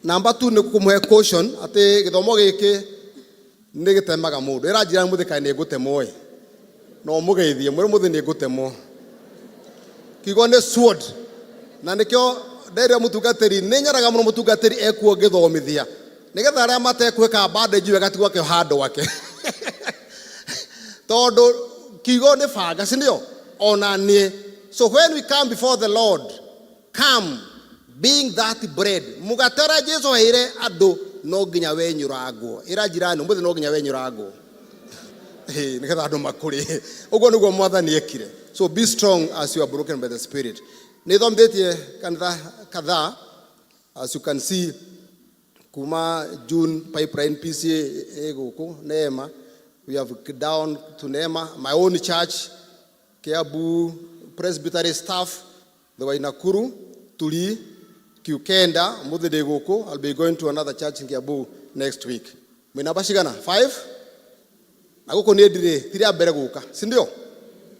S20: Namba tu nĩ kũmũhe caution atĩ gĩthomo gĩkĩ nĩ gĩtemaga mũndũ. Ĩra njira mũthĩ kaĩ nĩ ngũtemwo ĩ. No mũgeithie mwĩre mũthĩ nĩ ngũtemwo. Kiugo nĩ sword. Na nĩkĩo nderire mũtungatĩri nĩ nyonaga mũno mũtungatĩri ekuo ngĩthomithia nĩgetha arĩa matekwĩka bandage wega tigwo akĩoha andũ ake, tondũ kiugo nĩ banga, si ndio? Ona niĩ. So when we come before the Lord, come being that bread, mũgate ũrĩa Jesu aheire andũ, no nginya wenyũrangwo. Ĩra jirani ũmũthĩ no nginya wenyũrangwo. Ĩĩ, nĩgetha andũ makũrĩ. Ũguo nĩguo Mwathani ekire. So be strong as you are broken by the Spirit. Nĩ thomithĩtie kanitha kadhaa, as you can see, kuma June Pipeline PCA ĩ gũkũ Neema. We have down to Neema, my own church, Kiambu Presbytery staff, they were in Nakuru, Tuli, Kiukenda, umuthi ndĩ gũkũ. I'll be going to another church in Kiambu next week. Mwĩ namba cigana? 5? Na gũkũ niĩ ndirĩ, ti rĩa mbere gũka, si ndio?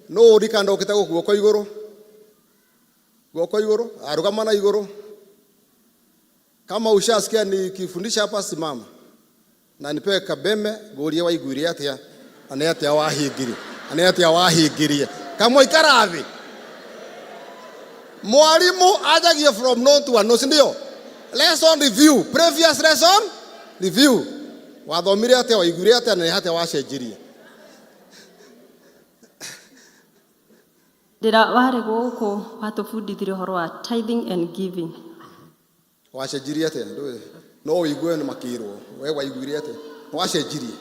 S20: No ũrika ndokĩte gũkũ guoko igũrũ, guoko igũrũ, arũgama na igũrũ. Kama ushasikia nikifundisha hapa, simama na nipewe kabeme ngũrie waiguire atĩa na nĩ atĩa wahingirie na nĩ atĩa wahingirie. Kamwe ikara thĩ. Mwalimu ajagie from known to unknown, si ndio? Lesson review, previous lesson review. Wathomire atĩa, waiguire atĩa na nĩ atĩa wacenjirie?
S21: Ndĩra warĩ gũkũ watũbundithirie ũhoro wa tithing and giving.
S20: Wacenjirie atĩa? Ndũĩ. No ũigue nĩ makĩrwo. We waiguire atĩa? Wacenjirie?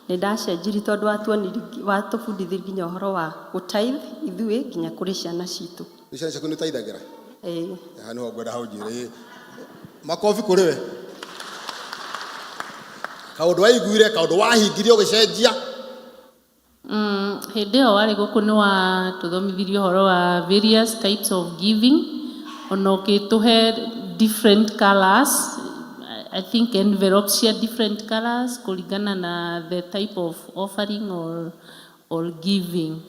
S21: Nĩ ndacenjirie tondũ watuonirie watũbundithirie nginya ũhoro wa gũtithe ithuĩ nginya kũrĩ ciana citũ.
S20: Nĩ ciana ciaku nĩ ũteithagĩra?
S21: Ĩĩ.
S20: Haha nĩho ngwenda hau njĩre. Ĩĩ. Makobi kũrĩ we. Kaũndũ waiguire, kaũndũ wahingirie ũgĩcenjia.
S22: Hĩndĩ ĩyo warĩ gũkũ nĩ watũthomithirie ũhoro wa various types of giving, ona ũgĩtũhe different colors, I think envelopes cia different colors kũringana na the type of offering or giving.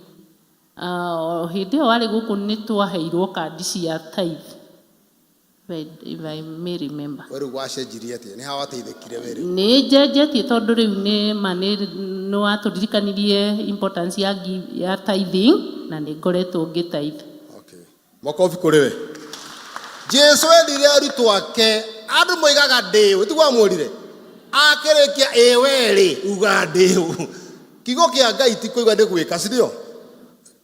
S22: O hĩndĩ ĩyo warĩ gũkũ nĩ twaheirwo kandi cia tithe, if I may remember.
S20: We rĩu wacenjirie atĩa? Nĩ ha wateithĩkire we rĩu?
S22: Nĩ njenjetie tondũ rĩu nĩ ma nĩ watũririkanirie importance ya tithing na nĩ ngoretwo ngĩ tithe.
S20: Okay. Makobi kũrĩ we. Jesu endire arutwo ake, andũ moigaga ndĩũ, tiguo amwĩrire? Akĩrĩkia ĩ we rĩ, uga ndĩũ. Kiugo kĩa Ngai ti kũigua nĩ gwĩka, si ndio?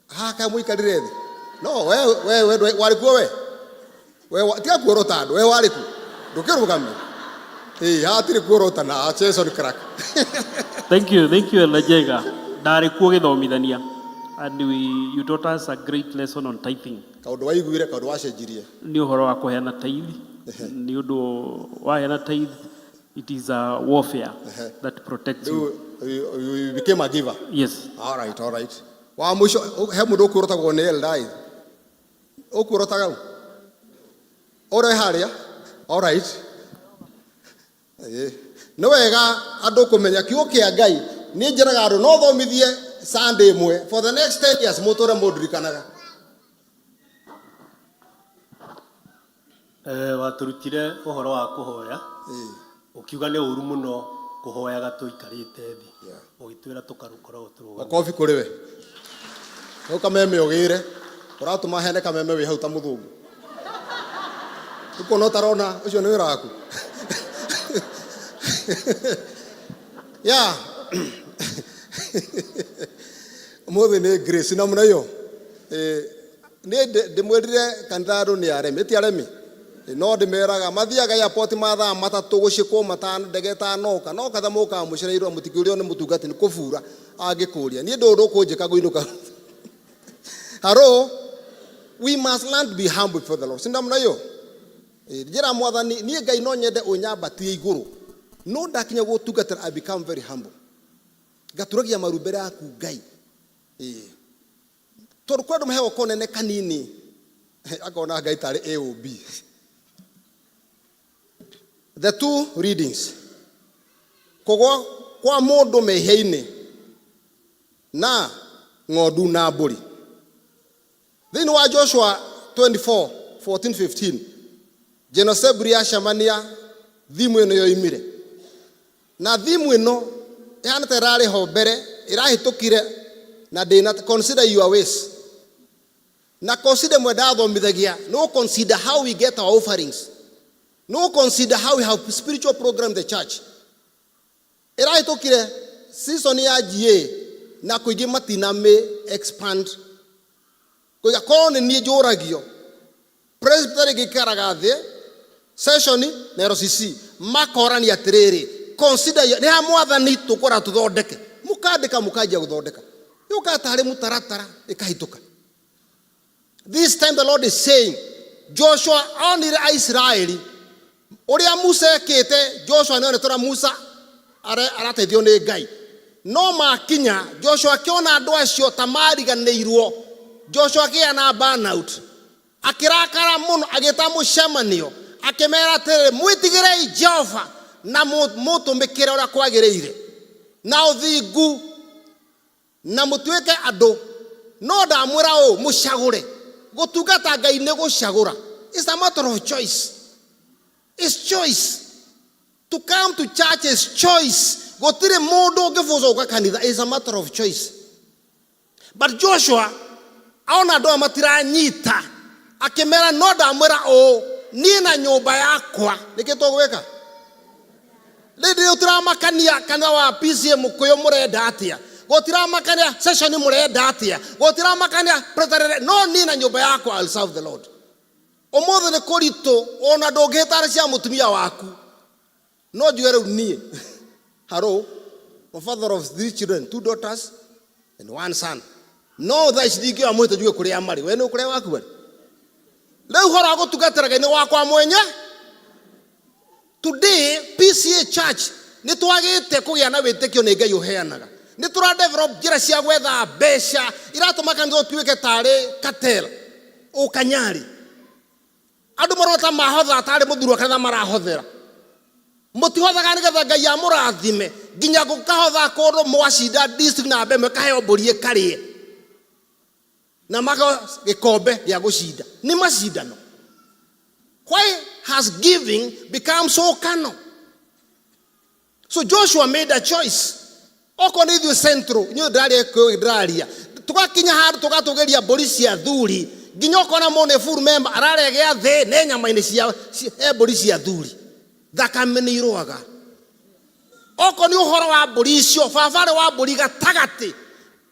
S20: Haha kaĩ mũikarire thĩ? No, we we we warĩ kuo we? We tiga kuorota andũ, we warĩ kuo? Ndũkĩrũgamie. Ĩĩ, hatirĩ kuorotana, Jason Clark.
S8: Thank you, Elder Jega. Ndarĩ kuo gĩthomithania. And you taught us a great lesson on tithing.
S20: Kaũndũ waiguire, kaũndũ wacenjirie.
S8: Nĩ ũhoro wa kũheana tithe. Nĩ ũndũ waheana tithe, it is a warfare that protects you.
S20: Rĩu you became a giver.
S8: Yes.
S20: All right, all right. Wa mũico he mũndũ ũkuorotagwo nĩ Eldai. Ũkuorotaga ũ? Ũrĩa harĩa? All right. Ĩĩ. Nĩ wega andũ kũmenya kiugo kĩa Ngai. Niĩ njĩraga andũ no thomithie Sunday ĩmwe for the next 10 years mũtũre mũndirikanaga.
S23: Watũrutire ũhoro wa kũhoya, ũkiuga nĩ ũru mũno kũhoyaga tũikarĩte thĩ, ũgĩtwĩra tũkarũkoragwo tũrũgamĩte.
S20: Makobi kũrĩ we. Rĩu kameme ũgĩre. Ũratũma hene kameme wĩ hau ta mũthũngũ. Ũkona ũtarona ũcio nĩ wĩra waku. Yeah. Ũmũthĩ nĩ grace na mũno iyo. Niĩ ndĩmwĩrire kanitha andũ nĩ aremi, ti aremi. No ndĩmeraga mathiaga airport mathaa 3 gũcikwo matano ndege ĩtanoka, no katha mũkaga mũcereirwo mũtikĩũrio nĩ mũtungati nĩ kũbura angĩkũria. Niĩ ndũĩ ũndũ ũkũnjĩka ngũinũka. Hello? We must learn to be humble before the Lord. Si namna hiyo? Njĩra mwathani, niĩ Ngai no nyende ũnyambatie igũrũ. No ndakinya gũtungatĩra, I become very humble. Ngaturagia maru mbere yaku Ngai. Tondũ kwĩ andũ maheagwo konene kanini, akona Ngai tarĩ A o B. The two readings. Kũgwa kwa mũndũ mehia-inĩ na ng'ondu na mbũri. Thĩinĩ wa Joshua 24, 14, 15, General Assembly yacemania thimu ĩno yoimire. Na thimu ĩno ĩhana ta ĩrarĩ ho mbere, ĩrahĩtũkire na ndĩna consider your ways. Na consider mwe ndathomithagia, no consider how we get our offerings. No consider how we have spiritual program in the church. Ĩrahĩtũkire season ya GA na kũingĩ matina mĩ expand. Kũiga korwo nĩ niĩ njũragio, presbytery ngĩikaraga thĩ, session na LCC, makorania atĩrĩrĩ, consider your, nĩ ha mwathani tũkwenda tũthondeke. Mũkandĩka mũkanjia gũthondeka. Yũkaga tarĩ mũtaratara ĩkahĩtũka. This time the Lord is saying, Joshua onire Aisiraeli ũrĩa Musa ekĩte, Joshua nĩ onete ũrĩa Musa arateithio nĩ Ngai. No makinya Joshua akĩona andũ acio ta mariganĩirwo. Joshua akĩgĩa na burnout, akĩrakara mũno, agĩta mũcemanio, akĩmera atĩrĩrĩ, mwĩtigĩrei Jehova na mũtũmĩkĩre ũrĩa kwagĩrĩire na ũthingu, na mũtuĩke andũ. No ndamwĩra ũũ, mũcagũre. Gũtungata Ngai nĩ gũcagũra. It's a matter of choice. It's choice. To come to church is choice. Gũtirĩ mũndũ ũngĩbũcwo gũka kanitha. It's a matter of choice. But Joshua aona andũ aya matiranyita, akĩmera no ndamwĩra ũũ, niĩ na nyũmba yakwa nĩkĩ tũgwĩka? Rĩndĩ gũtiramakania kanitha wa PCA Mũkũyũ mũrenda atĩa, gũtiramakania session mũrenda atĩa, gũtiramakania preterere, no niĩ na nyũmba yakwa I'll serve the Lord. Ũmũthĩ nĩ kũritũ ona ndũngĩhĩtana cia mũtumia waku, no njuge rĩu niĩ hello, a father of 3 children, 2 daughters and 1 son, no thaa ici ndingĩoya mũhĩto njuge kũrĩa marĩ, we nĩ ũkũrĩa waku arĩ. Rĩu ũhoro wa gũtungatĩra Ngai nĩ wakwa mwenye. Today PCA Church nĩ twagĩte kũgĩa na wĩtĩkio nĩ Ngai ũheanaga. Nĩ tũra develop njĩra cia gwetha mbeca iratũma kanitha ũtuĩke tarĩ cartel, ũkanyarĩ. Andũ marona ta mahotha tarĩ mũthuri wa kanitha marahothera. Mũtihothaga nĩgetha Ngai amũrathime, nginya gũkahotha kũndũ mwacinda district na mbembe kaheo mbũri ĩkarĩe na maka gĩkombe gĩa gũcinda. Nĩ macindano. Why has giving become so carnal? So Joshua made a choice. Okorwo nĩ ithuĩ Central, inyuĩ ndĩraria Gĩkũyũ ndĩraria, tũgakinya handũ tũgatũgĩria mbũri cia thuri, nginya ũkona mũndũ nĩ full member ararĩa gĩathĩ nĩ nyama-inĩ cia, cia, mbũri cia thuri. Thakame nĩ irũaga. Okorwo nĩ ũhoro wa mbũri icio, baba arĩ wa mbũri gatagatĩ,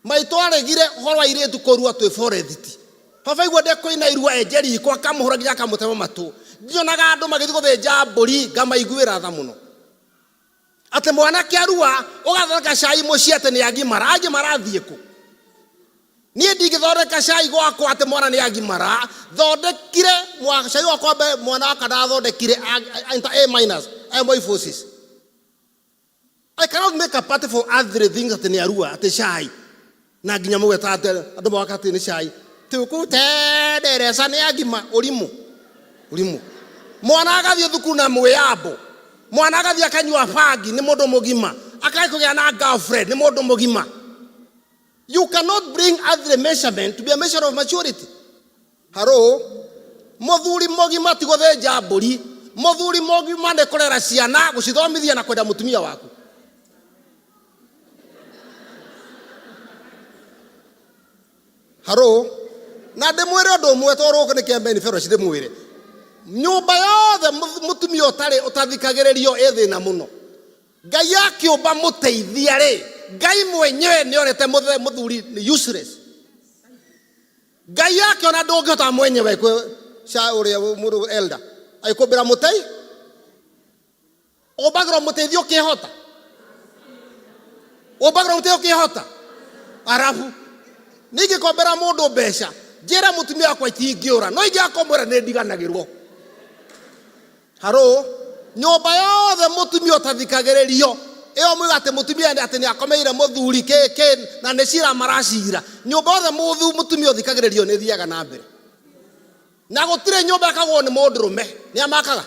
S20: maitũ aregire ũhoro wa airĩtu kũrua twĩ forest. Baba aigua ndekũina irua enje riko akamũhũra nginya akamũtema matũ. Nyonaga andũ magĩthiĩ gũthĩnja mbũri ngamaiguĩra tha mũno. Atĩ mwanake arua ũgathondeka cai mũciĩ atĩ nĩ agimara, agimara athiĩ kũ? Niĩ ndingĩthondeka cai gwakwa atĩ mwana nĩ agimara. Thondekire cai wakwa mbere mwana wakwa ndathondekire A minus, M I forces. I cannot make a party for other things atĩ nĩ arua atĩ cai na nginya mũgeta atĩ andũ moka atĩ nĩ cai tukutenderesa nĩ agima. Ũrimũ, ũrimũ. Mwana agathiĩ thukuru na mwĩyambo, mwana agathiĩ akanyua bangi nĩ mũndũ mũgima, akage kũgĩa na girlfriend nĩ mũndũ mũgima. You cannot bring other measurement to be a measure of maturity. Hello? Mũthuri mũgima ti gũthĩnja mbũri, mũthuri mũgima nĩ kũrera ciana, gũcithomithia na kwenda mũtumia waku. Hello? Na ndĩmwĩre ũndũ ũmwe tondũ gũkũ nĩ Kĩambeni Fellowship, ndĩmwĩre nyũmba yothe mũtumia ũtarĩ ũtathikagĩrĩrio ĩ thĩna mũno. Ngai akĩũmba mũteithia rĩ, Ngai mwenyewe nĩ onete mũthuri nĩ useless. Ngai akĩona ndũngĩhota mwenyewe kwĩ ca ũrĩa mũndũ elder agĩkũmbĩra mũtei, ũmbagĩrwo mũteithio ũkĩhota, ũmbagĩrwo mũteithio ũkĩhota. Arabu ningĩkombera mũndũ mbeca njĩre mũtumia wakwa itingĩũra, no ingĩakomwĩra nĩ ndiganagĩrwo. Haro nyũmba yothe mũtumia ũtathikagĩrĩrio ĩyo mwĩga atĩ mũtumia atĩ nĩ akomeire mũthuri kĩ kĩ na nĩ cira maracira. Nyũmba yothe mũtumia ũthikagĩrĩrio nĩ ĩthiaga na mbere, na gũtirĩ nyũmba ĩkagwo nĩ mũndũrũme. Nĩ amakaga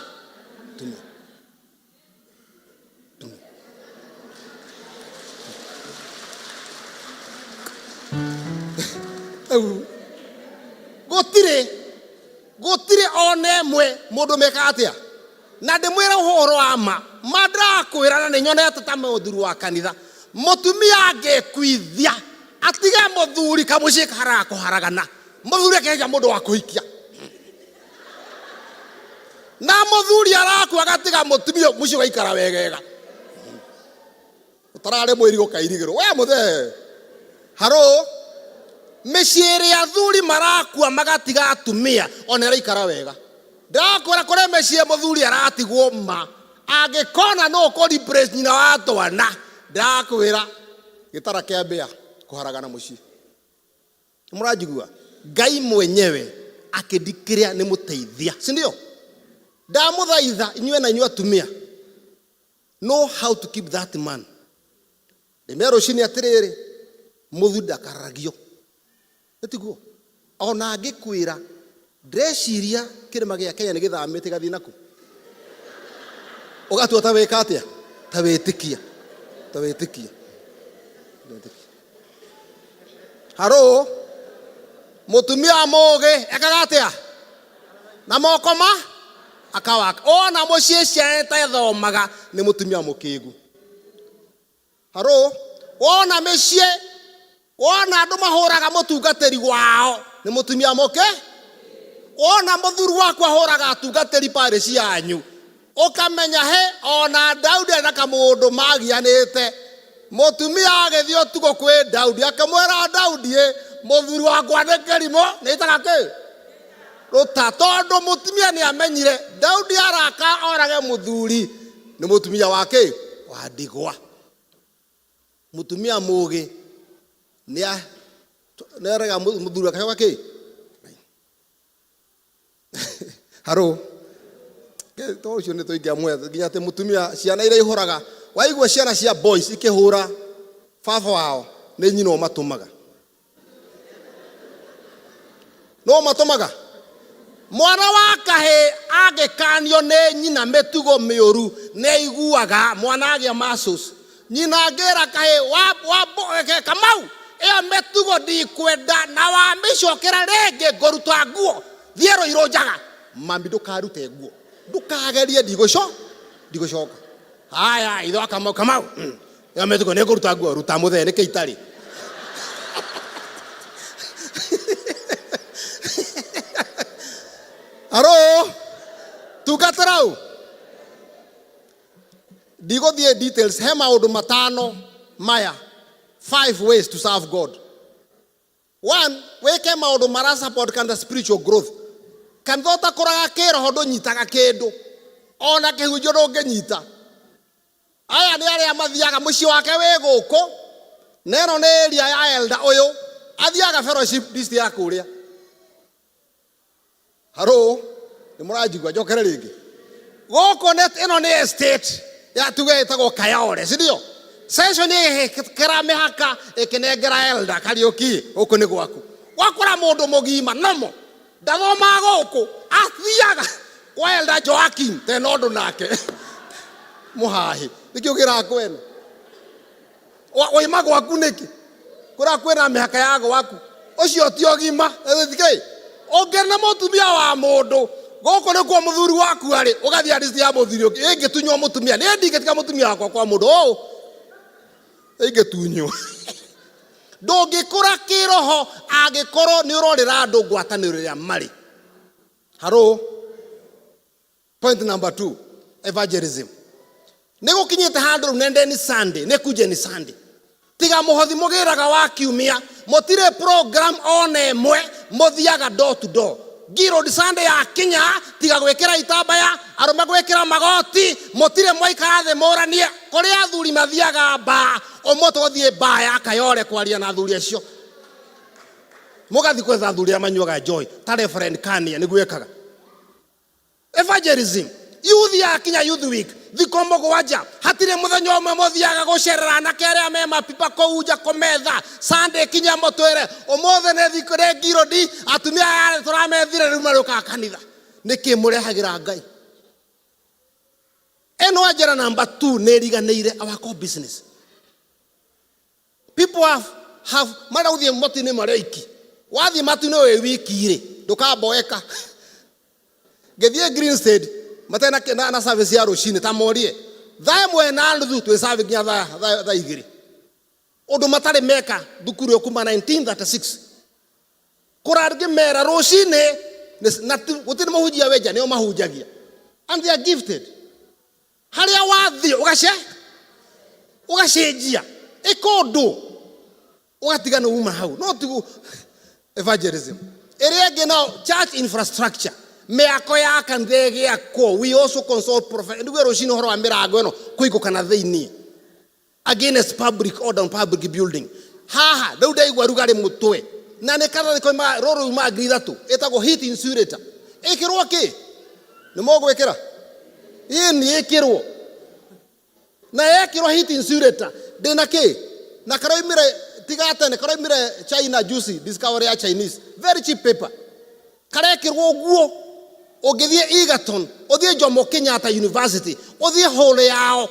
S20: Tumia. Tumia. Rĩu, gũtirĩ ona ĩmwe mũndũ mekaga atĩa. Na ndĩmwĩre ũhoro wa ma, ma ndĩrakwĩra na nĩnyonete ta mũthuri wa kanitha, mũtumia angĩkuithia atige mũthuri kamũciĩ kaharaga kũharagana, mũthuri akeja mũndũ wa kũhikia, na mũthuri arakua agatiga mũtumia mũciĩ ũgaikara wegega, ũtararĩ mwĩri gũkairigĩrwo we mũthee. Haro mĩciĩ ĩrĩa athuri marakua magatiga atumia ona ĩraikara wega. Ndĩrakwĩra kũrĩ mĩciĩ mũthuri aratigwo ma, angĩkona no ũkũ replace nyina wa twana, ndĩrakwĩra gĩtara kĩa mbĩa kũharagana mũciĩ. Mũranjigua? Ngai mwenyewe akĩndikĩrĩa nĩ mũteithia, si ndio? Ndamũthaitha inyuĩ na inyuĩ atumia, know how to keep that man. Ndĩmere rũcinĩ atĩrĩrĩ, mũthuri ndakararagio. Nĩ tiguo? Ona angĩkwĩra ndĩreciria kĩrĩma gĩa Kenya nĩ gĩthamĩte gĩgathiĩ nakũ, ũgatua ta wĩka atĩa, ta wĩtĩkia, ta wĩtĩkia, wĩtĩkia. Haro, mũtumia mũgĩ ekaga atĩa? Na moko ma akawaka. Ona mũciĩ ciana itathomaga nĩ mũtumia mũkĩgu. Haro, wona mĩciĩ, wona andũ mahũraga mũtungatĩri wao nĩ mũtumia mũke. Wona mũthuri waku ahũraga atungatĩri parish yanyu, ũkamenya he ona Daudi arĩ na kamũndũ magianĩte. Mũtumia agĩthiĩ ũtukũ kwĩ Daudi akĩmwĩra Daudi, ĩ mũthuri wakwa nĩ kĩrimũ, nĩ ĩtaga kĩ rũta. Tondũ mũtumia nĩ amenyire Daudi araka orage mũthuri nĩ mũtumia wa kĩ wa ndigwa. Mũtumia mũgĩ nĩ arega mũthuri akacoka kĩ haro to ũcio nĩ tũingĩamwetha nginya atĩ mũtumia ciana iria ihũraga, waigua ciana cia boys ikĩhũra baba wao nĩ nyina ũmatũmaga. No matũmaga mwana wa kahĩ angĩkanio nĩ nyina mĩtugo mĩũru nĩ aiguaga mwana agĩa muscles. Nyina angĩra kahĩ Kamau ĩyo mĩtugo ndikwenda na wamĩcokera rĩngĩ ngũruta nguo thiĩ rũirũ njaga. Mami ndũkarute nguo, ndũkagerie, ndigũcoka. Haya ithe wa Kamau, Kamau ĩyo mĩtugo nĩ ngũruta nguo, ruta mũthee nĩkĩ itarĩ. Haro, tungatĩra ndigũthiĩ details, he maũndũ matano maya, 5 ways to serve God. 1, wĩke maũndũ mara support kanitha spiritual growth. Kanitha ũtakũraga kĩroho ndũnyitaga kĩndũ, ona kĩhunjio ndũngĩnyita. Aya nĩ arĩa mathiaga mũciĩ wake wĩ gũkũ, na ĩno nĩ area ya elder ũyũ, athiaga fellowship district ya kũrĩa. Haro, nĩ mũranjigua njokere rĩngĩ. Gũkũ nĩ ĩno nĩ estate ya tuge ĩtagwo Kayole, si ndio? Session ĩgĩkĩra mĩhaka ĩkĩnengera elder Kariũki, gũkũ nĩ gwaku. Wakora mũndũ mũgima nomo ndathomaga gũkũ, athiaga kwa elder Joaquin tena ũndũ nake mũhahi nĩkĩ ũgĩraga kwene waima gwaku nĩkĩ kũrĩa kwĩna mĩhaka ya gwaku ũcio ti ũgima ĩthikĩ ũngĩna mũtumia wa mũndũ gũkũ nĩkuo mũthuri waku arĩ ũgathiĩ arĩsti ya mũthuri ũngĩ ĩngĩtunywo mũtumia nĩ ndingĩtiga mũtumia wakwa kwa mũndũ ũũ ĩngĩtunywo ndũngĩkũra kĩroho angĩkorwo nĩ ũrorĩra andũ ngwatanĩro ĩrĩa marĩ. Haro, point number 2, evangelism. Nĩ gũkinyĩte handũ rĩu nendeni Sunday, nĩ kunjeni Sunday. Tiga mũhothi mũgĩraga wa kiumia, mũtirĩ program ona ĩmwe, mũthiaga door to door. Ngirũndi Sunday yakinya, tiga gwĩkĩra itambaya, arũme gwĩkĩra magoti, mũtirĩ mwaikara thĩ mũranie. Kũrĩ athuri mathiaga mbaa, ũmwe tũthiĩ mbaa ya Kayole kwaria na athuri acio. Mũgathiĩ gwetha athuri arĩa manyuaga joy, ta Reverend Kania nĩguo ekaga. Evangelism. Youth yakinya Youth Week, thikũ mũgwanja, hatirĩ mũthenya ũmwe mũthiaga gũcerera anake arĩa me mapipa kũu nja kũmetha. Sunday kinya mũtwĩre, ũmũthĩ nĩ thikũ nĩ ngirũndi, atumia aya tũramethire rĩu marĩũkaga kanitha. Nĩkĩ mũrehagĩra Ngai? Ĩno njĩra namba 2 nĩ ĩriganĩire our core business. People have marenda gũthiĩ matu-inĩ marĩ oiki. Wathiĩ matu-inĩ wĩ wiki rĩ, ndũkamboeka. Ngĩthiĩ Green State, matarĩ na service ya rũcinĩ, ta morie. Thaa ĩmwe na nuthu twĩ service nginya thaa igĩrĩ. Ũndũ matarĩ meka thukuru ĩyo kuma 1936. Kũrangĩmera rũcinĩ, na gũtirĩ mũhunjia wenja, nĩo mahunjagia. And they are gifted. Harĩa wathiĩ, ũgacenjia. Ĩka ũndũ, ũgatiga nĩ uma hau. No tigu evangelism. Ĩrĩa ĩngĩ nao, church infrastructure. Mĩako ya kanitha ĩgĩakwo. We also consult prophet. Nĩguo rũcinĩ ũhoro wa mĩrango ĩno kũhingũkana thĩinĩ. Against public order on public building. Haha, rĩu ndaigua rugarĩ mũtwe. Na nĩ karatathi koima rũrũ ruma ngiri ithatũ, ĩtagwo heat insulator. Ĩkĩrwo kĩ? Nĩ mũgwĩkĩra? Ĩĩ nĩ ĩkĩrwo. Na yekĩrwo heat insulator, ndĩna kĩ? Na karaumire tiga tene karaumire China juice discovery ya Chinese very cheap paper karekirwo guo ũngĩthiĩ Egerton ũthiĩ Jomo Kenyatta University ũthiĩ hall yao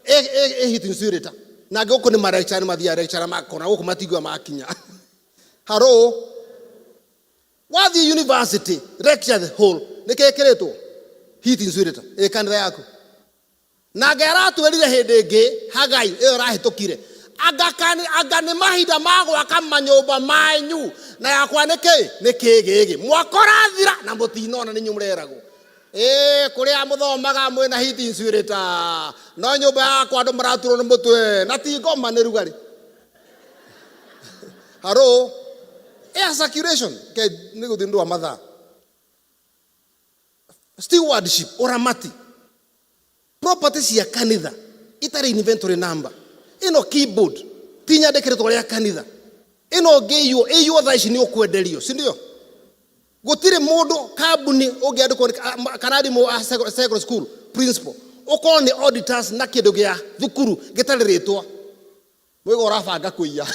S20: ĩ heat insulator na angĩ gũkũ nĩ malecture nĩ mathiaga lecture makona gũkũ matigua makinya haro wathiĩ university lecture hall nĩ kĩkĩrĩtwo heat insulator ĩ kanitha yaku na Ngai aratwĩrire hĩndĩ ĩngĩ Hagai ĩyo ĩrahĩtũkire anga anga nĩ mahinda ma gwaka manyũmba manyu na yakwa nĩ kĩ nĩ kĩgĩgĩ mwaka ũrathira na mũtinona nĩ inyuĩ mũreragwo ĩĩ kũrĩa mũthomaga mwĩna heat insulator no nyũmba yakwa andũ maraturwo nĩ mũtwe na ti ngoma nĩ rugarĩ haro air circulation ke nĩ gũthiĩ nĩ ũndũ wa mathaa stewardship ũramati property cia kanitha itarĩ inventory number ĩno keyboard ti nyandĩkĩrĩtwo rĩa kanitha ĩno ũngĩiywo ĩiywo thaa ici nĩ ũkwenderio si ndio gũtirĩ mũndũ kambuni ũngĩandĩkwo kana arimũ a secondary school principal ũkorwo nĩ auditors na kĩndũ gĩa thukuru gĩtarĩ rĩtwa mwĩga ũrabanga kũiya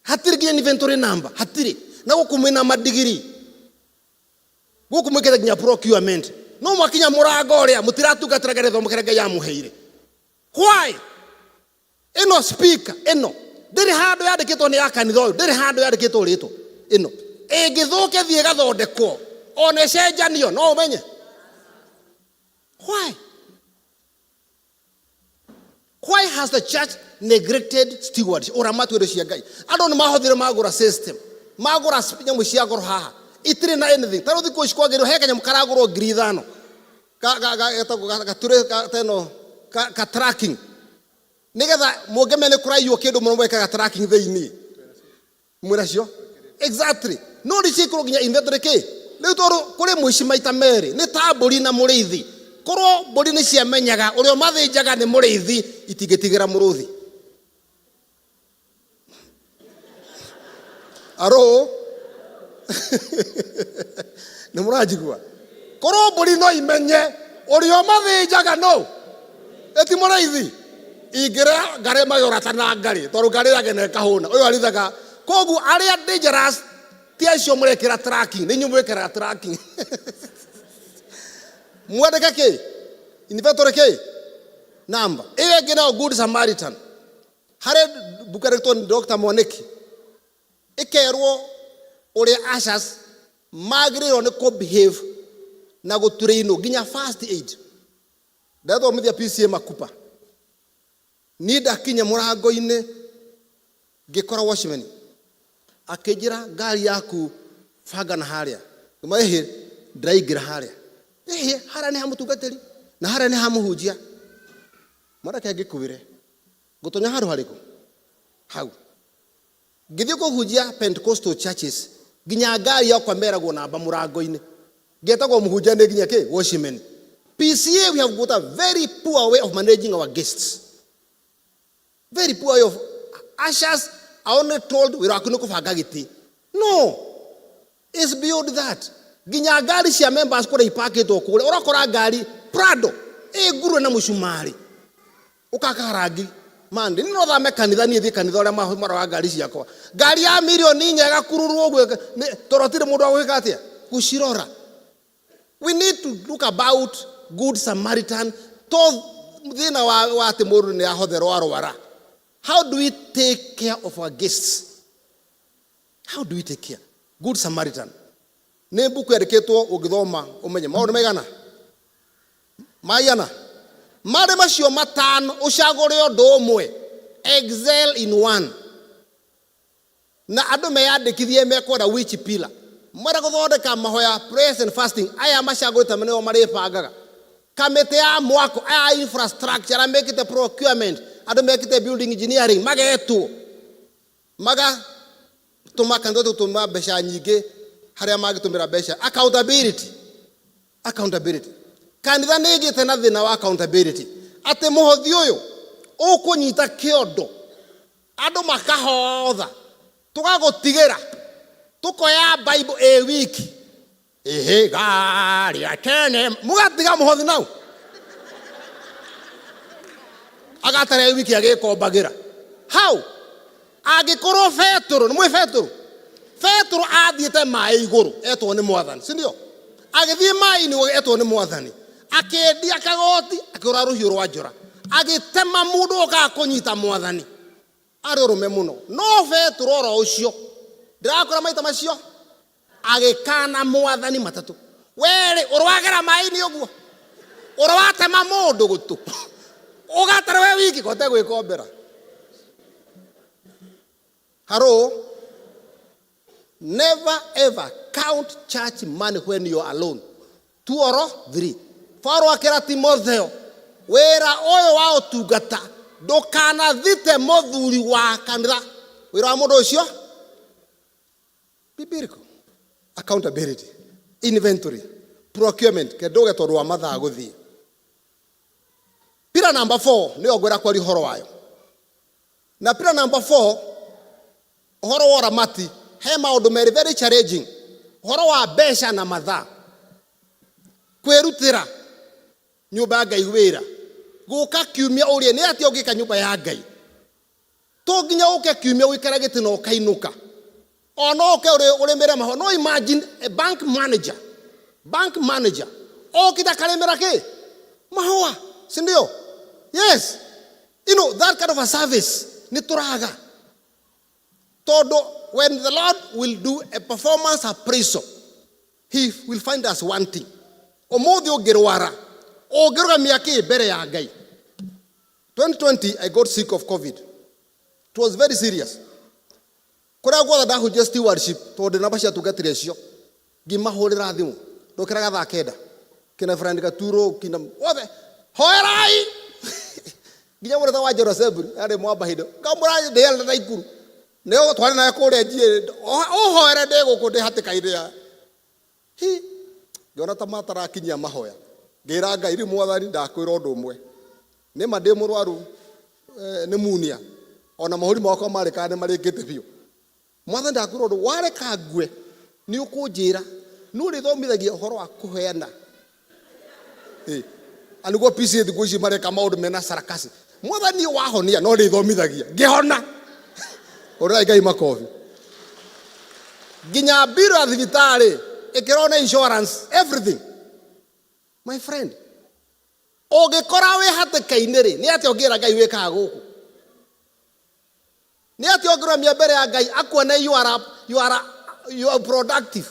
S20: hatirĩ nginya inventory number hatirĩ na gũkũ mwĩna madigiri gũkũ mwĩkĩte nginya procurement no mwakinya mũrango ũrĩa mũtiratungatĩra gĩthomo kĩrĩa Ngai amũheire why ĩno speaker ĩno ndĩrĩ handũ yandĩkĩtwo nĩ ya kanitha ũyũ ndĩrĩ handũ yandĩkĩtwo rĩtwa ĩno ĩngĩthũke thiĩ ĩgathondekwo ona ĩcenjanio no ũmenye why why has the church neglected stewardship ũramati wa indo cia Ngai andũ nĩ mahothire magũra system magũra nyamũ cia goro haha itirĩ na anything ta rĩu thikũ ici kwagĩrĩirwo he kanyamũ karagũrwo 5,000 gature teno ka tracking nĩgetha mũngĩmenya nĩ kũraiywo kĩndũ mũno mwekaga tracking thĩinĩ mwĩnacio exactly no nĩ ciĩkĩrwo nginya inventory kĩ rĩu tondũ kũrĩ mũici maita merĩ nĩ ta mbũri na mũrĩithi korwo mbũri nĩ ciamenyaga ũrĩa ũmathĩnjaga nĩ mũrĩithi itingĩtigĩra mũrũthi aro nĩ mũranjigua korwo mbũri no imenye ũrĩa ũmathĩnjaga no ĩti mũrĩithi ingĩra ngarĩ magĩũrata na ngarĩ tondũ ngarĩ yake nĩ ĩkahũna ũyũ arithaga koguo arĩa dangerous ti acio mũrekĩra tracking nĩ inyuĩ mwĩkĩraga tracking mwandĩke kĩ inventory kĩ namba ĩyo ĩngĩ nayo good samaritan harĩ mbuku yandĩkĩtwo nĩ Dr. Mwaniki ĩkerwo ũrĩa ushers magĩrĩirwo nĩ kũ behave na gũtũrĩinwo nginya first aid ndathomithia PCA Makupa niĩ ndakinya mũrango-inĩ ngĩkora watchman akĩnjĩra ngari yaku banga na harĩa ngĩmwĩra ĩhĩ ndĩraingĩra harĩa ĩhĩ harĩa nĩ ha mũtungatĩri na harĩa nĩ ha mũhunjia mwareke ngĩkwĩre ngũtonya handũ harĩkũ hau ngĩthiĩ kũhunjia Pentecostal churches nginya ngari yakwa meragwo namba mũrango-inĩ ngetagwo mũhunjia nĩ nginya kĩ watchman PCA we have got a very poor way of managing our guests very poor way of ushers are only told wĩra waku nĩ kũbanga gĩtĩ no it's beyond that nginya ngari cia members kũrĩa ipakĩtwo kũrĩa ũrakora ngari Prado ĩ nguruwe na mũcumarĩ ũkaka rangi mandi niĩ no thame kanitha niĩ thiĩ kanitha ũrĩa maroraga ngari ciakwa ngari ya mirioni 4 ĩgakururwo ũguo tondũ hatirĩ mũndũ wa gwĩka atĩa gũcirora we need to look about good samaritan to thĩna wa atĩ mũndũ nĩ ahotherwo arwara how do we take care of our guests how do we take care good samaritan nĩ mbuku yandĩkĩtwo ũngĩthoma ũmenye maũndũ maigana maigana marĩ macio matano ũcagũre ũndũ ũmwe excel in one na andũ meyandĩkithie mekwenda which pillar mwenda gũthondeka mahoya prayers and fasting aya macagũrĩte nĩo marĩbangaga kamĩtĩ ya mwako aya infrastructure arĩa mekĩte procurement andũ mekĩte building engineering magetwo magatũma kanitha tũtũma mbeca nyingĩ harĩa mangĩtũmĩra mbeca accountability accountability kanitha nĩ ĩgĩte na thĩna wa accountability atĩ mũhothi ũyũ ũkũnyita kĩondo andũ makahotha tũgagũtigĩra tũkoya bible ĩ wiki ihiga rĩa tene mũgatiga mũhothi nau agatara ĩ wiki agĩkombagĩra How? Angĩkorwo Petũrũ, nĩ mwĩ Petũrũ? Petũrũ athiĩte maĩ igũrũ etwo nĩ Mwathani, si ndio? Agĩthiĩ maĩ-inĩ etwo nĩ Mwathani, akĩendia kagoti, akĩgũra rũhiũ rwa njora, agĩtema mũndũ okaga kũnyita Mwathani. Arĩ ũrũme mũno. No Petũrũ oro ũcio, ndĩrakora maita macio, agĩkana Mwathani matatũ. Werĩ, ũrwagera maĩ-inĩ ũguo, ũrwatema mũndũ gũtũ, ũgatara we wiki kote gwĩkombera. Hello? Never ever count church money when you are alone. Two or three. Paulo akĩra Timotheo, wĩra ũyũ wa ũtungata ndũkanathite mũthuri wa kanitha. Wĩra wa mũndũ ũcio? Biblical. Accountability. Inventory. Procurement. Kĩndũge tondũ wa mathaa gũthiĩ. Pillar number 4 nĩyo ngwenda kwaria ũhoro wayo. Na pillar number 4 ũhoro wa ũramati he maũndũ merĩ very challenging. Ũhoro wa mbeca na mathaa. Kwĩrutĩra nyũmba ya Ngai wĩra. Gũka kiumia ũrie nĩ atĩa ũngĩka nyũmba ya Ngai. To nginya ũke kiumia ũikare gĩtĩ na ũkainũka. O no ũke ũrĩmĩre mahũa. No imagine a bank manager. Bank manager. Okĩte akarĩmĩra kĩ? Mahũa. Si ndio? Yes. You know, that kind of a service nĩ tũraga. Tondũ when the Lord will do a performance appraisal, he will find us wanting. Ũmũthĩ ũngĩrwara, ũngĩrũgamia kĩ mbere ya Ngai? 2020, I got sick of COVID. It was very serious. Kũrĩa guothe ndahunjia stewardship, tondũ ndĩ namba cia atungatĩri acio, ngĩmahũrĩra thimũ, ndokĩraga thaa kenda, kina Fred Gaturo, kina othe, hoerai! Nginya mũrata wa General Assembly, arĩ mwamba hĩndĩ, ngamũra ndĩarĩ na Nakuru. Nĩo twarĩ naye kũrĩa njiĩ, ũhoere ndĩ gũkũ ndĩ hatĩka-inĩ ya. Hi, ngĩona ta matarakinyia mahoya. Ngĩra Ngai, rĩu Mwathani ndakwĩra ũndũ ũmwe. Nĩ ma ndĩ mũrwaru pneumonia. Ona mahũri makwa marĩ kana nĩ marĩkĩte biũ. Mwathani ndakwĩra ũndũ, wareka ngue, nĩ ũkũnjĩra, nĩ ũrĩthomithagia ũhoro wa kũheana. Na nĩguo PCA thikũ ici mareka maũndũ mena sarakasi. Mwathani wahonia no rĩthomithagia. Ngĩhona. Ũrai Ngai makobi. Nginya mbiro ya thibitarĩ ĩkĩrwo na insurance everything. My friend, ũngĩkora wĩ hatĩka-inĩ rĩ, nĩ atĩa ũngĩra Ngai wĩkaga gũkũ? Nĩ atĩa ũngĩrũgamia mbere ya Ngai akuone you are productive?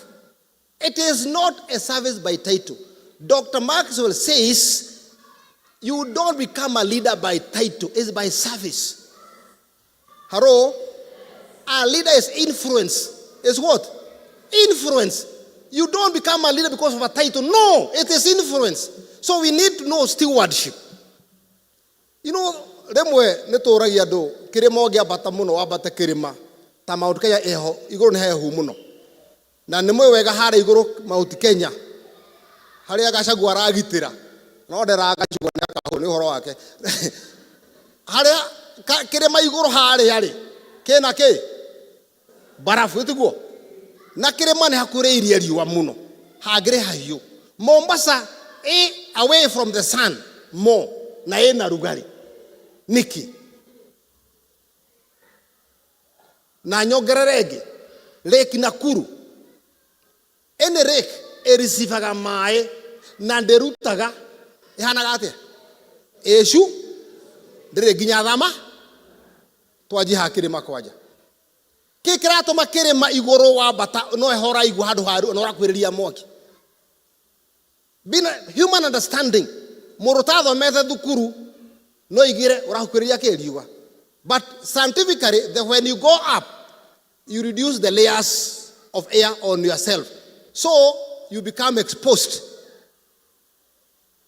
S20: It is not a service by title. Dr. Maxwell says you don't become a leader by title, it's by service. Hello? A leader is influence. Is what? Influence. You don't become a leader because of a title. No, it is influence. So we need to know stewardship. You know, remwe nĩ tũragia andũ kĩrĩma ũngĩambata mũno wambate kĩrĩma ta Mount Kenya ĩho igũrũ nĩ hehu mũno. Na nĩ mũĩ wega harĩa igũrũ Mount Kenya harĩa Gachagua aragitĩra no nderaga Gachagua nĩ akahũrwo nĩ ũhoro wake. Harĩa kĩrĩma igũrũ harĩa rĩ kĩna kĩ barafu tiguo na kĩrĩma nĩ hakuhĩrĩirie riũa mũno hangĩrĩ hahiũ. Mombasa ĩ away from the sun more na ĩna rugarĩ nĩkĩ? Na nyongerere ĩngĩ Lake Nakuru any lake ĩricibaga maĩ na ndĩrutaga ĩhanaga atĩa ĩcu ndĩrĩ nginya thama twanjie haha kĩrĩma kwanja kĩ kĩratũma kĩrĩma igũrũ wambata no heho ũraigua handũ ha na ũrakuhĩrĩria mwaki. Bina human understanding mũndũ ũtathomete thukuru no igire ũrakuhĩrĩria kĩ riũa, but scientifically when you go up you reduce the layers of air on yourself, so you become exposed.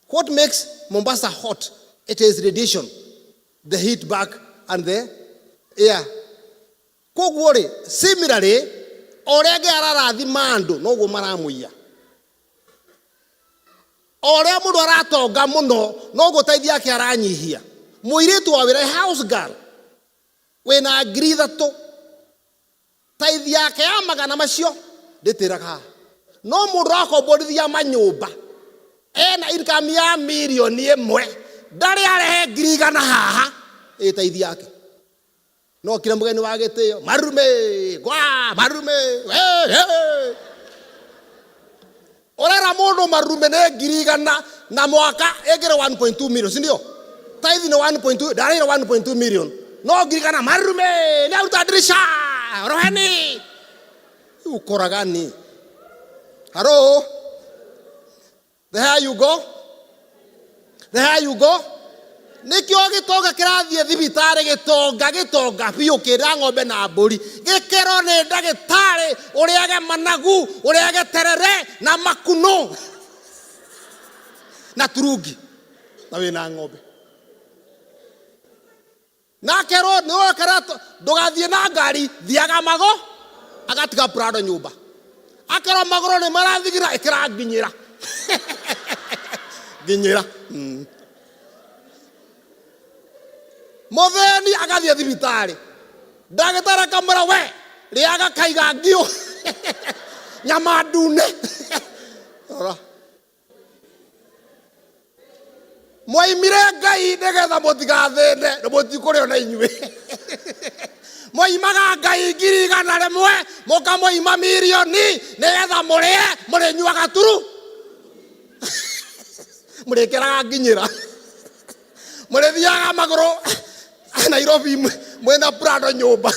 S20: What makes Mombasa hot? It is radiation, the heat back and the air. Koguo rĩ, similarly, o ũrĩa Ngai ararathima andũ noguo maramũiya. O ũrĩa mũndũ aratonga mũno noguo taithi yake aranyihia. Mũirĩtu wa wĩra, house girl, wĩna ngiri ithatũ, taithi yake ya magana macio ndĩtĩraga haha. No mũndũ ũrakomborithia manyũmba ena income ya mirioni ĩmwe ndarĩ arehe ngiri igana haha ĩ taithi yake. No kire mũgeni wa gĩtĩo marume gwa marume hey, hey. Ũrera mũndũ marume nĩ 100,000 na mwaka ĩngĩre 1.2 million, si ndio? Tithe nĩ 1.2, ndarĩire 1.2 million. No 100,000 marume nĩ aruta dirisha roheni. Ũkoraga ni. Hello? There you go. There you go. Nĩkĩo gĩtonga kĩrathiĩ thibitarĩ gĩtonga gĩtonga biũ kĩra ng'ombe na mbũri gĩkĩro nĩ ndagĩtarĩ ũrĩage managu ũrĩage terere na makunũ na turungi na wĩna ng'ombe nakerwo nĩwekera ndũgathiĩ na ngari thiaga mago agatiga prado nyũmba akerwo magũrũ nĩ marathigira ĩkĩra nginyĩra nginyĩra. Mũthĩni agathiĩ thibitarĩ ndagĩtarĩ akamwĩra we rĩaga kaiga ngiũ nyama ndune. Rora mwaimire Ngai nĩgetha mũtigathĩne na mũtikũrĩo na inyuĩ. Mwaimaga Ngai 100,000 mũkamũima mirioni nĩgetha mũrĩe mũrĩnyuaga turu mũrĩkĩraga nginyĩra mũrĩthiaga magũrũ Nairobi mwĩna Prado nyũmba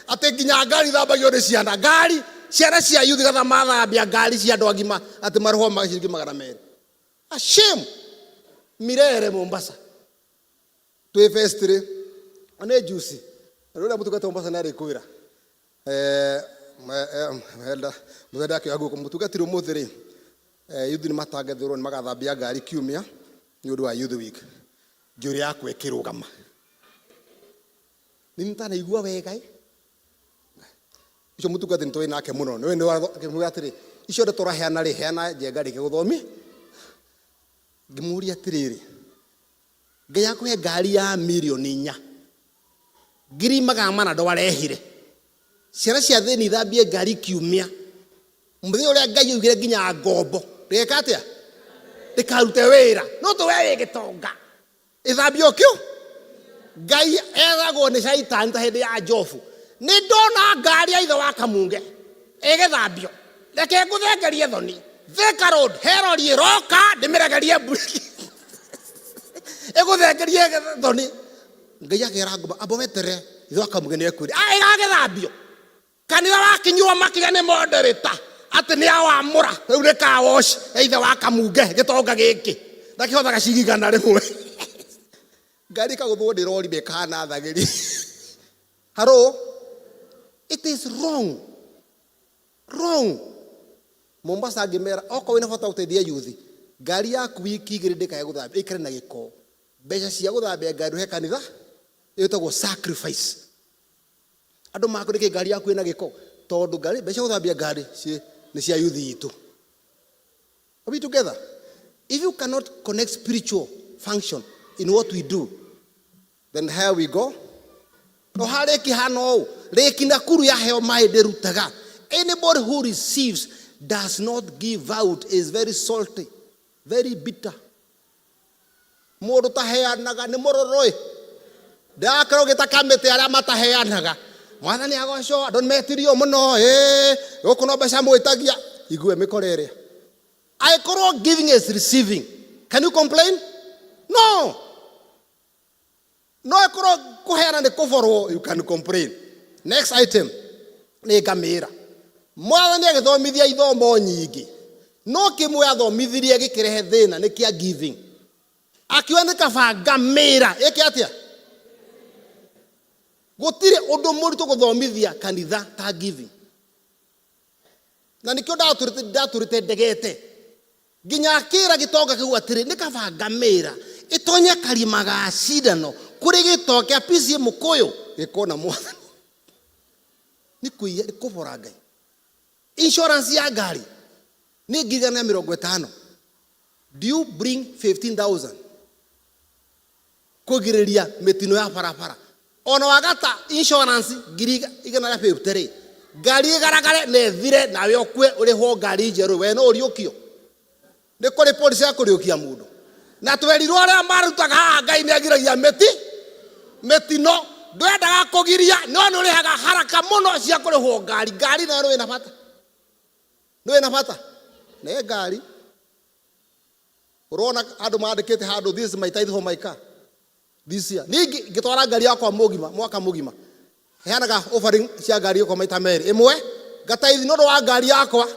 S20: atĩ nginya ngari ithambagio nĩ ciana ngari ciana cia youth gatha mathambia ngari cia andũ agima atĩ marĩhwo ciringi 200. A shame. Mirere Mombasa twĩ fest rĩ nĩ juicy rĩrĩa mũtungata Mombasa nĩ arĩkwĩra mũthenya akĩoya guoko mũtungatĩri ũmũthĩ rĩ youth nĩ matangethĩrwo nĩ magathambia ngari kiumia nĩ ũndũ wa youth week njũrĩ yakwa ĩkĩrũgama nĩ mtanaigua wega ĩ ũcio mũtungatĩri nĩ tũĩ nake mũno nĩwe akĩmwĩra atĩrĩ icio ndeto ũraheana rĩ heana njenga rĩke gũthomia ngĩmũria atĩrĩrĩ Ngai akũhe ngari ya mirioni 4 400,000 ndwarehire ciana cia thĩni ithambie ngari kiumia mũthenya ũrĩa Ngai oigire nginya ngombo rĩgeka atĩa rĩkarute wĩra no to we wĩ gĩtonga ĩthambio kĩu Ngai ethagwo nĩ caitani ta hĩndĩ ya Jobu nĩ ndona ngari ya ithe wa Kamunge ĩgĩthambio reke ngũthengerie thoni Thika Road he rori ĩroka ndĩmĩregerie mbureki ĩgũthengerie thoni Ngai akera ngomba amba wetere ithe wa Kamunge nĩ ekwĩra ah ĩgagĩthambio kanitha wakinyirwo makinya nĩ moderator atĩ nĩ awamũra rĩu nĩ car wash ya ithe wa Kamunge gĩtonga gĩkĩ ndakĩhothaga ciringi 100 ngari ĩkagũthwo nĩ rori mĩkahana thagĩri. Hello? It is wrong. Wrong. Mombasa ngĩmera okorwo wĩna bata wa gũteithia youth ngari yaku wiki igĩrĩ ndĩkae gũthambia ĩikare na gĩko mbeca cia gũthambia ngari ũhe kanitha ĩtagwo sacrifice andũ makũ nĩkĩ ngari yaku ĩna gĩko tondũ ngari mbeca cia gũthambia ngari nĩ cia youth itũ. Are we together? If you cannot connect spiritual function in what we do, then here we go. No harĩki hana ũũ rĩki Nakuru yaheo maĩ ndĩrutaga. Anybody who receives does not give out is very salty, very bitter. Mũndũ taheanaga nĩ mũrũrũ ĩ ndakerwo gĩta kamĩtĩ arĩa mataheanaga mwathani agocwo andũ nĩmetirio mũno ĩ gũkũ no mbeca mwĩtagia igue mĩkora ĩrĩa angĩkorwo giving is receiving can you complain? No. No ĩkorwo kũheana nĩ kũborwo you can complain. Next item nĩ ngamĩra mwathani agĩthomithia ithomo nyingĩ no kĩmwe athomithirie gĩkĩrehe thĩna nĩ kĩa giving akiuga nĩ kaba ngamĩra ĩke atĩa gũtirĩ ũndũ mũritũ gũthomithia kanitha ta giving na nĩkĩo ndatũrĩte ndegete nginya akĩra gĩtonga kĩu atĩrĩ nĩ kaba ngamĩra ĩtonye karima ga cindano kũrĩ gĩtonga kĩa PCA Mũkũyũ gĩkona mwathani nĩ kũiya nĩ kũbora Ngai insurance ya ngari nĩ 150,000 do you bring 15,000 kũgirĩrĩria mĩtino ya barabara ona wagata insurance 150,000 rĩ ngari ĩgaragare na ĩthire nawe ũkue ũrĩhwo ngari njerũ we no ũriũkio nĩ kũrĩ polisi ya kũriũkia mũndũ na twerirwo arĩa marutaga haha Ngai nĩ agiragia mĩtino Ndwendaga kũgiria, no nĩ ũrĩhaga haraka mũno cia kũrĩhwo ngari. Ngari nayo nĩ wĩna bata, nĩ wĩna bata nĩ ngari. Ũrona andũ mandĩkĩte handũ, "This is my tithe for my car this year." Niĩ ngĩtwara ngari yakwa mũgima, mwaka mũgima heanaga offering cia ngari yakwa maita merĩ. Ĩmwe ngataithi nĩ ũndũ wa ngari yakwa,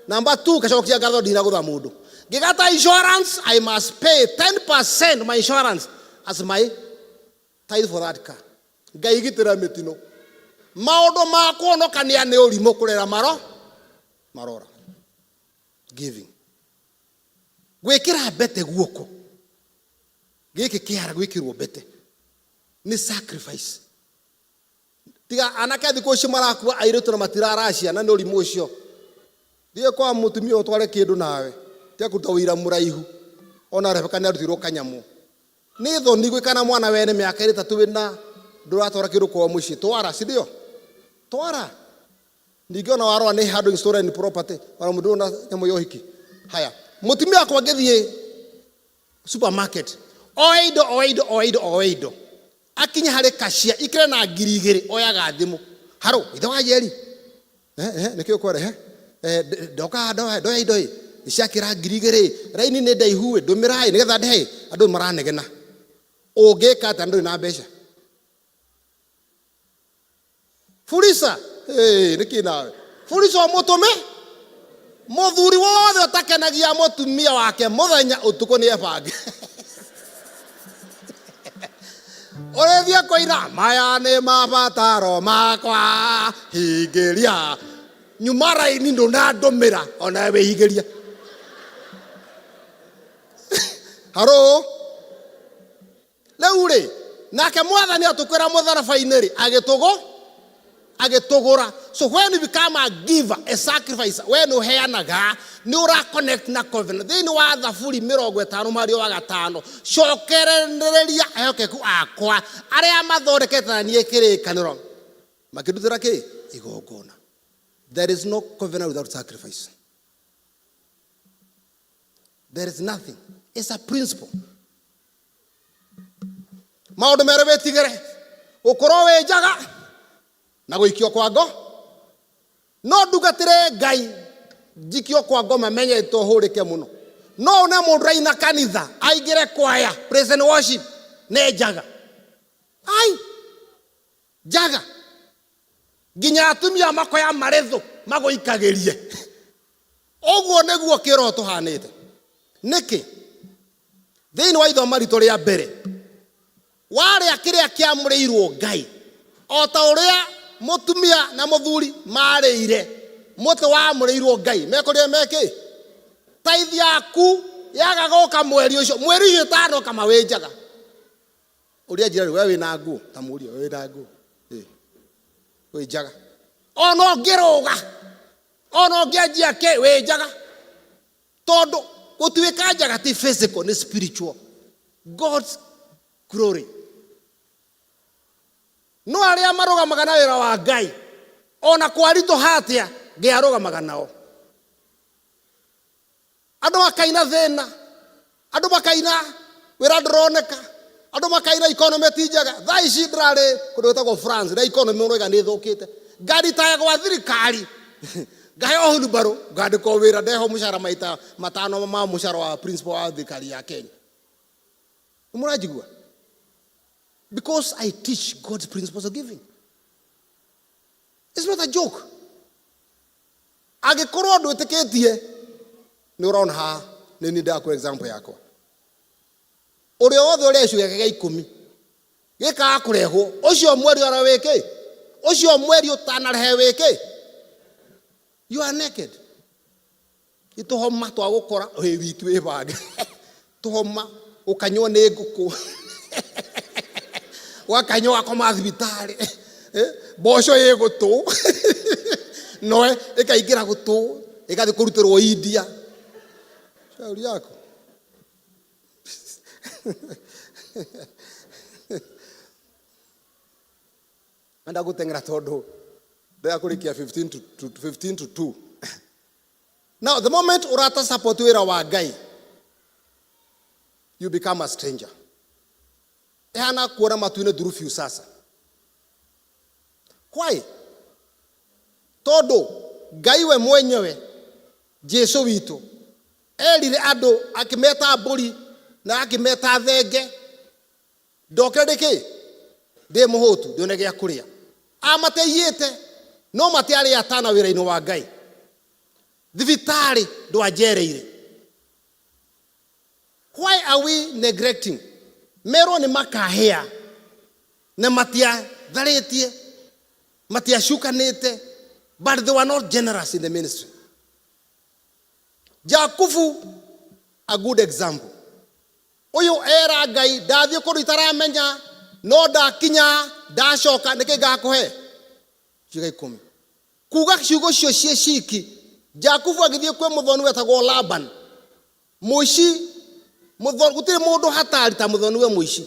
S20: number 2 ngacokia ngatho ndinagũtha mũndũ. Ngĩgata insurance, I must pay 10% my insurance as my tithe for that car. Ngai gitĩra mĩtino. Maũndũ ma kũhonokania nĩ ũrimũ kũrera maro marora. Giving, gwĩkĩra mbete guoko gĩkĩ kĩara, gwĩkĩrwo mbete nĩ sacrifice. Tiga anake a thikũ ici marakua airĩtu na matiraracia na nĩ ũrimũ ũcio. Thiĩ kwa mũtumia ũtware kĩndũ nawe, tiga kũruta ũira mũraihu. Ona Rebeka nĩ arutirwo kanyamũ. Nĩ thoni gwĩka na mwana wene mĩaka ĩrĩ ĩtatũ wĩna ndũratwara kĩndũ kwao mũciĩ. Twara, si ndio? Twara. Ningĩ ona warora nĩ handling stolen property, ona mũndũ na nyamũ ya ũhiki. Haya, mũtumia wakwa ngĩthiĩ supermarket, oe indo, oe indo, oe indo, oe indo, akinye harĩ kacia ikĩre na 2000, oyaga thimũ, "Haro, ithe wa Njeri, nĩkĩ ũkwarehe? Ndoka ndoya ndoya indo ĩ nĩciakĩra 2000, raini nĩ ndaihu ĩ, ndũmĩra ĩ nĩgetha ndehe." Andũ maranegena. Ũngĩka atĩa ndũrĩ na mbeca? Fuliza. Hey, nĩkĩ nawe Fuliza ũmũtũme? Mũthuri wothe ũtakenagia mũtumia wake mũthenya ũtukũ nĩ ebange. Ũrĩthiĩ kũina maya nĩ mabataro makwa, hingĩria nyuma raini ndũnandũmĩra ona wĩhingĩria. Haro, rĩu rĩ, nake Mwathani atũkwĩra mũtharaba-inĩ rĩ, agĩtũgũ agĩtũgũra. So when you become a giver, a sacrifice, we nĩ ũheanaga, nĩ ũra connect na covenant. Thĩinĩ wa Thaburi 50 mwario wa 5, "Cokereria ehokeku akwa arĩa mathondekete na niĩ kĩrĩkanĩro, makĩndutĩra kĩ igongona." There is no covenant without sacrifice. There is nothing. It's a principle. Maũndũ merĩ wĩtigĩre: gũkorwo wĩ njaga na gũikio kwa ngo. No ndungatĩre Ngai njikio kwa ngoma menye to hũrĩke mũno? No one mũndũ aina kanitha, aingĩre kwaya, praise and worship, nĩ njaga. Ai njaga nginya atumia makoya marĩthũ magũikagĩrie. Ũguo nĩguo kĩroho tũhanĩte. Nĩkĩ thĩinĩ wa ithoma ritũ rĩa mbere warĩa kĩrĩa kĩamũrĩirwo Ngai, o ta ũrĩa mũtumia na mũthuri marĩire mũtĩ wamũrĩirwo Ngai, mekũrĩa mekĩ taithi yaku yaga gũka mweri ũcio, mweri ũcio ĩtanoka mawĩ njaga. Ũrĩa njĩra we wĩna nguo ta mũria we wĩna nguo. Ĩ, wĩ njaga ona ũngĩrũga, ona ũngĩanjia kĩ, wĩ njaga, tondũ gũtuĩka njaga ti physical, nĩ spiritual, God's glory. No arĩa marũgamaga na wĩra wa Ngai, ona kwaritũha atĩa, Ngai arũgamaga nao. Andũ makaina thĩna, andũ makaina wĩra ndũroneka, andũ makaina economy ti njega. Thaa ici ndĩrarĩ kũndũ gwĩtagwo France na economy ũroiga nĩ ĩthũkĩte. Ngaritaya gwa thirikari, ngaheo hurubarũ, ngandĩkwo wĩra, ndeho mũcara maita matano ma mũcara wa principal wa thirikari ya Kenya. Nĩ mũranjigua? Because I teach God's principles of giving. It's not a joke. Angĩkorwo ndwĩtĩkĩtie, nĩ ũrona haha nĩ niĩ ndakũ example yakwa. Ũrĩa wothe ũrĩa gĩcunjĩ gĩake gĩa ikũmi gĩkaga kũrehwo, ũcio mweri ũrĩa wĩkĩ, ũcio mweri ũtanarehe wĩkĩ, you are naked. Itũhoma twa gũkora wĩ wiki, wĩbange tũhoma, ũkanywo nĩ ngũkũ, ũgakanywo, ũgakoma thibitarĩ. Mboco ĩ gũtũ noe ĩkaingĩra gũtũ, ĩgathiĩ kũrutĩrwo India. Shauri yako. Enda gũteng'era tondũ ndĩrenda kũrĩkia 15 to 2. Now, the moment ũrata support wĩra wa Ngai, you become a stranger. Ĩhana kuona matu-inĩ nduru biũ. Sasa Why? Tondũ Ngai we mwenyewe Jesu witũ erire andũ akĩmeta mbũri na akĩmeta thenge, ndokire ndĩkĩ ndĩ mũhũtu ndione gĩa kũrĩa. Amateiyĩte no matiarĩ atana wĩra-inĩ wa Ngai. Thibitarĩ ndwanjereire. Why are we neglecting? Merwo nĩ makahĩa na matiatharĩtie, matiacukanĩte, but they were not generous in the ministry. Jakubu, a good example. Ũyũ era Ngai ndathiĩ kũndũ itaramenya no ndakinya ndacoka nĩkĩ ngakũhe ciugo 10. Kuga ciugo cio ciĩ ciki, Jakubu agĩthiĩ kwĩ mũthoni wetagwo Laban. Mũici, gũtirĩ mũndũ hatari ta mũthoni we mũici.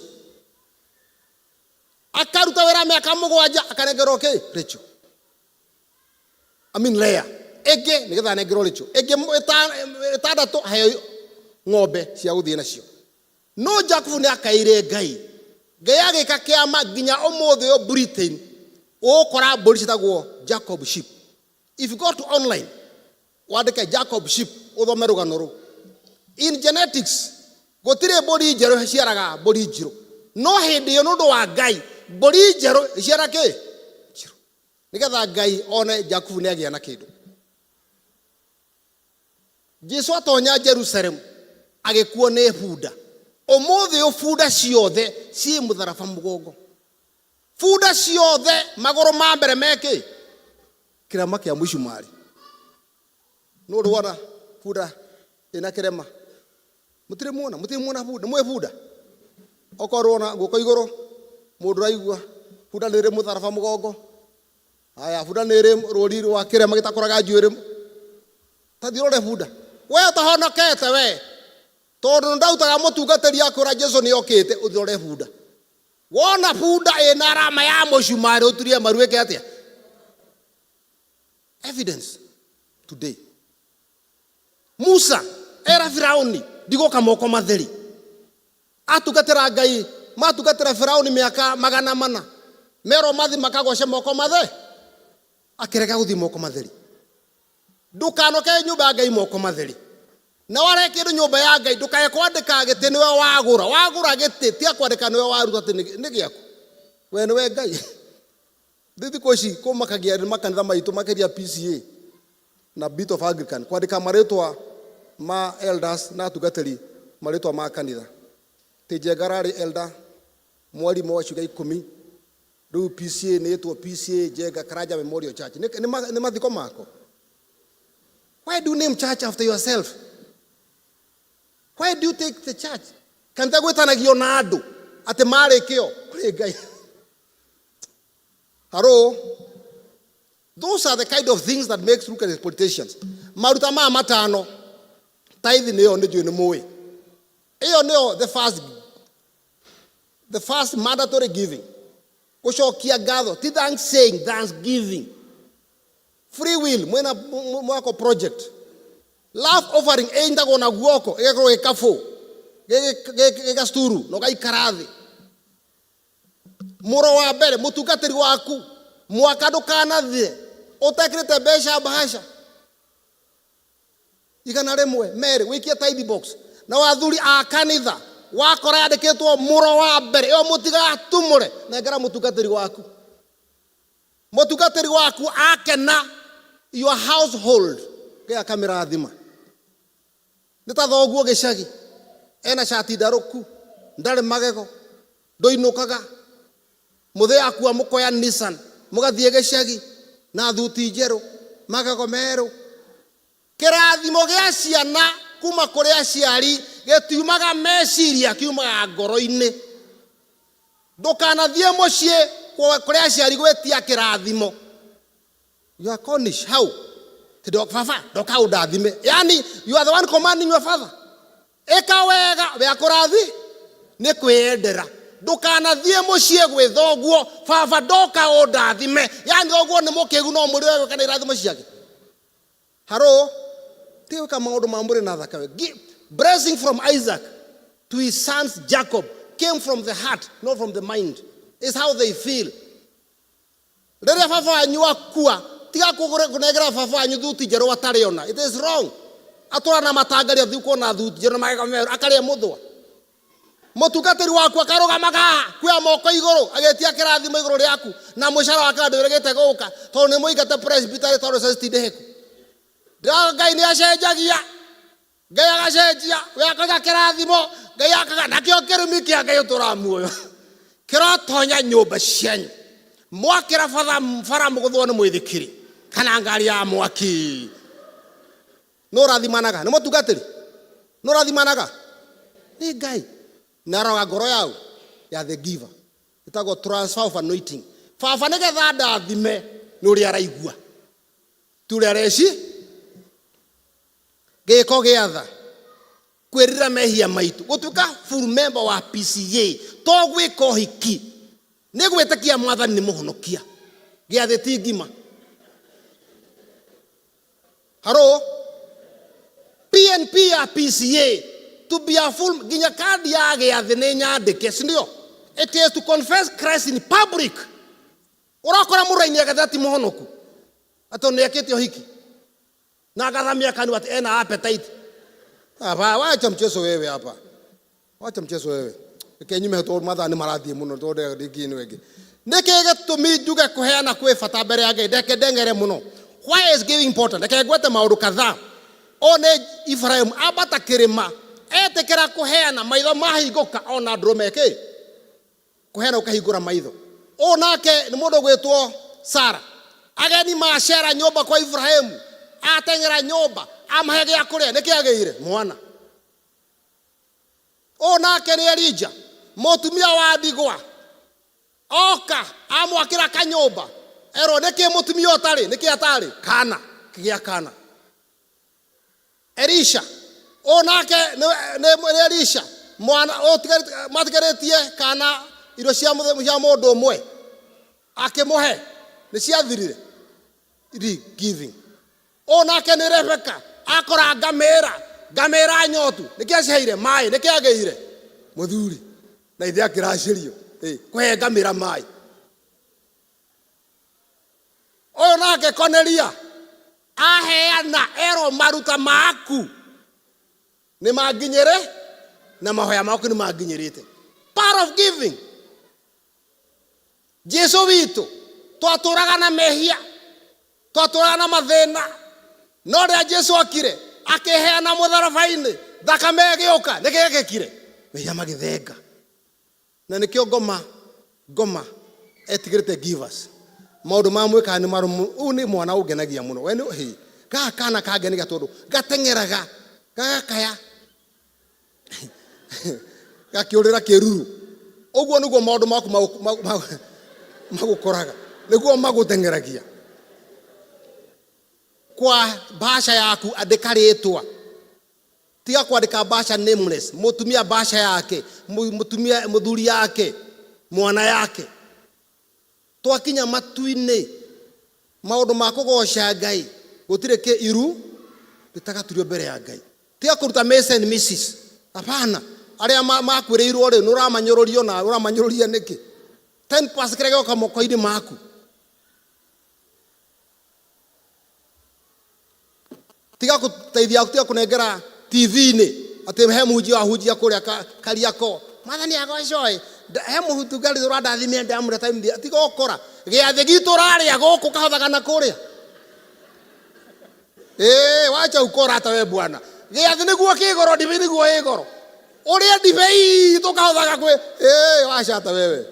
S20: Akaruta wĩra mĩaka 7 akanengerwo kĩ? Rachel. I mean Leah. Ĩngĩ nĩgetha anengerwo Rachel. Ĩngĩ 6 aheo ng'ombe cia gũthiĩ nacio. No Jakubu nĩ akaire Ngai. Ngai agĩka kĩama nginya ũmũthĩ ũyũ Britain ũgũkora mbũri ciĩtagwo Jacob sheep. If you go to online wandĩke Jacob sheep ũthome rũgano rũu. In genetics gũtirĩ mbũri njerũ iciaraga mbũri njirũ. No hĩndĩ ĩyo nĩ ũndũ wa Ngai mbũri njerũ iciara kĩ? Njirũ. Nĩgetha Ngai one Jakubu nĩ agĩa na kĩndũ. Jesu atonya Jerusalem agĩkuo nĩ bunda. Ũmũthĩ ũyũ bunda ciothe ciĩ mũtharaba mũgongo. Bunda ciothe magũrũ ma mbere me kĩ? Kĩrema kĩa mũcumarĩ. Nũ ũrĩ wona bunda ĩna kĩrema? Mũtirĩ muona? Mũtirĩ muona bunda? Nĩ mũĩ bunda? Okorwo wona guoko igũrũ mũndũ ũraigua bunda nĩ ĩrĩ mũtharaba mũgongo. Haya, bunda nĩ ĩrĩ rũri rwa kĩrema gĩtakũraga njuĩrĩ. Ta thiĩ ũrore bunda. We ũtahonokete we. Tondũ nĩ ndautaga mũtungatĩri akwĩra Jesu nĩ okĩte, ũthiĩ ũrore bunda. Wona bunda ĩna arama ya mũcumarĩ ũturie maru ĩke atĩa? Evidence today. Musa era Firauni ndigoka moko matheri. Atungatĩra Ngai, matungatĩra Firauni mĩaka 400. Merwo mathi makagoce moko mathe. Akĩrega gũthiĩ moko matheri. Ndũkanoke nyũmba ya Ngai moko matheri. Na ware kĩndũ nyũmba ya Ngai ndũkae kwandĩka gĩtĩ nĩwe wagũra. Wagũra gĩtĩ tiga kwandĩka nĩwe waruta atĩ nĩ gĩaku. We nĩwe Ngai. Thikũ ici kũmakagia nĩ makanitha maitũ makĩria PCA na bit of Anglican kwandĩka marĩtwa ma elders na atungatĩri marĩtwa ma kanitha. Ti Njenga ararĩ elder mwarimũ wa ciuga 10 rĩu PCA nĩ ĩtwo PCA Njenga Karanja Memorial Church. Nĩ mathiko mako. Why do you name church after yourself? Why do you take the church? Kanitha gwĩtanagio na andũ atĩ marĩ kĩo kũrĩ Ngai. Hello? Those are the kind of things that makes look at politicians. Maruta ma matano tithe nĩyo nĩ njũĩ nĩ mũĩ. Ĩyo nĩyo the first mandatory giving. Gũcokia ngatho, ti thanks saying, thanksgiving. Free will, mwena mwako project. Love offering ĩnyitagwo na guoko, ĩgakorwo gĩkabũ, gĩgacuru, na ũgaikara thĩ. Mũro wa mbere, mũtungatĩri waku, mwaka ndũkanathire, ũtekĩrĩte mbeca mbahaca. 100, 2, wĩikie tithe box. Na wathuri a kanitha, wakora yandĩkĩtwo mũro wa mbere, ĩyo mũtigatumũre, nengera mũtungatĩri waku. Mũtungatĩri waku akena your household, Ngai akamĩrathima. Nĩ ta thoguo gĩcagi, ena cati ndarũku, ndarĩ magego, ndũinũkaga. Mũthĩ akua mũkoya Nissan, mũgathiĩ gĩcagi na thuti njerũ, magego merũ. Kĩrathimo gĩa ciana kuma kũrĩ aciari gĩtiumaga meciria, kiumaga ngoro-inĩ. Ndũkanathiĩ mũciĩ kũrĩ aciari gwĩtia kĩrathimo. You are Cornish, how? Ti baba, ndoka ũndathime. Yani, you are the one commanding your father. Ĩka wega, we akũrathi? Nĩ kwĩyendera. Ndũkanathiĩ mũciĩ gwĩ thoguo, baba ndoka ũndathime. Yani thoguo nĩ mũkĩgu no mũrĩ we gwĩka na irathimo ciake. Haro, ti gwĩka maũndũ ma mũrĩ na thakame. Blessing from Isaac to his sons Jacob came from the heart, not from the mind. It's how they feel. Rĩrĩa baba wanyu akua, tiga kũnengera baba wanyu thuti njerũ atarĩ ona. It is wrong. Atũra na matangaria thiĩ kuona thuti njerũ na magego merũ, akarĩa mũthũa. Mũtungatĩri waku akarũgamaga haha kuoya moko igũrũ agĩtia kĩrathimo igũrũ rĩaku na mũcara wake ndwĩrĩgĩte gũka tondũ nĩ mũingate presbytery tondũ ceci ti ndĩhĩku. Ndĩrauga Ngai nĩ acenjagia, Ngai agacenjia, we akauga kĩrathimo, Ngai akauga nakĩo kĩrumi kĩa Ngai ũtũraga muoyo kĩrotonya nyũmba cianyu. Mwakĩra bara bara mũgũthwo nĩ mũithikiri kana ngari ya mwaki. Nũ ũrathimanaga? Nĩ mũtungatĩri? Nũ ũrathimanaga? Nĩ Ngai. Na aroraga ngoro yau ya the giver. Ĩtagwo transfer of anointing. Baba nĩgetha ndathime nĩ ũrĩa araigua. Ti ũrĩa areci. Gĩko gĩa tha. Kwĩrira mehia maitũ. Gũtuĩka full member wa PCA. To gwĩka ũhiki. Nĩ gwĩtĩkia mwathani nĩ mũhonokia. Gĩathĩ ti ngima. Haro PNP ya PCA to be a full nginya kandi ya gĩathĩ nĩ nyandĩke, si ndio? It is to confess Christ in public. Ũrakora mũraini agatha ti mũhonoku atĩ nĩ ekĩte ũhiki na agathamia kanua atĩ ena appetite. Hapa wacha mchezo wewe hapa. Wacha mchezo wewe. Reke nyume tondũ mathaa nĩ marathiĩ mũno tondũ ndĩngĩ ĩno ĩngĩ. Nĩkĩ gĩtũmi njuge kũheana kwĩ bata mbere ya Ngai? Ndeke ndeng'ere mũno. Why is giving important? Reke ngwete maũndũ kadhaa. Ũyũ nĩ Ibrahim ambata kĩrĩma etĩkĩra kũheana maitho mahingũka ona ndũrũme ĩkĩ kũheana ũkahingũra maitho. Ũyũ nake nĩ mũndũ ũgwĩtwo Sara. Ageni macera nyũmba kwa Ibrahimu, ateng'era nyũmba amahe gĩa kũrĩa, nĩkĩ agĩire? Mwana. Ũyũ nake nĩ Elija, mũtumia wa ndigwa, oka amwakĩra kanyũmba, erwo nĩkĩ mũtumia ũtarĩ, nĩkĩ atarĩ kana, kĩgĩa kana. Elisha, ũyũ nake nĩ Elisha, mwana matigarĩtie kana irio cia mũndũ ũmwe, akĩmũhe, nĩ ciathirire. Giving. Ũyũ nake nĩ Rebeka, akora ngamĩra, ngamĩra nyotu, nĩkĩ aciheire maĩ, nĩkĩ agĩire mũthuri, na ithe akĩracĩrio kũhe ngamĩra maĩ. Ũyũ nake Konelia aheana erwo maruta maku nĩ manginyĩre na mahoya maku nĩ manginyĩrĩte. Part of giving. Jesu witũ twatũraga na mehia, twatũraga na mathĩna, no rĩrĩa Jesu okire akĩheana mũtharaba-inĩ, thakame ĩgĩũka, nĩ gĩekĩkire? Mehia magĩthenga. Na nĩkĩo ngoma ngoma etigĩrĩte givers. Maũndũ ma mwĩkaga nĩ marũmu. Ũyũ nĩ mwana ũngenagia mũno. We nĩ hĩ, gaka kana kangenagia tondũ gateng'eraga gagakaya gakĩũrĩra kĩruru. Ũguo nĩguo maũndũ maku magũkoraga, nĩguo magũteng'eragia. Kwa mbaca yaku andĩka rĩtwa. Tiga kwandĩka mbaca nameless. Mũtumia mbaca yake, mũtumia mũthuri yake, mwana yake. Twakinya matu-inĩ, maũndũ ma kũgoca Ngai, gũtirĩ kĩ iru rĩtagaturio mbere ya Ngai. Tiga kũruta Mrs and Mrs. Hapana. Arĩa makuĩrĩirwo rĩ, nĩ ũramanyũrũrio na ũramanyũrũria nĩkĩ? 10% kĩrĩa gĩoka moko-inĩ maku. Tiga gũteithia, tiga kũnengera TV-inĩ atĩ he mũhunjia wahunjia kũrĩa Kariakoo. Mwathani agocwo ĩ. He mũtungatĩri ũrandathimire ndamũre time thia. Tiga ũkora. Gĩathĩ gitũ ũrarĩa gũkũ kahothaga na kũrĩa. Ĩĩ, wacha ukora hata we bwana. Gĩathĩ nĩguo kĩ goro, ndibei nĩguo ĩ goro. Ũrĩa ndibei itũ kahothaga kwĩ. Ĩĩ, wacha hata wewe.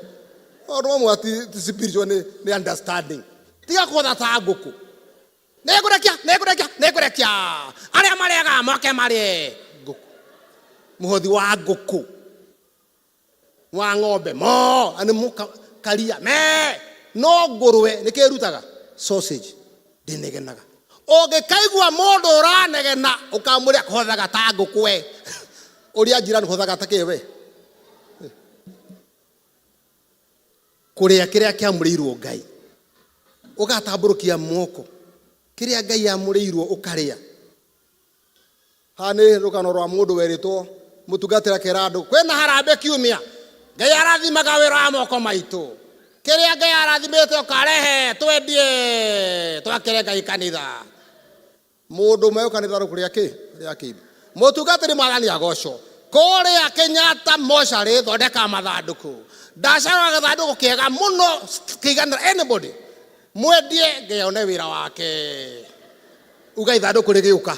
S20: Maũndũ mamwe ti spiritual nĩ understanding. Tiga kũhotha ta ngũkũ. Nĩngũrekia, nĩngũrekia, nĩngũrekia. Arĩa marĩaga moke marĩe ngũkũ. Mũhothi wa ngũkũ, wa ng'ombe, mo, nĩ mũka, karia, me. No ngũrwe nĩkĩ ĩrutaga? Sausage. Ndĩnegenaga. Ũngĩkaigua mũndũ ũranegena, ũkamũrĩa kũhothaga ta ngũkũ we. Ũrĩa njirani hothaga ta kĩ we? Kũrĩa kĩrĩa kĩamũrĩirwo Ngai. Ũgatambũrũkia moko. Kĩrĩa Ngai amũrĩirwo ũkarĩa. Haha nĩ rũgano rwa mũndũ werĩtwo mũtungatĩri akera andũ kwĩna harambee kiumia. Ngai arathimaga wĩra wa moko maitũ. Kĩrĩa Ngai arathimĩte ũkarehe twendie twakĩre Ngai kanitha. Mũndũ ũmwe kanitha rũkũ rĩa kĩ rĩa kĩimba. Mũtungatĩri mwathani agocwo. Kũrĩa Kenyatta mocarĩ thondeka mathandũkũ. Ndacagũra gĩthandũkũ kĩega mũno kĩiganĩra anybody. Mwendie Ngai one wĩra wake. Uga ithandũkũ rĩgĩũka.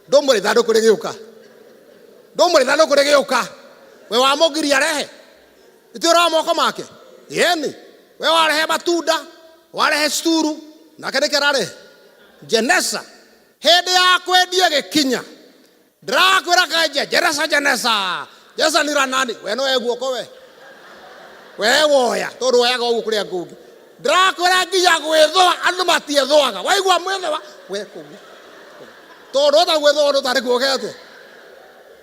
S20: Ndũmwĩre ithandũkũ rĩgĩũka. Ndũmwĩre ithandũkũ rĩgĩũka. We wamũgiria arehe. Itwĩra wa moko make. Yeni. We warehe matunda, warehe sturu, nake nĩkĩ ararehe? Jenesa. Hĩndĩ ya kwendia gĩkinya. Ndĩrakwĩra kenje, Jenesa, Jenesa. Jenesa ni ranani. We no guoko we. We woya, tondũ woyaga ũguo kũrĩa kũngĩ. Ndĩrakwĩra nginya gwĩthũa andũ matiethũaga. Waigua mwĩthũa, we kũu. Tondũ ota gwĩthũa ũndũ ũtarĩ kuogete.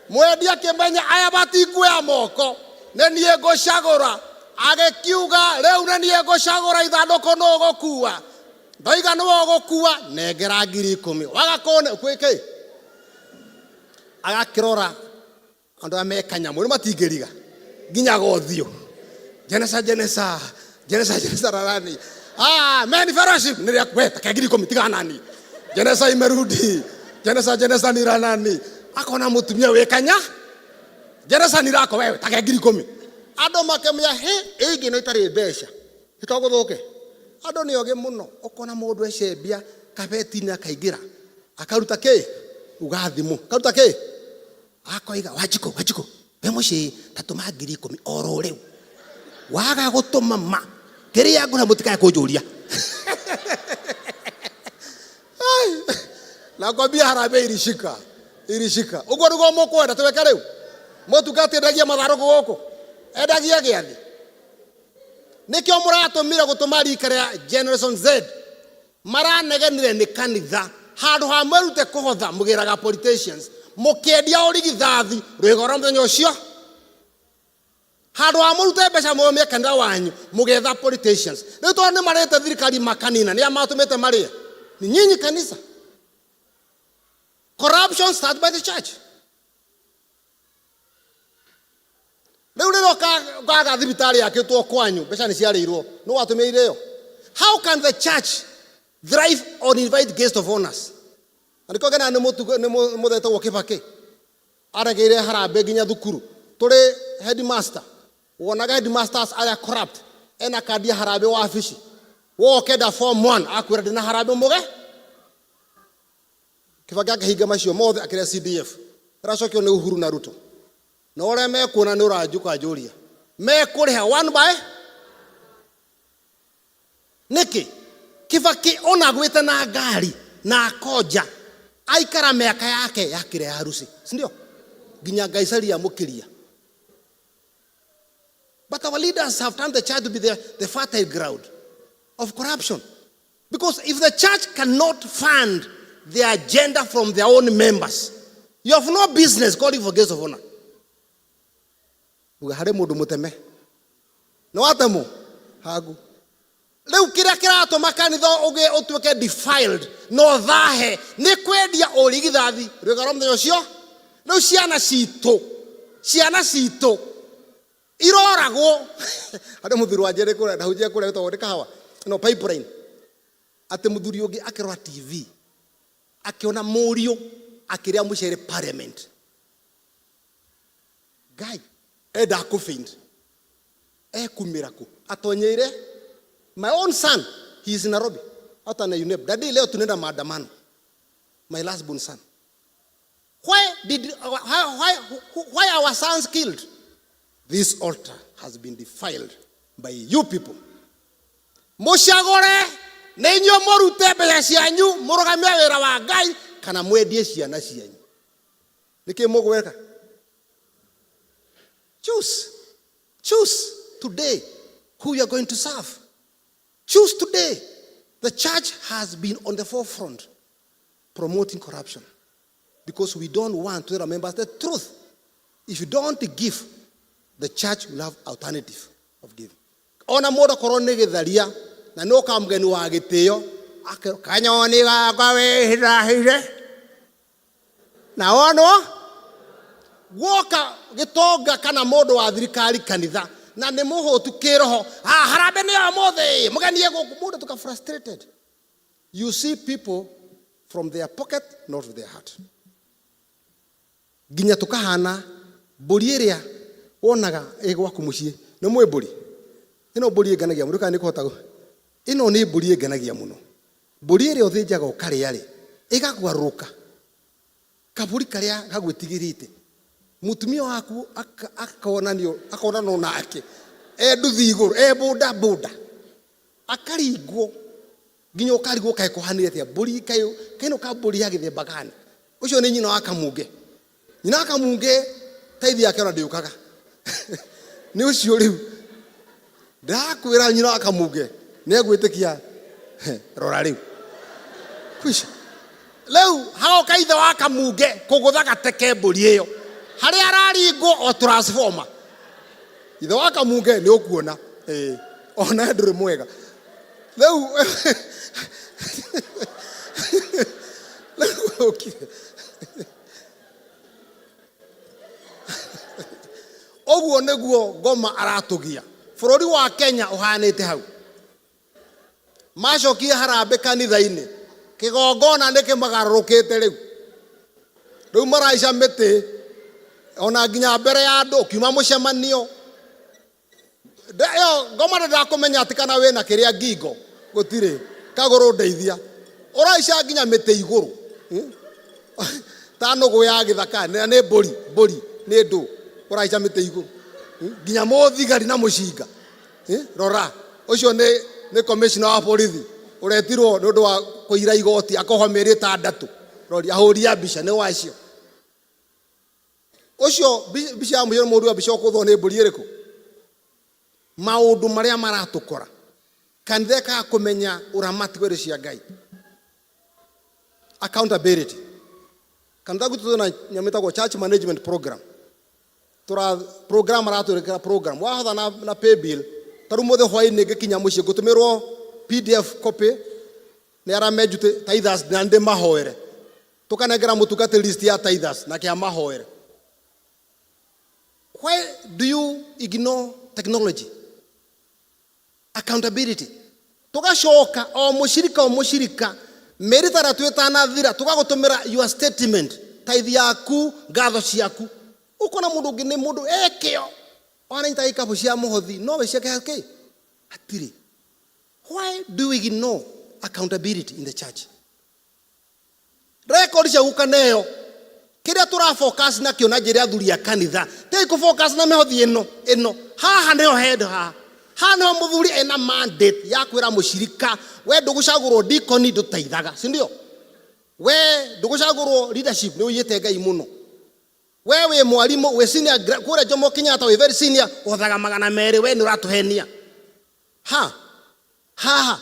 S20: Mwendia akĩmenya aya matikuoya moko, nĩ niĩ ngũcagũra. Agĩkiuga rĩu nĩ niĩ ngũcagũra ithandũkũ nũ ũgũkua. Ndoiga nĩwe ũgũkua, nengera 10,000. Waga kũne kwĩkĩ? Agakĩrora andũ arĩa me kanyamũ nĩ matingĩriga nginya gothiũ. Jenesa, Jenesa, Jenesa, Jenesa rarani. Ah, men fellowship nĩ rĩa we take 10,000 tigana nani. Jenesa imerudi. Jenesa, Jenesa ni ranani. Akona mũtumia wĩ kanya. Jenesa ni rako wewe take 10,000. Andũ makemia he ĩngĩ no itarĩ mbeca. Ĩtogũthũke. Andũ nĩ ogĩ mũno. Ũkona mũndũ ecembia kabeti-inĩ akaingĩra. Akaruta kĩ? Uga thimũ. Akaruta kĩ? Akoiga Wanjikũ, Wanjikũ, wĩ mũciĩ ta tũma 10,000 oro rĩu. Waga gũtũma ma kĩrĩa ngũra mũtikae kũnjũria. Nakwambia harambee ilishika. Ilishika. Ũguo nĩguo mũkwenda twĩke rĩu. Mũtungati endagia matharũkũ gũkũ. Endagia gĩathĩ. Nĩkĩo mũratũmire gũtũma rika rĩa Generation Z. Maranegenire nĩ kanitha. Handũ ha mwĩrute kũhotha mũgĩraga politicians. Mũkĩendia ũrigithathi rwĩga rwa mũthenya ũcio. Handũ ha mũrute mbeca mũrũmie kanitha wanyu mũgĩetha politicians. Rĩu tondũ nĩ marĩte thirikari makanina nĩ a matũmĩte marĩe. Ni nyinyi kanitha. Corruption starts by the church. Rĩu rĩrĩa ũkaga thibitarĩ yakĩtwo kwanyu mbeca nĩ ciarĩirwo nĩ watũmĩire ĩyo. How can the church thrive on invite guest of honors? Na nĩkĩo ngenaga nĩ mũthetagwo Kĩbakĩ aregeire harambee nginya thukuru. Tũrĩ headmaster, wonaga headmasters arĩa corrupt ena kandi ya harambee wabici. Woka ũkenda form 1 akwĩra ndĩna harambee mũge. Kĩbakĩ akĩhinga macio mothe akĩrĩa CDF. Ĩracokio nĩ Uhuru na Ruto. Na ũrĩa mekuona nĩ ũranjuka njũria. Mekũrĩha one by nĩkĩ? Kĩbakĩ ona agwĩte na ngari na akonja aikara mĩaka yake yakĩra ya harusi, si ndio? Nginya Ngai amũkĩria. But our leaders have turned the church to be the fertile ground of corruption. Because if the church cannot fund their agenda from their own members, you have no business calling for guests of honor. Uga harĩ mũndũ mũteme. Nĩ watemwo? Hagu. Rĩu kĩrĩa kĩratũma kanitha ũgĩ ũtuĩke defiled na ũthahe nĩ kwendia ũrigithathi rwĩga rwa mũthenya ũcio. Rĩu ciana citũ, ciana citũ iroragwo. Harĩ mũthuri wa Njeri kũrĩa, ndahunjia kũrĩa gwĩtagwo nĩ kahawa, no pipeline. Atĩ mũthuri ũngĩ akĩrora TV, akĩona mũriũ akĩrĩa mũcere parliament. Ngai enda kũfaint. Ekumĩra kũ? Atonyeire my own son, he is in Nairobi. Hata na UNEP. Daddy, leo tunaenda maandamano. My last born son. Why why our sons killed? This altar has been defiled by you people. Mũcagũre nĩ inyuĩ mũrute mbeca cianyu mũrũgamie wĩra wa Ngai kana mwendie ciana cianyu. Nĩkĩ mũgwĩka? Choose. Choose today who you are going to serve. Choose today. The church has been on the forefront promoting corruption because we don't want to tell our members the truth. If you don't give, the church will have alternative of giving. Ona mũndũ akorwo nĩ gĩtharia na nĩ ũka mũgeni wa gĩtĩo kanyoni gakwa wĩhithahithe na wonwo guoka gĩtonga kana mũndũ wa thirikari kanitha Na nĩ mũhũtu kĩroho. Ah, harambee nĩ ya ũmũthĩ, mũgenie gũkũ. Mũndũ atuĩka frustrated. You see people from their pocket, not their heart. Nginya tũkahana mbũri ĩrĩa wonaga ĩ gwaku mũciĩ. Nĩ mũĩ mbũri? Ĩno mbũri ĩngenagia mũno, kana nĩ kũhota ĩno nĩ mbũri ĩngenagia mũno. Mbũri ĩrĩa ũthĩnjaga ũkarĩa rĩ, ĩgakũgarũrũka. Kabũri karĩa gagwĩtigĩrĩte. Mũtumia waku akonanio, akonanwo nake e nduthi igũrũ, e boda boda. Akaringwo nginya ũkarigwo kaĩ kũhanire atĩa. Mbũri kaĩ keno ka mbũri ya gĩthemba gani. Ũcio nĩ nyina wa Kamunge. Nyina wa Kamunge taithi yake ona ndĩũkaga. Nĩ ũcio rĩu. Ndakwĩra nyina wa Kamunge nĩ egwĩtĩkia. Rora rĩu. Kwisha. Rĩu hagoka ithe wa Kamunge kũgũtha gateke mbũri ĩyo. Harĩa araringwo o transformer. Ithe wa Kamunge nĩ ũkuona. Ĩĩ. Ona ndũrĩ mwega. Rĩu rĩu ũkire. Ũguo nĩguo ngoma aratũgia. Bũrũri wa Kenya ũhanĩte hau. Macokie harambĩ kanitha-inĩ. Kĩgongona nĩ kĩmagarũrũkĩte rĩu. Rĩu maraica mĩtĩ ona nginya mbere ya andũ ũkiuma mũcemanio. Ĩyo ngoma ndĩrakũmenya atĩ kana wĩna kĩrĩa ngingo gũtirĩ kagũrũ ndeithia. Ũraica nginya mĩtĩ igũrũ. Ta nũgũ ya gĩthaka na nĩ mbũri, mbũri nĩ ndũ ũraica mĩtĩ igũrũ. Nginya mũthigari na mũcinga. Rora ũcio nĩ commissioner wa borithi ũretirwo nĩ ũndũ wa kũira igoti akohwo mĩeri ĩtandatũ. Rori ahũri a mbica nĩ wacio. Ũcio mbica ya mũico mũhũri wa mbica ũkũthwo nĩ mbũri ĩrĩkũ? Maũndũ marĩa maratũkora. Kanitha ĩkaga kũmenya ũramati wa indo cia Ngai. Accountability. Kanitha gwitũ twĩna nyamũ ĩtagwo church management program. Tũra program aratwĩkĩra program. Wahotha na pay bill. Ta rĩu mũthĩ hwaĩ-inĩ ngĩkinya mũciĩ ngũtũmĩrwo PDF copy nĩ arĩa menjutĩ tithers na ndĩmahoere. Tũkanengera mũtungatĩri list ya tithers nake amahoere. Why do you ignore technology? Accountability. Tũgacoka o mũcirika o mũcirika mĩeri ĩtandatũ ĩtanathira tũgagũtũmĩra your statement, tithe yaku, ngatho ciaku. Ũkona mũndũ ũngĩ nĩ mũndũ ekĩo wananyita gĩkabũ cia mũhothi no we ciake hakĩ hatirĩ. Why do we ignore accountability in the church? Record cia gũkaneo kĩrĩa tũra focus nakĩo na njĩra athuri a kanitha tei kũ focus na mĩhothi ĩno ĩno haha nĩho head haha haha nĩho mũthuri ena mandate ya kwĩra mũcirika we ndũgũcagũrwo deacon ndũteithaga, si ndio? We ndũgũcagũrwo leadership nĩ ũiyĩte Ngai mũno. We wĩ mwarimũ wĩ senior kũrĩa Jomo Kenyatta wĩ very senior ũhothaga magana merĩ we nĩ ũratũhenia. Ha haha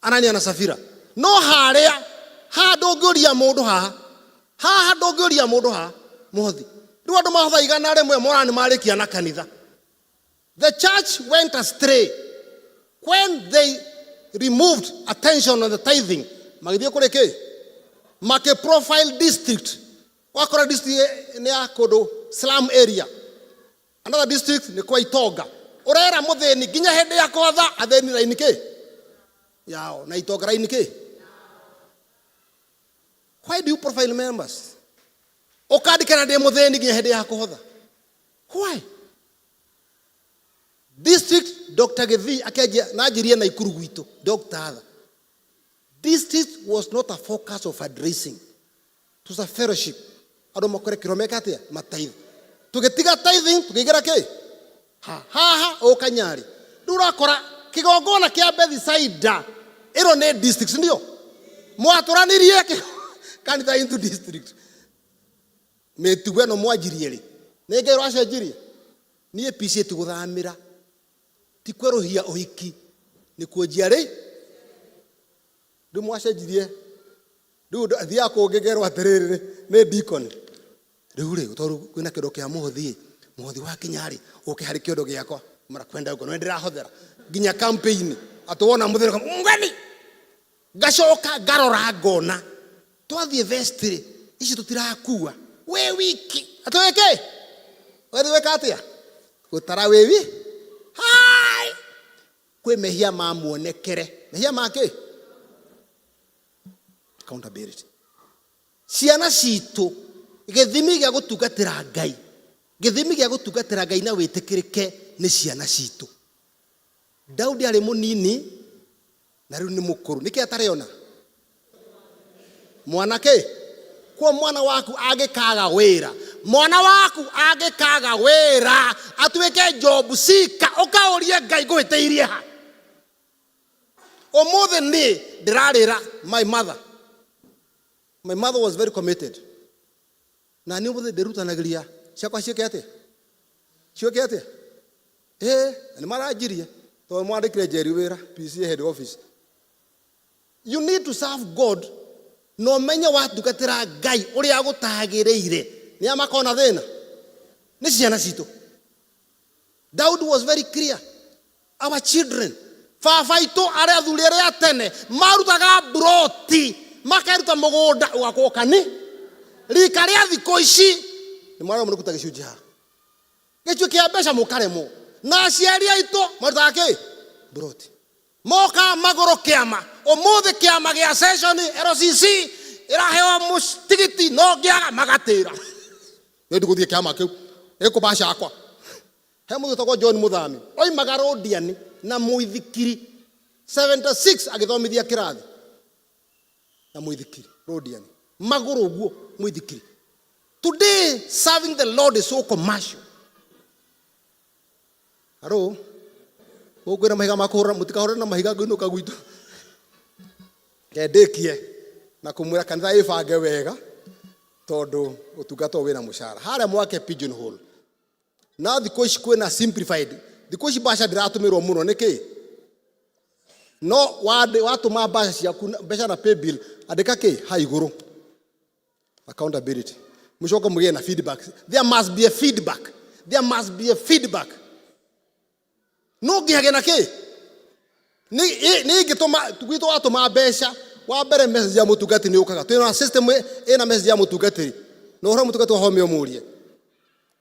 S20: Anania na Safira no harĩa haha ndũngĩũria mũndũ haha haha ndũngĩũria mũndũ haha mũhothi. Rĩu andũ mahotha igana rĩmwe mora nĩ marĩkia na kanitha. The church went astray when they removed attention on the tithing. Magĩthiĩ kũrĩ kĩ? Makĩ profile district. Wakora district nĩ ya kũndũ slum area. Another district nĩ kwa itonga. Ũrera mũthĩni nginya hĩndĩ ya kũhotha athĩni raini kĩ? Yao na itonga raini kĩ? Why do you profile members? Ũkandĩkana ndĩ mũthĩni nginya hĩndĩ ya kũhotha. Why? District Dr. Githii akĩanjia na anjirie Naikuru gwitũ Dr. Arthur. District was not a focus of addressing. It was a fellowship. Andũ makore kĩro meka atĩa? Matithe. Tũgĩtiga tithing tũkĩingĩra kĩ? Ha, haha ũka Nyarĩ. Rĩu ũrakora kĩgongona kĩa Bethisaida ĩno nĩ district ndio? Mwatũranirie kanitha into district. Mĩtugo ĩno mwanjirie rĩ? Nĩ Ngai ũracenjirie? Niĩ PCA ti gũthamĩra, ti kwerũhia ũhiki, nĩ kuonjia rĩ. Rĩu mwacenjirie, rĩu thiaga kũngĩ ngerwo atĩrĩrĩ, nĩ deacon. Rĩu rĩ, tondũ kwĩna kĩndũ kĩa mũhothi ĩ, mũhothi wa kinya rĩ, ũke harĩ kĩondo gĩakwa, mara kwenda ũguo, nĩ ndĩrahothera. Nginya campaign, atĩ wona mũthenya ũka, mũgeni! Ngacoka ngarora ngona, twathiĩ vestry, ici tũtirakua, wĩ wiki. Atĩ wĩ kĩ? Ũgathiĩ gwĩka atĩa? Gũtara wĩwi hai kwĩ mehia ma muonekere. Mehia ma kĩ? Accountability. Ciana citũ gĩthimi gĩa gũtungatĩra Ngai, gĩthimi gĩa gũtungatĩra Ngai na wĩtĩkĩrĩke nĩ ciana citũ. Daudi arĩ mũnini na rĩu nĩ mũkũrũ. Nĩkĩ atarĩ ona mwana kĩ? Kuo mwana waku angĩkaga wĩra, mwana waku angĩkaga wĩra atuĩke job seeker, ũkaũrie Ngai ngũhĩtĩirie ha? Ũmũthĩ niĩ ndĩrarĩra my mother. My mother was very committed. Na niĩ ũmũthĩ ndĩrutanagĩria ciakwa ciĩke atĩa? Ciĩke atĩa? Ĩĩ, na nĩ maranjirie tondũ mwandĩkire Njeri wĩra PCA head office. You need to serve God na ũmenye watungatĩra Ngai ũrĩa gũtagĩrĩire nĩ amakona thĩna nĩ ciana citũ. Daudi was very clear. Our children, baba aitũ arĩa athuri arĩa a tene marutaga mburoti makeruta mũgũnda ũgakwo kani rika rĩa thikũ ici nĩ mwaremwo nĩ kũruta gĩcunjĩ haha gĩcunjĩ kĩa mbeca mũkaremwo na aciari aitũ marutaga kĩ mburoti moka magũrũ kĩama ũmũthĩ kĩama gĩa session LCC ĩraheo tigiti no ngĩaga magatĩra nĩ ndigũthiĩ kĩama kĩu ĩkũbaca akwa he mũthĩ ũtagwo John Mũthami oimaga Rũndiani na mũithikiri 76 agĩthomithia kĩrathi na mũithikiri Rũndiani magũrũ ũguo mũithikiri. Today serving the Lord is so commercial. Haro gũkwĩna mahiga ma kũhũra mũtikahũrane na mahiga ngũinũka gwitũ kendĩkie na kũmwĩra kanitha ĩbange wega tondũ ũtungata ũyũ wĩna mũcara harĩa mwake pigeon hole na thikũ ici kwĩna simplified thikũ ici mbaca ndĩratũmĩrwo mũno nĩkĩ no watũma mbaca ciaku mbeca na paybill andĩka kĩ ha igũrũ accountability mũcoke mũgĩe na feedback. There must be a feedback, there must be a feedback. No nginya na kĩ nĩ ingĩtũma gwitũ watũma mbeca wa mbere message ya mũtungatĩri nĩ ũkaga twĩna system ĩna message ya mũtungatĩri na ũhoro mũtungatĩri wa home ũmũrie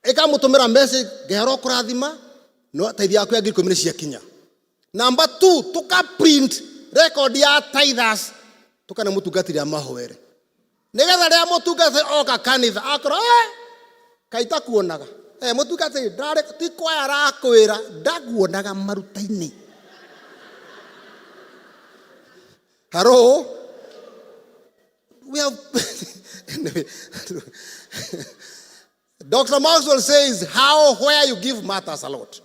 S20: ĩkamũtũmĩra message ngehera ũkũrathima no tithe yaku ya 10,000 nĩ ciakinya. Number 2 tuka print record ya tithers tukane mũtungatĩri amahoere nĩgetha rĩrĩa mũtungatĩri oka kanitha akorwo kaita kuonaga mũtungatĩri ndarĩ ti kwaya arakwĩra ndakuonaga maruta-inĩ. Hello? We have anyway. Dr. Maxwell says how where you give matters a lot.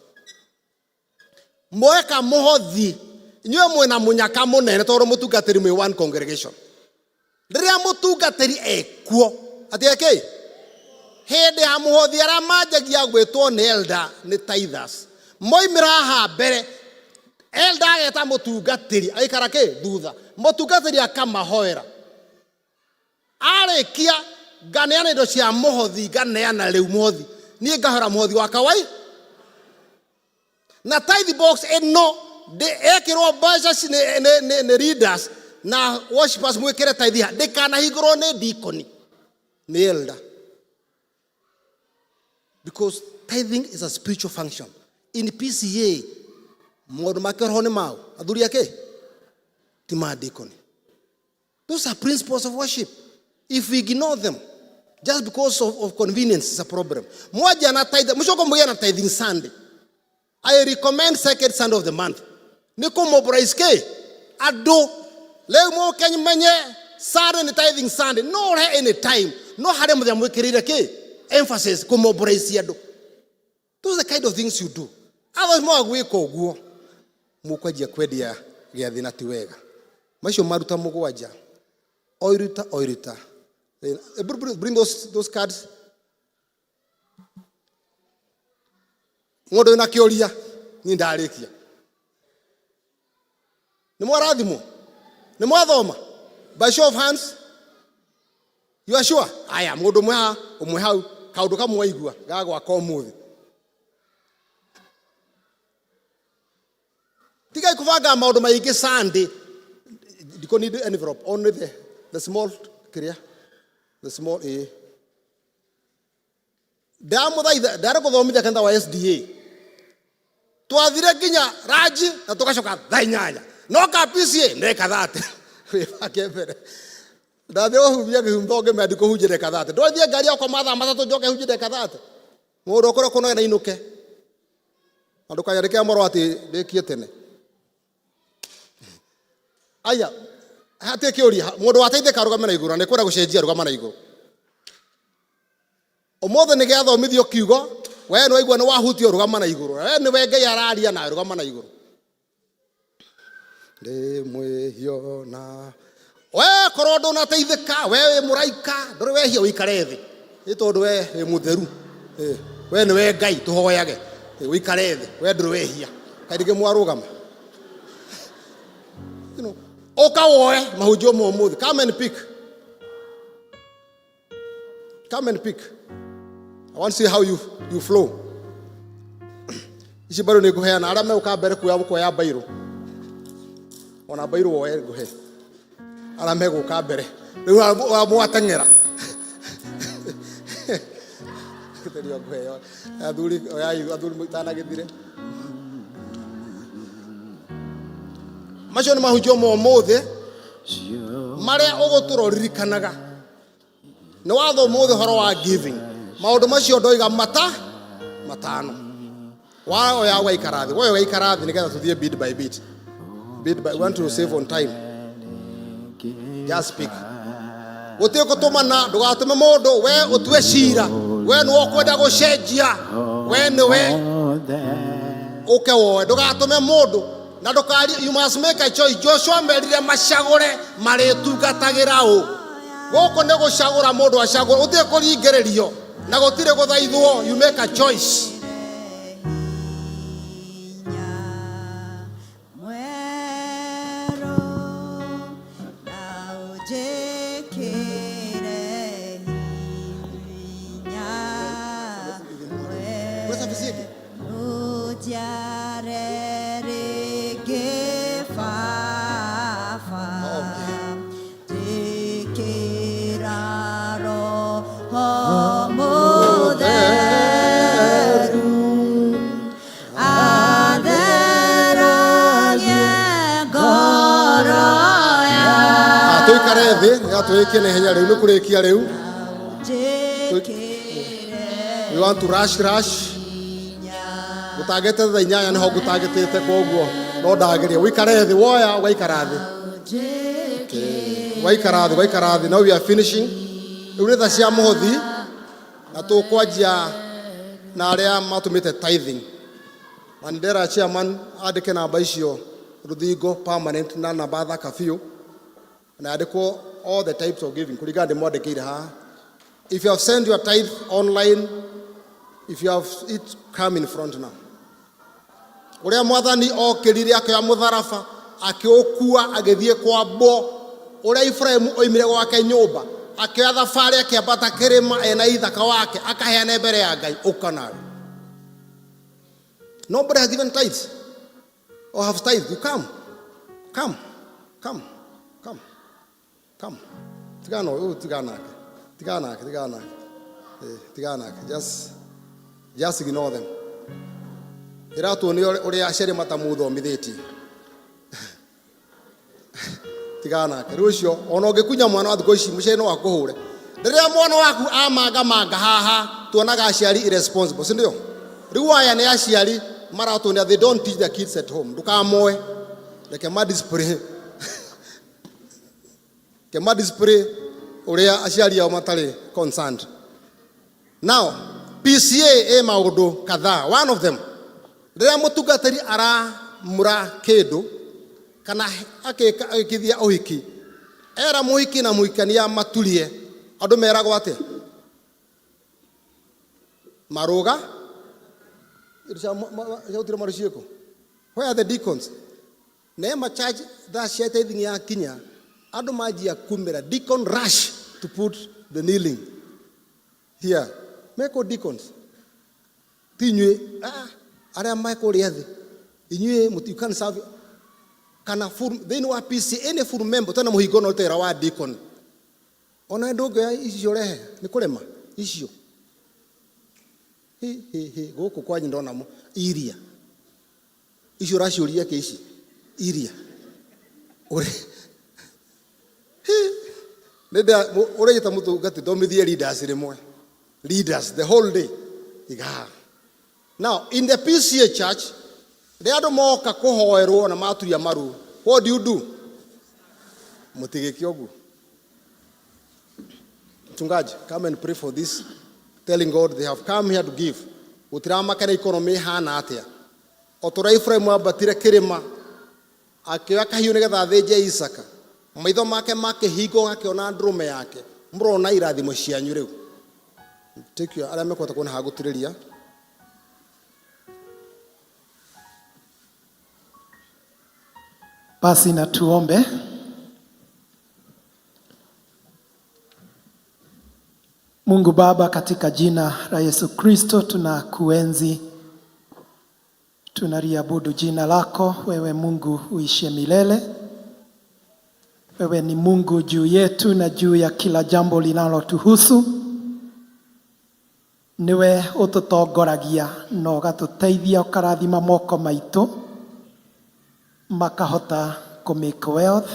S20: Mweka mũhothi inyuĩ mwĩna mũnyaka mũnene tondũ mũtungatĩri mwĩ one congregation. Rĩrĩa mũtungatĩri ekuo atĩ eke hĩndĩ ya mũhothi arĩa manjagia gwĩtwo nĩ elder nĩ tithers moimĩra haha mbere elder ageta mũtungatĩri aikara kĩ thutha mũtungatĩri akamahoera arĩkia nganeana indo cia mũhothi nganeana rĩu mũhothi niĩ ngahora mũhothi wa kawai na tithe box ĩno ekĩrwo mbeca nĩ leaders na worshipers mwĩkĩre tithe ha ndĩkanahingũrwo nĩ deacon nĩ elder because tithing is a spiritual function in PCA maũndũ ma kĩroho nĩ mao athuri ake ti ma deacon. Those are principles of worship. If we ignore them just because of convenience, it's a problem. Mwaja na tithe, mũcoke mũgĩe na tithing Sunday. I recommend second Sunday of the month. Nĩ kũ mobilize kĩ? Andũ. Rĩu mũke menye Sunday nĩ tithing Sunday. No ũrehe any time. No harĩa mũthenya mwĩkĩrĩire kĩ? Emphasis kũ mobilize andũ. Those are the kind of things you do. Otherwise mwaga gwĩka ũguo mũkwanjia kwendia gĩathĩ na ti wega. Macio maruta mũgwanja o iruta o iruta. Bring those cards. Mũndũ wĩna kĩũria niĩ ndarĩkia. Nĩ mwarathimwo? Nĩ mwathoma? By show of hands? You are sure? Aya, mũndũ ũmwe haha, ũmwe hau, kaũndũ kamwe waigua ga gwaka ũmũthĩ. Tigai kũbanga maũndũ maingĩ Sunday. Ndiko need envelope, only the small kĩrĩa, the small ĩ. Ndamũthaitha, ndarĩ gũthomithia kanitha wa SDA. Twathire nginya ranji na tũgacoka thaa inyanya. No ka PCA ndeka thate. Wĩbake mbere. Ndathiĩ kũhunjia kĩhumo ngĩmenya ndikũhunjia ndeka thate. Ndwathiĩ ngari yakwa mathaa matatũ njoke hunjie ndeka thate. Mũndũ ũkorwo kũnoga na inũke. Na ndũkanyandĩkĩre marũa atĩ ndĩkie tene. Aya, hatirĩ kĩũria. Mũndũ wateithĩka arũgame na igũrũ na nĩkwenda gũcenjia arũgama na igũrũ. Ũmũthĩ nĩ gĩathomithio kiugo, we nĩ waigua nĩ wahutio rũgama na igũrũ. We nĩwe Ngai araria nawe rũgama na igũrũ. Ndĩ mwĩhio na we korwo ndũnateithĩka, we wĩ mũraika, ndũrĩ wehia ũikare thĩ. Nĩ tondũ we wĩ mũtheru. We nĩwe Ngai tũhoyage. Ũikare thĩ, we ndũrĩ wehia. Kaĩ ndingĩ mwarũgama. You know, ũka woe mahunjio ma ũmũthĩ. Come and pick. Come and pick. I want to see how you flow. Ici bado nĩ ngũheana arĩa megũka mbere kuoya mũkoya mbairũ. Ona mbairũ woe ngũhe. Arĩa megũka mbere. Rĩu mwateng'era. Gĩtherio ngũheo. Athuri oyai athuri mũtanagĩthire. Macio nĩ mahunjio ma ũmũthĩ marĩa ũgũtũra ũririkanaga. Nĩ watho ũmũthĩ ũhoro wa giving. Maũndũ macio ndoiga mata matano. Waoya ũgaikara thĩ, woya ũgaikara thĩ nĩgetha tũthiĩ bit by bit. Bit by, we want to save on time. Just speak. Gũtirĩ gũtũmana, ndũgatũme mũndũ, we ũtue cira. We nĩwe ũkwenda gũcenjia. We nĩwe ũke woe, ndũgatũme mũndũ. Na ndũkarie, you must make a choice. Joshua merire macagũre marĩtungatagĩra ũ. Gũkũ nĩ gũcagũra mũndũ acagũra, gũtirĩ kũringĩrĩrio na gũtirĩ gũthaithwo. You make a choice. Tũikare thĩ nĩgetha tũrĩkie na ihenya rĩu nĩ kũrĩkia rĩu. We want to rush rush. Gũtangĩte thaa inyanya nĩho ngũtangĩtĩte koguo no ndageria. Ũikare thĩ woya ũgaikara thĩ. Ũgaikara thĩ ũgaikara thĩ. Now we are finishing. Rĩu nĩ thaa cia mũhothi na tũkwanjia na arĩa matũmĩte tithing. Na nĩndera chairman andĩke namba icio rũthingo permanent na namba thaka biũ. Na yandĩkwo all the types of giving kũringana ndĩmwandĩkĩire haha. If you have sent your tithe online, if you have it, come in front now. Ũrĩa mwathani okĩrire akĩoya mũtharaba akĩũkua agĩthiĩ kwambwo, ũrĩa Ibrahimu oimire gwake nyũmba akĩoya thabarĩ akĩambata kĩrĩma ena ithaka wake akaheane mbere ya Ngai, ũka nawe. Nobody has given tithes or have tithe. You come, come, come, come, come. Tigana ũyũ, tigana nake, tigana nake, tigana nake, tigana nake. Just ignore them. Ĩratuonia ũrĩa aciari matamuthomithĩtie. Tigana nake. Rĩu ũcio ona ũngĩkunya mwana wa thikũ ici mũciari no akũhũre. Rĩrĩa mwana waku amangamanga haha tuonaga aciari irresponsible, si ndio? Rĩu aya nĩ aciari maratuonia they don't teach their kids at home. Ndũkamoe, reke ma display. Reke ma display ũrĩa aciari ao matarĩ concerned. Now, PCA ĩ maũndũ kadhaa. One of them, rĩrĩa mũtungatĩri aramũra kĩndũ kana agĩkithia ũhiki, era mũhiki na mũhikania maturie, andũ meragwo atĩa? Marũga. Indo cia gũtura maru ciĩkũ? Where are the deacons? Neema Church thaa cia tithing yakinya, andũ manjia kumĩra, deacon rush to put the kneeling here. Meko deacons. Ti inyuĩ, arĩa mekũrĩa thĩ. Inyuĩ, you can't serve. Kana full, thĩinĩ wa PC, any full member, tena mũhingo no tera wa deacon. Ona ndũngĩoya icio ũrehe, nĩ kũrema, icio. Hi, hi, hi, gũkũ kwanyu ndona iria. Icio ũraciũria kĩ ici iria ũrĩ ũrĩta mũtungati thomithie leaders rĩmwe, leaders the whole day iga haha. Now in the PCA church, rĩrĩa andũ moka kũhoerwo na maturia maru, what do you do? Mũtigĩke ũguo. Mchungaji, come and pray for this, telling God they have come here to give. Gũtiramakana economy ĩhana atĩa. O ta ũrĩa Ibrahim ambatire kĩrĩma akĩoya kahiũ nĩgetha athĩnje Isaka, maitho make makĩhingwo akĩona ndũrũme yake. Mũrona irathimo cianyu rĩu. Take your arĩa mekũhota kuona ha gũturĩria.
S5: Basi na tuombe. Mungu Baba, katika jina la Yesu Kristo tunakuenzi, tunaliabudu jina lako, wewe Mungu uishie milele. Wewe ni Mungu juu yetu na juu ya kila jambo linalotuhusu. Niwe ũtũtongoragia na ũgatũteithia, ũkarathima moko maitũ makahota kũ make wealth,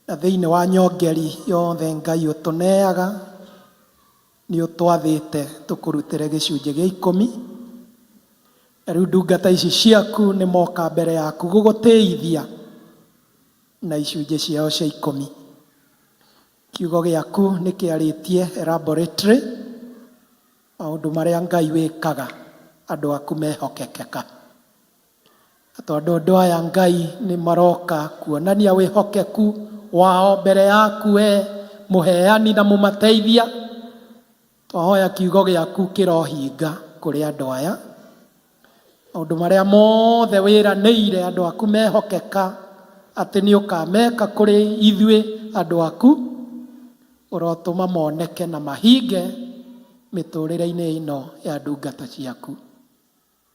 S5: na thĩinĩ wa nyongeri yothe Ngai ũtũneaga, nĩ ũtwathĩte tũkũrutĩre gĩcunjĩ gĩa 10. Na rĩu ndungata ici ciaku nĩ moka mbere yaku gũgũtĩithia na icunjĩ ciao cia 10. Kiugo gĩaku nĩ kĩarĩtie elaborately maũndũ marĩa Ngai wĩkaga andũ aku mehokekeka. Na tondũ andũ aya Ngai nĩ maroka kuonania wĩhokeku wao mbere yaku we mũheani na mũmateithia, twahoya kiugo gĩaku kĩrohinga kũrĩ andũ aya. Maũndũ marĩa mothe wĩranĩire andũ aku mehokeka atĩ nĩ ũkameka kũrĩ ithuĩ andũ aku, ũrotũma moneke na mahinge mĩtũrĩre-inĩ ĩno ya ndungata ciaku.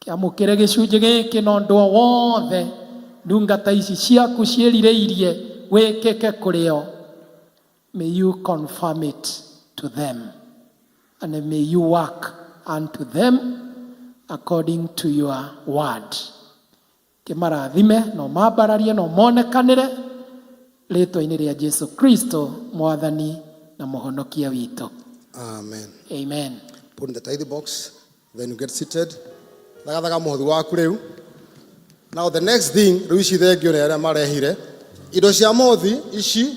S5: Kĩamũkĩre gĩcunjĩ gĩkĩ na ũndũ o wothe ndungata ici ciaku ciĩrirĩirie wĩkĩke kũrĩ o. May you confirm it to them, and may you work unto them according to your word. Kĩmarathime na ũmambararie na ũmonekanĩre rĩtwa-inĩ rĩa Jesu Kristo mwathani na mũhonokia witũ.
S20: Amen.
S5: Amen.
S20: Put in the tithe box, then you get seated. Thagathaga mũhothi waku rĩu. Now the next thing, rĩu ici thengio nĩ arĩa marehire indo cia mũhothi ici.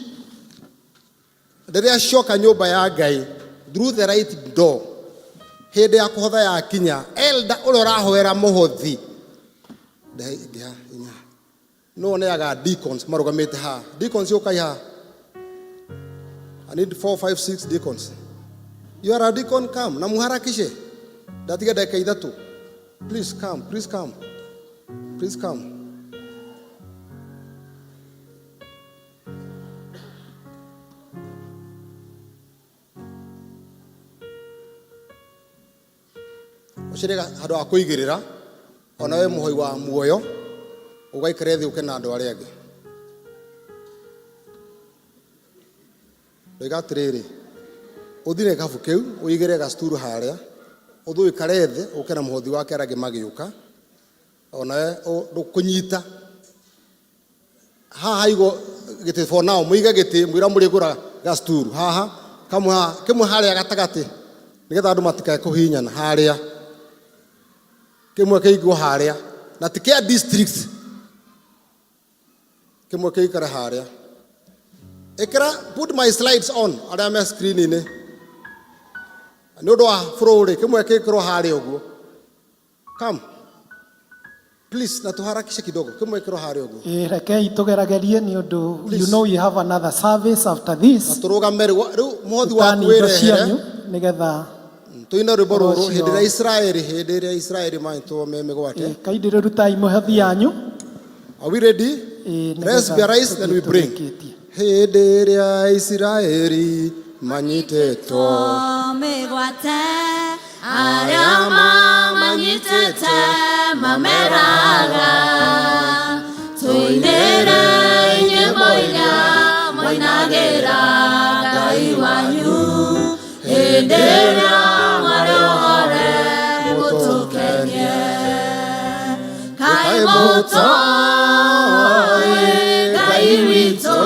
S20: Rĩrĩa cioka nyũmba ya Ngai through the right door, hĩndĩ ya kũhotha yakinya, elder ũrĩa ũrahoera mũhothi ndehe ingĩ ha inya no neaga deacons marũgamĩte haha. Deacons, ũkai haha. I need 4, 5, 6 deacons. You are a deacon, come na muharakishe. Ndatiga ndagĩka 3. Please come, please come, please come. Ũcire handũ ha kũigĩrĩra ona we mũhoi wa muoyo ũgaikare thĩ ũke na andũ arĩa angĩ. Ndoiga atĩrĩrĩ, ũthire gĩkabu kĩu ũigĩre gacuturu harĩa, ũthiĩ ũikare thĩ ũke na mũhothi wake arĩa angĩ magĩũka, onawe ndũkũnyita haha haigwo gĩtĩ. For now mũige gĩtĩ mwĩra mũrĩgũra gacuturu haha kamwe haha kĩmwe harĩa gatagatĩ nĩgetha andũ matikae kũhihinyana, harĩa kĩmwe kĩigwo harĩa na ti kĩa district, kĩmwe kĩikare harĩa. Ĩkĩra, put my slides on arĩa me screen-inĩ nĩ ũndũ wa bũrũri, kĩmwe gĩkĩrwo harĩa ũguo. Come please, na tuharakishe kidogo, kĩmwe gĩkĩrwo harĩa ũguo.
S5: Rekei tũgeragerie nĩ ũndũ you know you have another service after this.
S20: Na tũrũgame rĩu, rĩu mũhothi waku
S5: Tani indo
S20: wĩrehere
S5: cianyu nĩgetha
S20: tũine rwĩmbo rũrũ.
S5: Ũhoro
S20: Hĩndĩ ĩrĩa
S5: ũcio.
S20: Israeli, hĩndĩ ĩrĩa Israeli manyitwo me mĩgwate.
S5: Kaindi rĩu rutai mũhothi yanyu.
S20: Are we ready? Let's be arise, then we bring. Hĩndĩ ĩrĩa Isiraeli manyitĩtwo
S2: mĩgwate, arĩa mamanyitĩte mameraga, tũinĩre nyĩmbo iria moinagĩra Ngai wanyu hĩndĩ ĩrĩa mwarĩ ũhore mũtũkenie. Kaĩ Kaĩ mũtoĩ Ngai witũ,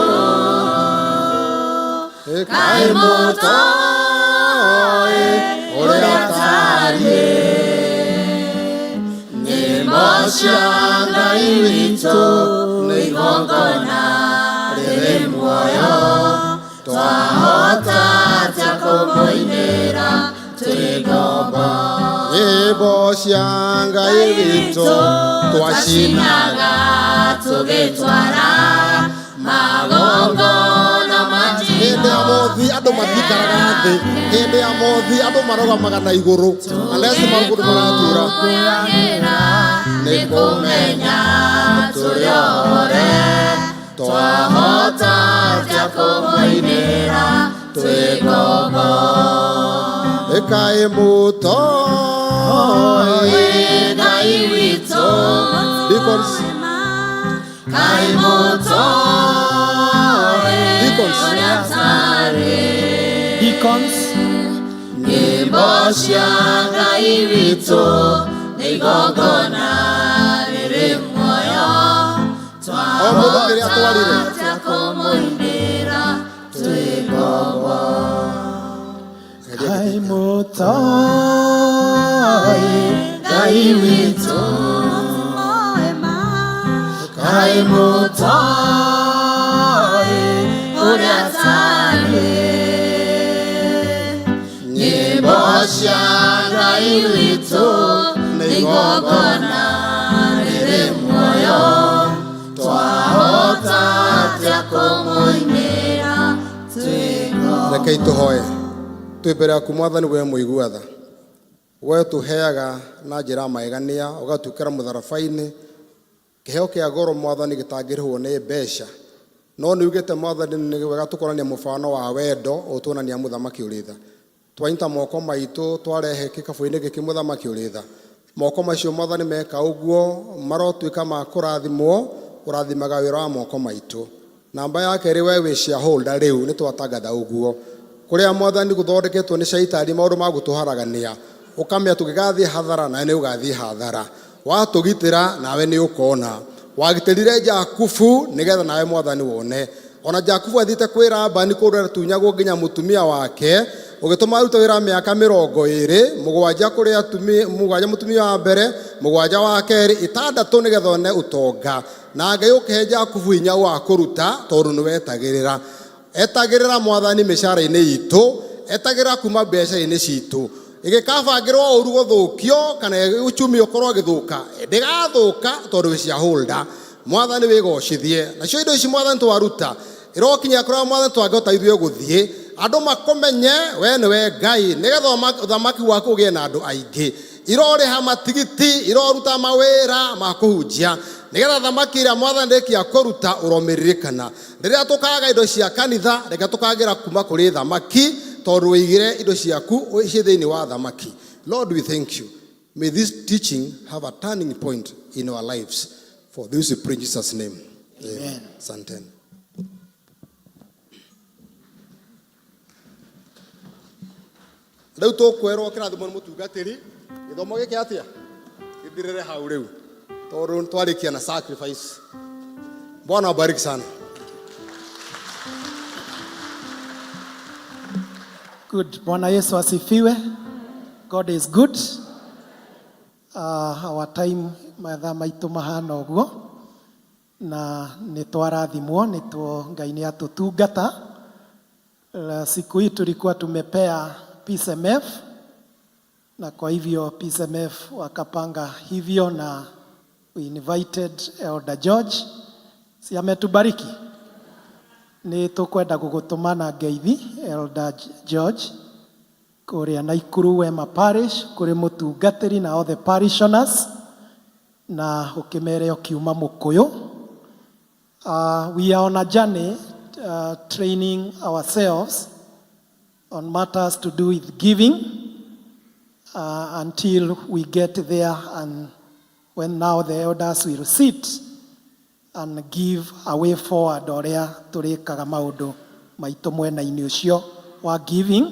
S2: kaĩ mũtoĩ ũrĩa atariĩ. Nyĩmbo cia Ngai witũ nĩ igongona rĩrĩ muoyo, twahota atĩa kũmũinĩra twĩ ngombo?
S20: Nyĩmbo cia Ngai witũ
S2: twacinaga tũgĩtwara magongona
S20: Hĩndĩ ya mothi andũ matikaraga thĩ, hĩndĩ ya mothi andũ marũgamaga na igũrũ unless maũndũ maratura.
S2: Kũyagĩra nĩ kũmenya tũrĩ ohore, twahota atĩa kũmũinĩra twĩ ngombo?
S20: Ĩkaĩ mũtoĩ
S2: Ngai witũ,
S20: Deacons.
S2: Kaĩ mũtoĩ
S20: Deacons.
S2: ũrĩa atariĩ.
S5: Deacons.
S2: Nyĩmbo cia Ngai witũ nĩ igongona rĩrĩ muoyo,
S20: O mũndũ kĩrĩa atwarire.
S2: twahota atĩa kũmũinĩra twĩ ngombo?
S5: Kaĩ mũtoĩ Ngai witũ,
S2: kaĩ mũtoĩ ũrĩa atariĩ. Nyĩmbo cia Ngai witũ nĩ igongona rĩrĩ muoyo, twahota atĩa kũmũinĩra twĩ ngombo?
S17: Rekei tũhoe. Twĩ mbere yaku Mwathani, we mũigua tha, we tũheaga na njĩra ya magegania, ũgatwĩkĩra mũtharaba-inĩ kĩheo kĩa goro Mwathani gĩtangĩrĩhwo nĩ mbeca. No nĩ ugĩte Mwathani nĩ wega tũkonania mũbano wa wendo ũtuonania mũthamaki ũrĩ tha. Twanyita moko maitũ twarehe gĩkabũ-inĩ gĩkĩ, mũthamaki ũrĩ tha, moko macio Mwathani meka ũguo marotuĩka ma kũrathimwo, ũrathimaga wĩra wa moko maitũ. Namba ya kerĩ, we wĩ shareholder rĩu nĩ twatangatha ũguo kũrĩa Mwathani gũthondeketwo nĩ caitani maũndũ ma gũtũharagania, ũkamenya tũngĩgathiĩ hathara nawe nĩ ũgathiĩ hathara, watũgitĩra nawe nĩ ũkona. Wagitĩrire Jakubu nĩgetha nawe Mwathani wone. Ona Jakubu athiĩte kwĩ Labani kũndũ atunyagwo nginya mũtumia wake, ũgĩtũma arute wĩra mĩaka 27, 7 kũrĩ atumia, 7 mũtumia wa mbere, 7 wa kerĩ, 6 nĩgetha one ũtonga. Na Ngai ũkĩhe Jakubu hinya wa kũruta tondũ nĩ wetagĩrĩra. Etagĩrĩra Mwathani mĩcara-inĩ itũ, etagĩrĩra kuma mbeca-inĩ citũ. Ĩgĩkabangĩrwo ũru gũthũkio kana uchumi ũkorwo ũgĩthũka, ndĩgathũka tondũ wĩ shareholder. Mwathani wĩgocithie. Nacio indo ici Mwathani twaruta irokinya kũrĩa Mwathani twangĩhota ithuĩ gũthiĩ, andũ makũmenye we nĩwe Ngai, nĩgetha ũthamaki waku ũgĩe na andũ aingĩ. Irorĩha matigiti, iroruta mawĩra ma kũhunjia, nĩgetha thamaki ĩrĩa Mwathani rĩkia kũruta ũromĩririkana. Rĩrĩa tũkaga indo cia kanitha, reke tũkagĩra kuma kũrĩ thamaki, tondũ wĩigire indo ciaku ciĩ thĩinĩ wa thamaki. Lord, we thank you. May this teaching have a turning point in our lives. For this we pray in Jesus' name. Amen. Asanteni. Rĩu tũkwerwo kĩrathimo nĩ mũtungatĩri, gĩthomo gĩkĩ atĩa gĩthirĩre hau rĩu tondũ twarĩkia na sacrifice. Bwana abariki sana.
S5: Good. Bwana Yesu asifiwe. God is good. Our time, mathaa maitũ mahana ũguo na nĩ twarathimwo nĩ tuo Ngai nĩ atũtungata. Siku hii tulikuwa tumepea PCMF na kwa hivyo PCMF wakapanga hivyo na we invited Elder George, si ametubariki. Nĩ tũkwenda gũgũtũmana ngeithi Elder George kũrĩa Naikuru Wema Parish kũrĩ mũtungatĩri na othe parishioners na ũkĩmere ũkiuma Mũkũyũ. We are on a journey training ourselves on matters to do with giving until we get there, and when now the elders will sit and give a way forward ũrĩa tũrĩkaga maũndũ maitũ mwena-inĩ ũcio wa giving.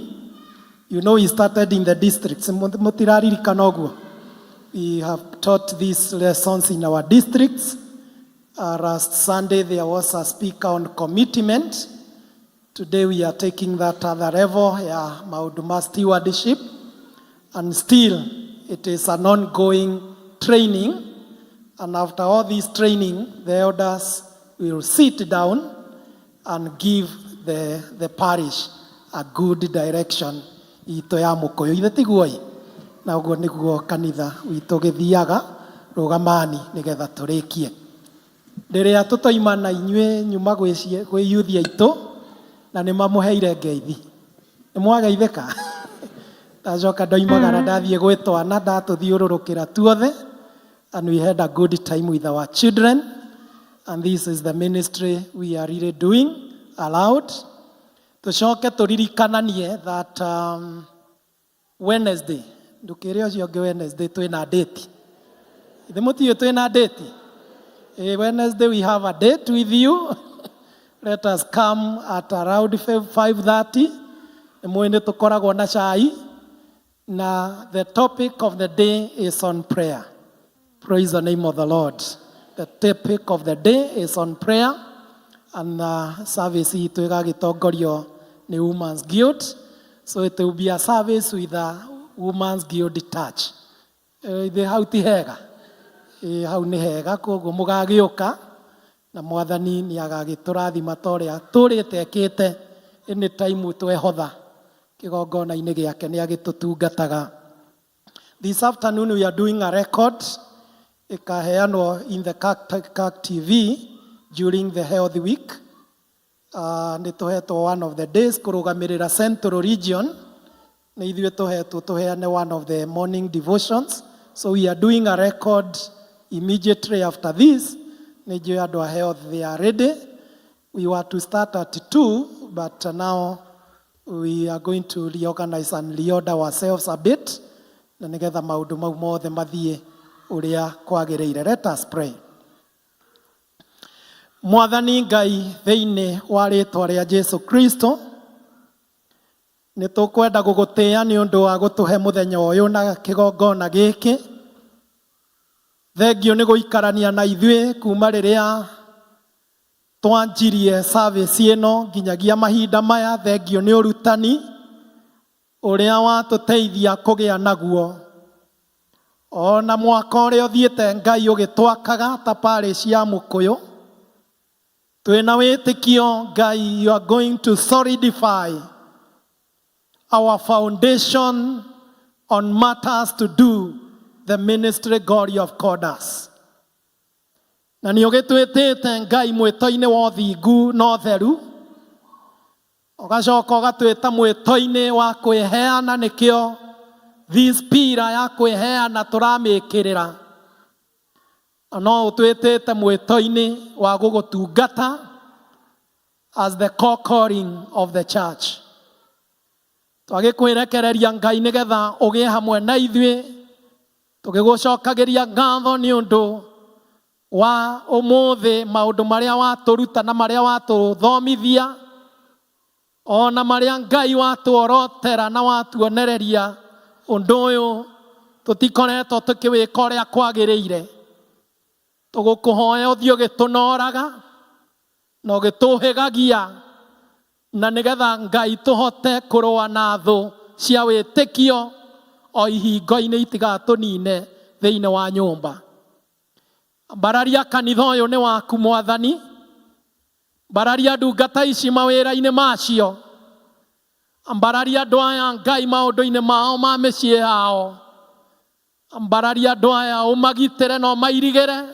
S5: You know, we started in the districts. Mũtiraririkana ũguo? We have taught these lessons in our districts. Last Sunday there was a speaker on commitment. Today we are taking that other level ya maũndũ ma stewardship, and still it is an ongoing training, and after all this training the elders will sit down and give the parish a good direction itũ ya Mũkũyũ. Ithe tiguo ĩ? Na ũguo nĩguo kanitha witũ gĩthiaga. Rũgamani nĩgetha tũrĩkie. Rĩrĩa tũtoima na inyuĩ nyuma gwĩ youth aitũ na nĩ mamũheire ngeithi, nĩ mwageithĩka. Ndacoka ndoimagara ndathiĩ gwĩ twana, ndatũthiũrũrũkĩra tuothe, and we had a good time with our children, and this is the ministry we are really doing aloud. Tũcoke tũririkananie that Wednesday, ndũkĩre ũcio ũngĩ, Wednesday twĩna date. Ithe mũtiũĩ twĩna date? Wednesday we have a date with you. Let us come at around 5:30. Nĩ mũĩ nĩ tũkoragwo na cai, na the topic of the day is on prayer. Praise the name of the Lord. The topic of the day is on prayer, and service itũ ĩgagĩtongorio nĩ Women's Guild. So it will be a service with a Women's Guild touch. Ithe hau ti hega? Hau nĩ hega. Koguo mũgagĩũka na Mwathani nĩ agagĩtũrathima ta ũrĩa tũrĩte ekĩte. Anytime twehotha kĩgongona-inĩ gĩake nĩ agĩtũtungataga. This afternoon we are doing a record ĩkaheanwo in the CAC TV during the health week. Nĩ tũhetwo one of the days kũrũgamĩrĩra Central Region. Nĩ ithuĩ tũhetwo tũheane one of the morning devotions, so we are doing a record immediately after this. Nĩ njũĩ andũ a health, they are ready. We were to start at 2, but now we are going to reorganize and reorder ourselves a bit na nĩgetha maũndũ mau mothe mathiĩ ũrĩa kwagĩrĩire. Let us pray. Mwathani Ngai, thĩinĩ wa rĩtwa rĩa Jesu Kristo, nĩ tũkwenda gũgũtĩĩa nĩ ũndũ wa gũtũhe mũthenya ũyũ na kĩgongona gĩkĩ. Thengio nĩ gũikarania na ithuĩ kuma rĩrĩa twanjirie service ĩno nginyagia mahinda maya. Thengio nĩ ũrutani ũrĩa watũteithia kũgĩa naguo, ona mwaka ũrĩa ũthiĩte Ngai ũgĩtwakaga ta parish ya Mũkũyũ. Twĩna wĩtĩkio, Ngai, you are going to solidify our foundation on matters to do the ministry God you have called us. Na nĩ ũgĩtwĩtĩte, Ngai, mwĩto-inĩ wa ũthingu na ũtheru, ũgacoka ũgatwĩta mwĩto-inĩ wa kwĩheana. Nĩkĩo this pillar ya kwĩheana tũramĩkĩrĩra. Na no ũtwĩtĩte mwĩto-inĩ wa gũgũtungata as the core calling of the church. Twagĩkwĩrekereria, Ngai, nĩgetha ũgĩe hamwe na ithuĩ, tũgĩgũcokagĩria ngatho nĩ ũndũ wa ũmũthĩ, maũndũ marĩa watũruta na marĩa watũthomithia, ona marĩa Ngai watuorotera na watuonereria ũndũ ũyũ tũtikoretwo tũkĩwĩka ũrĩa kwagĩrĩire. Tũgũkũhoya ũthiĩ ũgĩtũnoraga na ũgĩtũhĩgagia, na nĩgetha, Ngai, tũhote kũrũa na thũ cia wĩtĩkio o ihingo-inĩ itigatũnine thĩinĩ wa nyũmba. Mbararia kanitha ũyũ nĩ waku, Mwathani. Mbararia ndungata ici mawĩra-inĩ macio. Mbararia andũ aya, Ngai, maũndũ-inĩ mao ma mĩciĩ yao. Mbararia andũ aya, ũmagitĩre na ũmairigĩre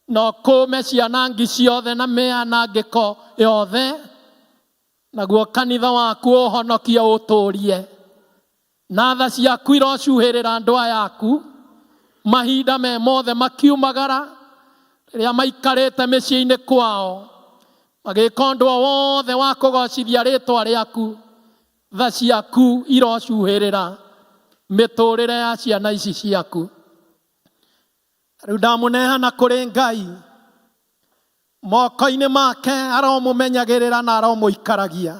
S5: na ũkũme cianangi ciothe na mĩanangĩko yothe. Naguo kanitha waku ũhonokie, ũtũrie, na tha ciaku irocuhĩrĩra andũ aya aku mahinda me mothe makiumagara, rĩrĩa maikarĩte mĩciĩ-inĩ kwao, magĩka ũndũ o wothe wa kũgocithia rĩtwa rĩaku. Tha ciaku irocuhĩrĩra mĩtũrĩre ya ciana ici ciaku. Rĩu ndamũneana kũrĩ Ngai moko-inĩ make, aromũmenyagĩrĩra na aromũikaragia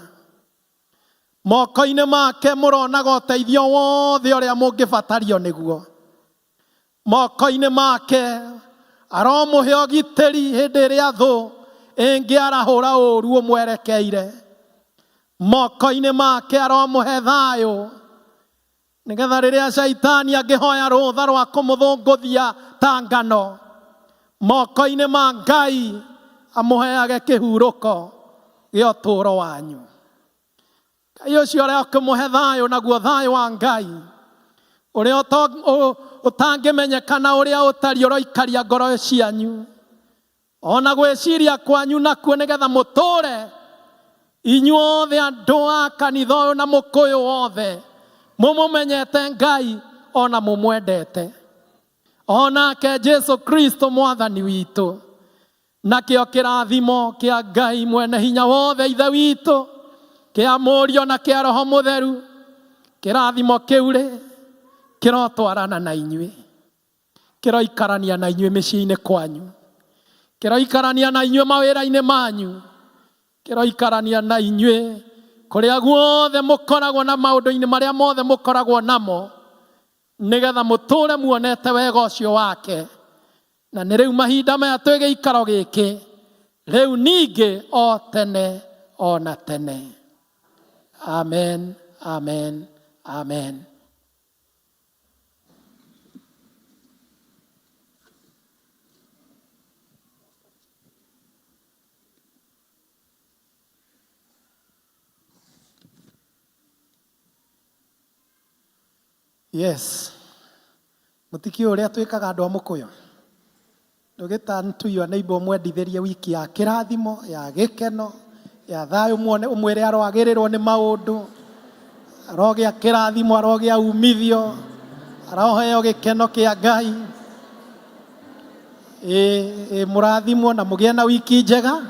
S5: moko-inĩ make. Mũronaga ũteithio wothe ũrĩa mũngĩbatario nĩguo. Moko-inĩ make aromũhe ũgitĩri hĩndĩ ĩrĩa thũ ĩngĩarahũra ũru ũmwerekeire. Moko-inĩ make aromũhe thayũ nĩgetha rĩrĩa caitani angĩhoya rũtha rwa kũmũthũngũthia ta ngano, moko-inĩ ma Ngai amũheage kĩhurũko gĩa ũtũũro wanyu. Ngai ũcio ũrĩa ũkĩmũhe thayũ, naguo thayũ wa Ngai ũrĩa ũtangĩmenyekana ũrĩa ũtariĩ ũroikaria ngoro cianyu ona gwĩciria kwanyu nakuo, nĩgetha mũtũre inyuothe andũ a kanitha ũyũ na mũkũyũ wothe mũmũmenyete Ngai ona mũmwendete, onake Jesu Kristo mwathani witũ. Nakĩo kĩrathimo kĩa Ngai mwene hinya wothe Ithe witũ, kĩa Mũriũ na kĩa Roho Mũtheru, kĩrathimo kĩu rĩ kĩrotwarana na inyuĩ, kĩroikarania na inyuĩ mĩciĩ-inĩ kwanyu, kĩroikarania na inyuĩ mawĩra-inĩ manyu, kĩroikarania na inyuĩ kũrĩa guothe mũkoragwo na maũndũ-inĩ marĩa mothe mũkoragwo namo, nĩgetha mũtũre muonete wega ũcio wake. Na nĩ rĩu mahinda maya twĩ gĩikaro gĩkĩ, rĩu ningĩ o tene o na tene. Amen, amen, amen. Yes, mũtikĩũĩ ũrĩa twĩkaga andũ a mũkũyũ. Ndũgĩta to your neighbor ũmwendithĩrie wiki ya kĩrathimo, ya gĩkeno, ya thayũ, muone ũmwĩre aroagĩrĩrwo nĩ maũndũ, arogĩa kĩrathimo, arogĩa umithio, aroheo gĩkeno kĩa Ngai. Ĩ ĩ mũrathimwo na mũgĩe na wiki njega.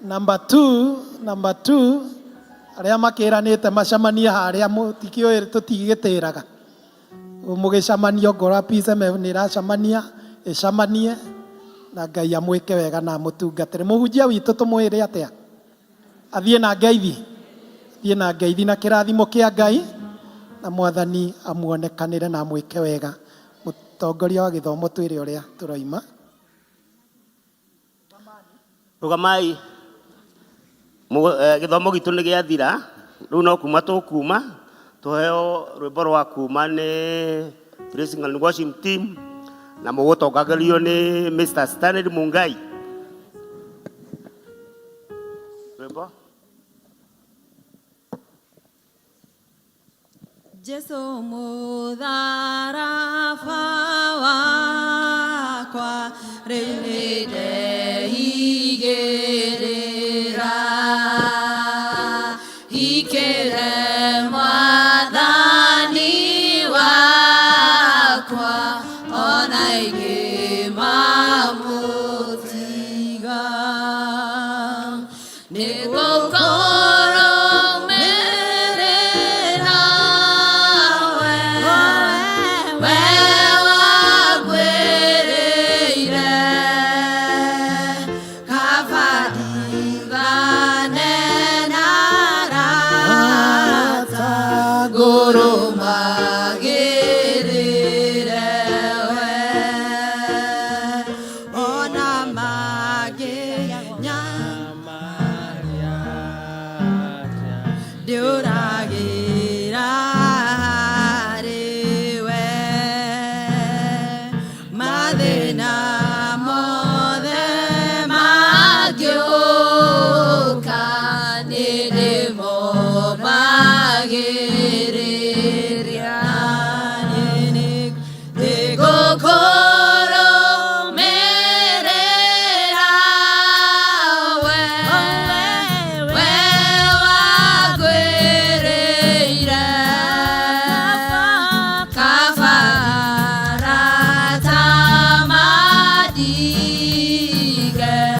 S5: Number two, arĩa makĩranĩte macemanie harĩa mũtikĩũĩ tũtigĩtĩraga. Mũgĩcemania ngoro PCMF nĩ ĩracemania, ĩcemanie na Ngai amwĩke wega na amũtungatĩre. Mũhunjia witũ tũmwĩre atĩa? Athiĩ na ngeithi. Athiĩ na ngeithi na kĩrathimo kĩa Ngai na mwathani amuonekanĩre na amwĩke wega. Mũtongoria wa gĩthomo twĩre ũrĩa tũroima.
S1: Rũgamai. Gĩthomo gitũ nĩ gĩathira, rĩu no kuma tũkuma, tũheo rwĩmbo rwa kuma nĩ Praising and Worship Team, na mũgũtongagĩrio nĩ Mr. Stanley Mungai. Rwĩmbo.
S3: Jesu mũtharaba wakwa rĩu nĩ ndeigĩrĩra, hikĩre mwathani wakwa ona ingĩ mamũtiga, nĩ gũkũrũmĩrĩra we, we wangwĩrĩire, kaba ndigane na arata ngũrũmagĩrĩra.